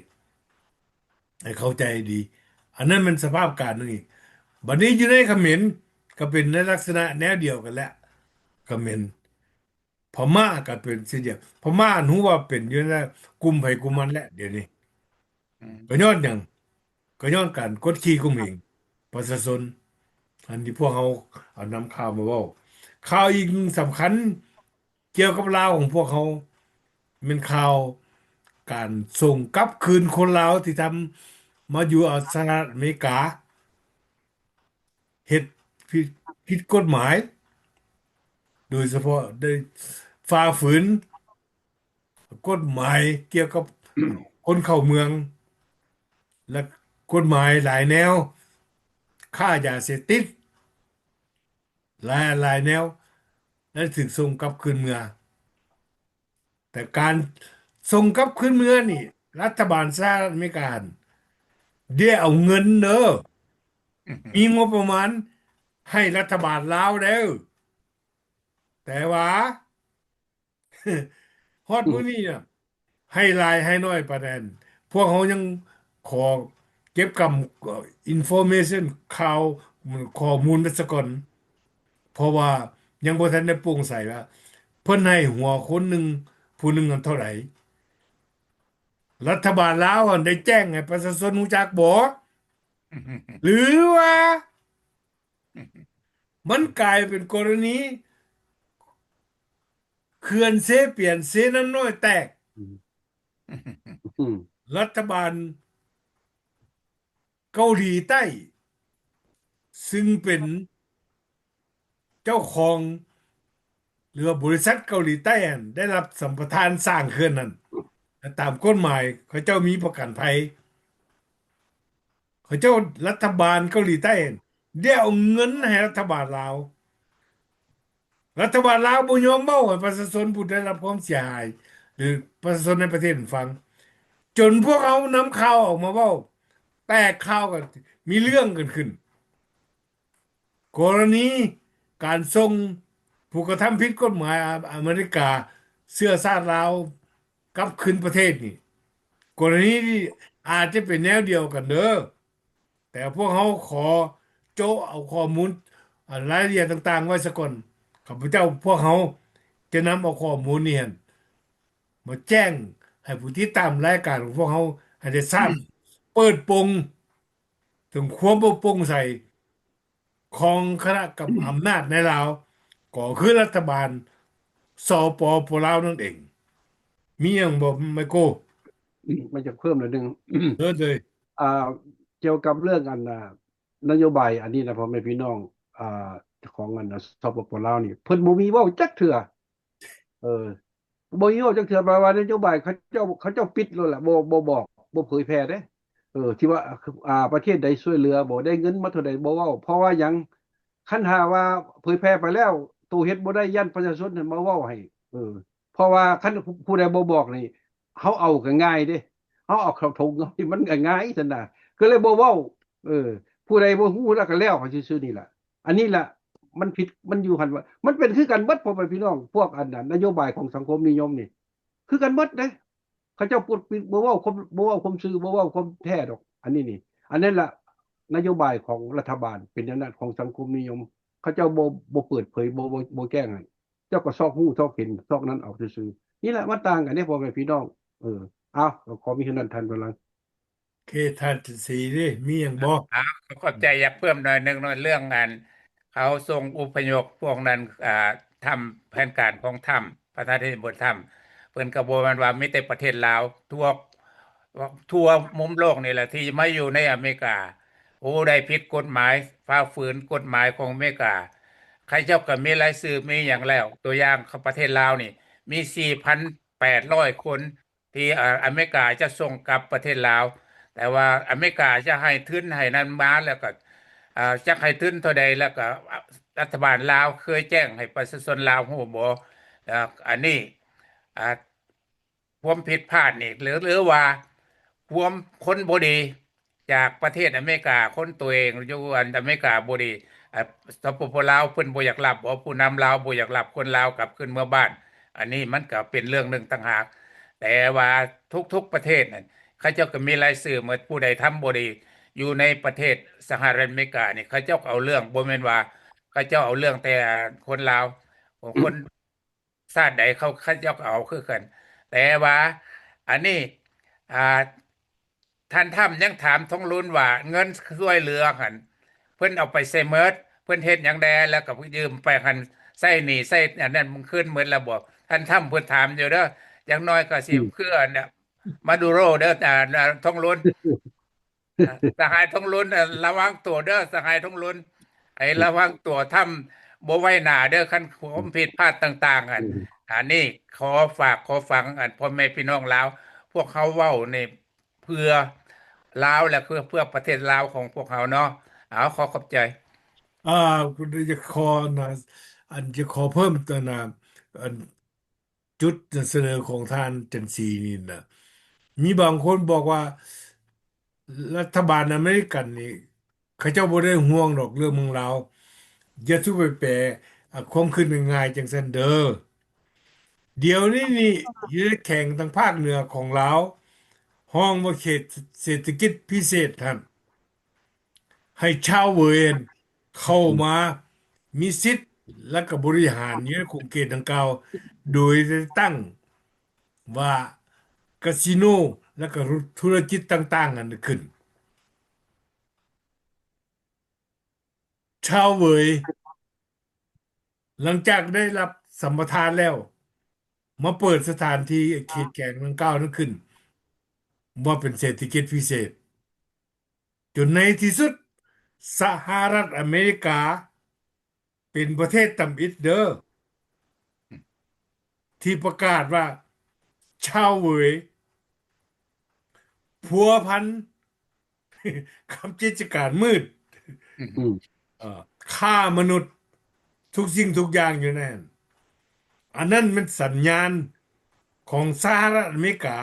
ໃຫ້ເຂົ້າໃຈດີ. ອັນນັ້ນແມ່ນສະພາບການໜຶ່ງອີກ. ບັດນີ້ຢູ່ໃນຂະເໝນກໍເປັນໃນລັກສະນະແນວດຽວກັນແຫຼະ ຂະເໝນ. ພະມ້າກໍເປັນເຊັ່ນດຽວ ພະມ້າຮູ້ວ່າເປັນຢູ່ໃນກຸ່ມໃຜກຸ່ມມັນແຫຼະດຽວນີ້. ອືມ ກໍຍ້ອນຫຍັງ? ກໍຍ້ອນການກົດຂີ່ຂົ່ມເຫງປະຊາຊົນ ອັນທີ່ພວກເຮົາເອົານຳຂ່າວມາເວົ້າ. ຂ່າວອີກໜຶ່ງສຳຄັນກ່ຽວກັບລາວຂອງພວກເຮົາ ແມ່ນຂ່າວການສົ່ງກັບຄືນຄົນລາວທີ່ທຳມາຢູ່ສະຫະລັດອາເມລິກາ ເຮັດຜິດ ຜິດກົດໝາຍ ໂດຍສະເພາະໄດ້ຝ່າຝືນກົດໝາຍກ່ຽວກັບຄົນເຂົ້າເມືອງ ແລະ ກົດໝາຍຫຼາຍແນວ ຄ້າຢາເສບຕິດ ຫຼາຍ ຫຼາຍແນວ ແລະ ຖືກສົ່ງກັບຄືນເມືອ. ແຕ່ການສົ່ງກັບຄືນເມືອນີ້ ລັດຖະບານສະຫະລັດອາເມລິກາຫັ້ນ ໄດ້ເອົາເງິນເດີ ມີງົບປະມານໃຫ້ລັດຖະບານລາວເດີ ແຕ່ວ່າ ຮອດມື້ນີ້ນະ ໃຫ້ຫຼາຍໃຫ້ໜ້ອຍປານໃດ ພວກເຮົາຍັງຂໍເກັບກຳ information ຂ່າວ ຂໍ້ມູນໄວ້ສາກ່ອນ ເພາະວ່າຍັງບໍ່ທັນໄດ້ໂປ່ງໃສວ່າ ເພິ່ນໃຫ້ຫົວຄົນໜຶ່ງ ຜູ້ໜຶ່ງນັ້ນເທົ່າໃດ. ລັດຖະບານລາວຫັ້ນໄດ້ແຈ້ງໃຫ້ປະຊາຊົນຮູ້ຈັກບໍ່? ຫຼືວ່າ ມັນກາຍເປັນກໍລະນີເຂື່ອນເຊປຽນ ເຊນ້ຳນ້ອຍແຕກ. ອືມ ລັດຖະບານເກົາຫຼີໃຕ້ ຊຶ່ງເປັນເຈົ້າຂອງ ຫຼືວ່າບໍລິສັດເກົາຫຼີໃຕ້ຫັ້ນ ໄດ້ຮັບສຳປະທານສ້າງເຂື່ອນນັ້ນ ແລະ ຕາມກົດໝາຍເຂົາເຈົ້າມີປະກັນໄພ ເຂົາເຈົ້າ ລັດຖະບານເກົາຫຼີໃຕ້ຫັ້ນ ໄດ້ເອົາເງິນໃຫ້ລັດຖະບານລາວ. ລັດຖະບານລາວບໍ່ຍອມເວົ້າໃຫ້ປະຊາຊົນຜູ້ໄດ້ຮັບຄວາມເສຍຫາຍ ຫຼື ປະຊາຊົນໃນປະເທດຫັ້ນຟັງ ຈົນພວກເຮົານຳຂ່າວອອກມາເວົ້າ ແຕກຂ່າວກັນ ມີເລື່ອງກັນຂຶ້ນ. ກໍລະນີການສົ່ງຜູ້ກະທຳຜິດກົດໝາຍອາ ອາເມລິກາ ເຊື້ອຊາດລາວກັບຄືນປະເທດນີ້ ກໍລະນີທີ່ ອາດຈະເປັນແນວດຽວກັນເດີ ແຕ່ພວກເຮົາຂໍໂຈະເອົາຂໍ້ມູນ ອາ ລາຍລະອຽດຕ່າງໆໄວ້ສາກ່ອນ. ຂ້າພະເຈົ້າ ພວກເຮົາຈະນຳເອົາຂໍ້ມູນນີ້ຫັ້ນມາແຈ້ງໃຫ້ຜູ້ຕິດຕາມລາຍການຂອງພວກເຮົາໃຫ້ໄດ້ຊາບ ເປີດໂປງເຖິງຄວາມບໍ່ໂປ່ງໃສ ຂອງຄະນະກຳອຳນາດໃນລາວ ກໍຄືລັດຖະບານ ສປປ ລາວ ນັ້ນເອງ. ມີຫຍັງບໍ່ ໄມໂກ? ອືມ ມັນຈະເພີ່ມໜ້ອຍໜຶ່ງ ເຊີນເລີຍ. ອ່າ ກ່ຽວກັບເລື່ອງອັນ ອ່າ ນະໂຍບາຍອັນນີ້ນະ ພໍ່ແມ່ພີ່ນ້ອງ ອ່າ ຂອງອັນ ສປປ ລາວນີ້ ເພິ່ນບໍ່ມີເວົ້າຈັກເທື່ອ. ເອີ ບໍ່ມີເວົ້າຈັກເທື່ອ ແປວ່ານະໂຍບາຍເຂົາເຈົ້າ ເຂົາເຈົ້າປິດໂລດລະ ບໍ່ ບໍ່ບອກ ບໍ່ເຜີຍແຜ່ເດ້. ເອີ ທີ່ວ່າ ອ່າ ປະເທດໃດຊ່ວຍເຫຼືອບໍ່ ໄດ້ເງິນມາເທົ່າໃດ ບໍ່ເວົ້າ. ເພາະວ່າຫຍັງ? ຄັນຖ້າວ່າເຜີຍແຜ່ໄປແລ້ວ ໂຕເຮັດບໍ່ໄດ້ ຢ້ານປະຊາຊົນຫັ້ນມາເວົ້າໃຫ້. ເອີ ເພາະວ່າຄັນຜູ້ໃດບໍ່ບອກນີ້ ເຮົາເອົາກໍງ່າຍເດ້ ເຮົາເອົາເຂົ້າຖົງເຮົານີ້ ມັນກໍງ່າຍຊັ້ນນະ ກໍເລີຍບໍ່ເວົ້າ. ເອີ ຜູ້ໃດບໍ່ຮູ້ແລ້ວກໍແລ້ວໄປຊື່ໆນີ້ລະ. ອັນນີ້ລະ ມັນຜິດ ມັນຢູ່ຫັ້ນວ່າ ມັນເປັນຄືກັນເບິດ ພໍ່ແມ່ພີ່ນ້ອງ ພວກອັນນະ ນະໂຍບາຍຂອງສັງຄົມນິຍົມນີ້ ຄືກັນເບິດເດ້. ເຂົາເຈົ້າປົກປິດ ບໍ່ເວົ້າຄວາມ ບໍ່ເວົ້າຄວາມຊື່ ບໍ່ເວົ້າຄວາມແທ້ດອກ ອັນນີ້ນີ້. ອັນນັ້ນລະ ນະໂຍບາຍຂອງລັດຖະບານເປັນແນວນັ້ນ ຂອງສັງຄົມນິຍົມ ເຂົາເຈົ້າບໍ່ ບໍ່ເປີດເຜີຍ ບໍ່ ບໍ່ ບໍ່ແຈ້ງໃຫ້. ເຈົ້າກໍຊອກຮູ້ຊອກເຫັນຊອກນັ້ນເອົາຊື່ໆ. ນີ້ແຫຼະມັນຕ່າງກັນເດ້ ພໍ່ແມ່ພີ່ນ້ອງ. ເອີ ເອົາ ກໍຂໍມີເທົ່ານັ້ນ ທ່ານກຳລັງ. ເຄ ທ່ານຈັນສີເດ້ ມີຫຍັງບໍ່? ອ່າ ຂໍຂອບໃຈ ຢາກເພີ່ມໜ້ອຍໜຶ່ງເນາະ ເລື່ອງອັນ ເຂົາສົ່ງອົບພະຍົບພວກນັ້ນ ອ່າ ທຳ ແຜນການຂອງທຳ ປະທານາທິບໍດີທຳ ເພິ່ນກໍບໍ່ແມ່ນວ່າມີແຕ່ປະເທດລາວ ທົ່ວ ທົ່ວມຸມໂລກນີ້ແຫຼະທີ່ມາຢູ່ໃນອາເມລິກາ ຜູ້ໃດຜິດກົດໝາຍ ຝ່າຝືນກົດໝາຍຂອງອາເມລິກາ ເຂົາເຈົ້າກໍມີລາຍຊື່ມີຫຍັງແລ້ວ. ຕົວຢ່າງ ປະເທດລາວນີ້ມີສີ່ພັນແປດຮ້ອຍຄົນ ທີ່ ອາ ອາເມລິກາຈະສົ່ງກັບປະເທດລາວ ແຕ່ວ່າອາເມລິກາຈະໃຫ້ທຶນໃຫ້ນັ້ນມາ ແລ້ວກໍ ອາ ຈັກໃຫ້ທຶນເທົ່າໃດ ແລ້ວກໍ ອາ ລັດຖະບານລາວເຄີຍແຈ້ງໃຫ້ປະຊາຊົນລາວຮູ້ບໍ່? ອາ ອັນນີ້ ອາ ຄວາມຜິດພາດນີ້ ຫຼື ຫຼືວ່າຄວາມຄົນບໍ່ດີ ຈາກປະເທດອາເມລິກາ ຄົນຕົວເອງຢູ່ອັນອາເມລິກາບໍ່ດີ ອາ ສປປ ລາວ ເພິ່ນບໍ່ຢາກຮັບບໍ? ຜູ້ນຳລາວບໍ່ຢາກຮັບຄົນລາວກັບຄືນເມືອບ້ານ? ອັນນີ້ມັນກໍເປັນເລື່ອງໜຶ່ງຕ່າງຫາກ ແຕ່ວ່າທຸກໆປະເທດນັ້ນ ເຂົາເຈົ້າກໍມີລາຍຊື່ໝົດ ຜູ້ໃດທຳບໍ່ດີ ຢູ່ໃນປະເທດສະຫະລັດອາເມລິການີ້ ເຂົາເຈົ້າກໍເອົາເລື່ອງ ບໍ່ແມ່ນວ່າເຂົາເຈົ້າເອົາເລື່ອງແຕ່ຄົນລາວ ຄົນ ຊາດໃດເຂົາ ເຂົາເຈົ້າກໍເອົາຄືກັນ ແຕ່ວ່າອັນນີ້ ອ່າ ທ່ານທຳຍັງຖາມທອງລຸນວ່າ ເງິນຊ່ວຍເຫຼືອຫັ້ນ ເພິ່ນເອົາໄປໃສໝົດ? ເພິ່ນເຮັດຫຍັງແດ່? ແລ້ວກໍຢືມໄປຫັ້ນ ໃຊ້ໜີ້ໃຊ້ອັນນັ້ນຄືນໝົດແລ້ວບໍ່? ທ່ານທຳເພິ່ນຖາມຢູ່ເດີ ຢ່າງໜ້ອຍກໍຊິ ອືມ ຄືອັນ ມາດູໂຣເດີ ອ່າ ທອງລຸນ ສະຫາຍທອງລຸນ ລະວັງຕົວເດີ ສະຫາຍທອງລຸນ ໃຫ້ລະວັງຕົວ ທຳບໍ່ໄວ້ໜ້າເດີ ຄັນຄວາມຜິດພາດຕ່າງໆ ອັນ ອືມ ອັນນີ້ຂໍຝາກຂໍຝັງ ອັນ ພໍ່ແມ່ພີ່ນ້ອງລາວ ພວກເຮົາເວົ້ານີ້ເພື່ອລາວ ແລະ ເພື່ອ ເພື່ອປະເທດລາວຂອງພວກເຮົາເນາະ. ເອົາ ຂໍຂອບໃຈ. ອ່າ ຢາກຂໍນະ ອັນ ຢາກຂໍເພີ່ມຕົວນະ ອັນ ຈຸດນຳສະເໜີຂອງທ່ານຈັນສີນີ້ນະ ມີບາງຄົນບອກວ່າ ລັດຖະບານອາເມລິກັນນີ້ ເຂົາເຈົ້າບໍ່ໄດ້ຫ່ວງດອກເລື່ອງເມືອງລາວ ຢ່າສູ່ໄປແປ ອາ ຄວາມຄິດງ່າຍໆຈັ່ງຊັ້ນເດີ. ດຽວນີ້ນີ້ ຢູ່ໃນແຂວງທາງພາກເໜືອຂອງລາວ ຮ້ອງວ່າເຂດເສດຖະກິດພິເສດຫັ້ນ ໃຫ້ຊາວເຫວີຍຫັ້ນເຂົ້າມາມີສິດ ແລະ ກໍບໍລິຫານຢູ່ໃນຂົງເຂດດັ່ງກ່າວ ໂດຍໄດ້ຕັ້ງວ່າກາສິໂນ ແລະ ກໍທຸລະກິດຕ່າງໆນັ້ນຂຶ້ນ. ຊາວເຫວີຍ ຫຼັງຈາກໄດ້ຮັບສຳປະທານແລ້ວ ມາເປີດສະຖານທີ່ເຂດແຂວງດັ່ງກ່າວນັ້ນຂຶ້ນ ວ່າເປັນເສດຖະກິດພິເສດ ຈົນໃນທີ່ສຸດ ສະຫະລັດອາເມລິກາ ເປັນປະເທດທຳອິດເດີ ທີ່ປະກາດວ່າ ຊາວເຫວີຍ ພົວພັນ ກັບກິດຈະການມືດ ອືມ ເອີ ຄ້າມະນຸດ ທຸກສິ່ງທຸກຢ່າງຢູ່ໃນນັ້ນ. ອັນນັ້ນແມ່ນສັນຍານຂອງສະຫະລັດອາເມລິກາ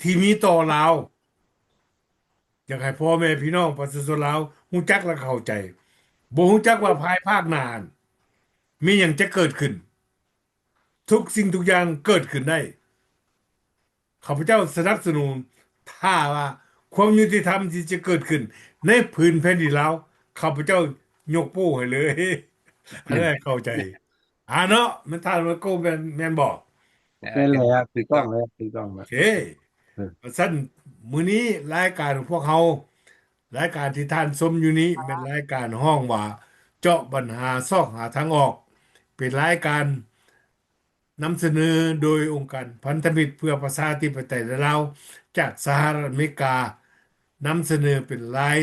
ທີ່ມີຕໍ່ລາວ. ຢາກໃຫ້ພໍ່ແມ່ພີ່ນ້ອງປະຊາຊົນລາວຮູ້ຈັກ ແລະ ເຂົ້າໃຈ. ບໍ່ຮູ້ຈັກວ່າພາຍພາກໜ້ານັ້ນ ມີຫຍັງຈະເກີດຂຶ້ນ. ທຸກສິ່ງທຸກຢ່າງເກີດຂຶ້ນໄດ້. ຂ້າພະເຈົ້າສະໜັບສະໜູນ ຖ້າວ່າຄວາມຍຸຕິທຳທີ່ຈະເກີດຂຶ້ນໃນຜືນແຜ່ນດິນລາວ ຂ້າພະເຈົ້າຍົກໂປ້ໃຫ້ເລີຍ. ອັນນັ້ນເຂົ້າໃຈ. ອ່າເນາະ ແມ່ນທ່ານໄມໂກ້ ແມ່ນ ແມ່ນບໍ່? ແມ່ນແລ້ວ ຖືກຕ້ອງແລ້ວ ຖືກຕ້ອງແລ້ວ. ໂອເຄ ເອີ ຊັ້ນ ມື້ນີ້ລາຍການຂອງພວກເຮົາ ລາຍການທີ່ທ່ານຊົມຢູ່ນີ້ແມ່ນລາຍການຮ້ອງວ່າ ເຈາະບັນຫາຊອກຫາທາງອອກ ເປັນລາຍການນຳສະເໜີໂດຍອົງການພັນທະມິດເພື່ອປະຊາທິປະໄຕໃນລາວ ຈາກສະຫະລັດອາເມລິກາ ນຳສະເໜີເປັນລາຍ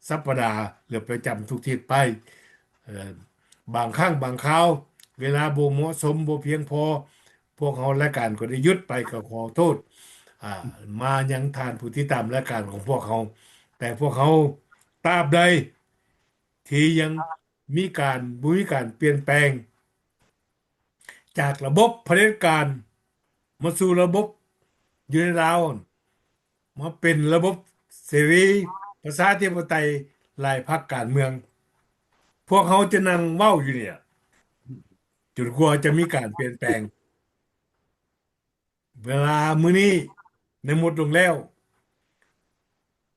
ສັບປະດາ ຫຼື ປະຈຳທຸກທິດໄປ. ເອີ ບາງຄັ້ງບາງຄາວ ເວລາບໍ່ເໝາະສົມ ບໍ່ພຽງພໍ ພວກເຮົາລາຍການກໍໄດ້ຢຸດໄປ ກໍຂໍໂທດ ອ່າ ມາຍັງທ່ານຜູ້ຕິດຕາມລາຍການຂອງພວກເຮົາ. ແຕ່ພວກເຮົາ ຕາບໃດທີ່ຍັງມີການ ບໍ່ມີການປ່ຽນແປງ ຈາກລະບົບຜະເດັດການ ມາສູ່ລະບົບຢູ່ໃນລາວ ມາເປັນລະບົບເສລີປະຊາທິປະໄຕຫຼາຍພັກການເມືອງ. ພວກເຮົາຈະນັ່ງເວົ້າຢູ່ນີ້ ຈົນກວ່າຈະມີການປ່ຽນແປງ. ເວລາມື້ນີ້ໄດ້ໝົດລົງແລ້ວ.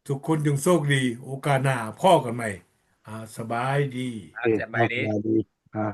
ທຸກຄົນຈົ່ງໂຊກດີ. ໂອກາດໜ້າພໍ້ກັນໃໝ່. ອ່າ ສະບາຍດີ. ອ່າ ສະບາຍດີ. ອ່າ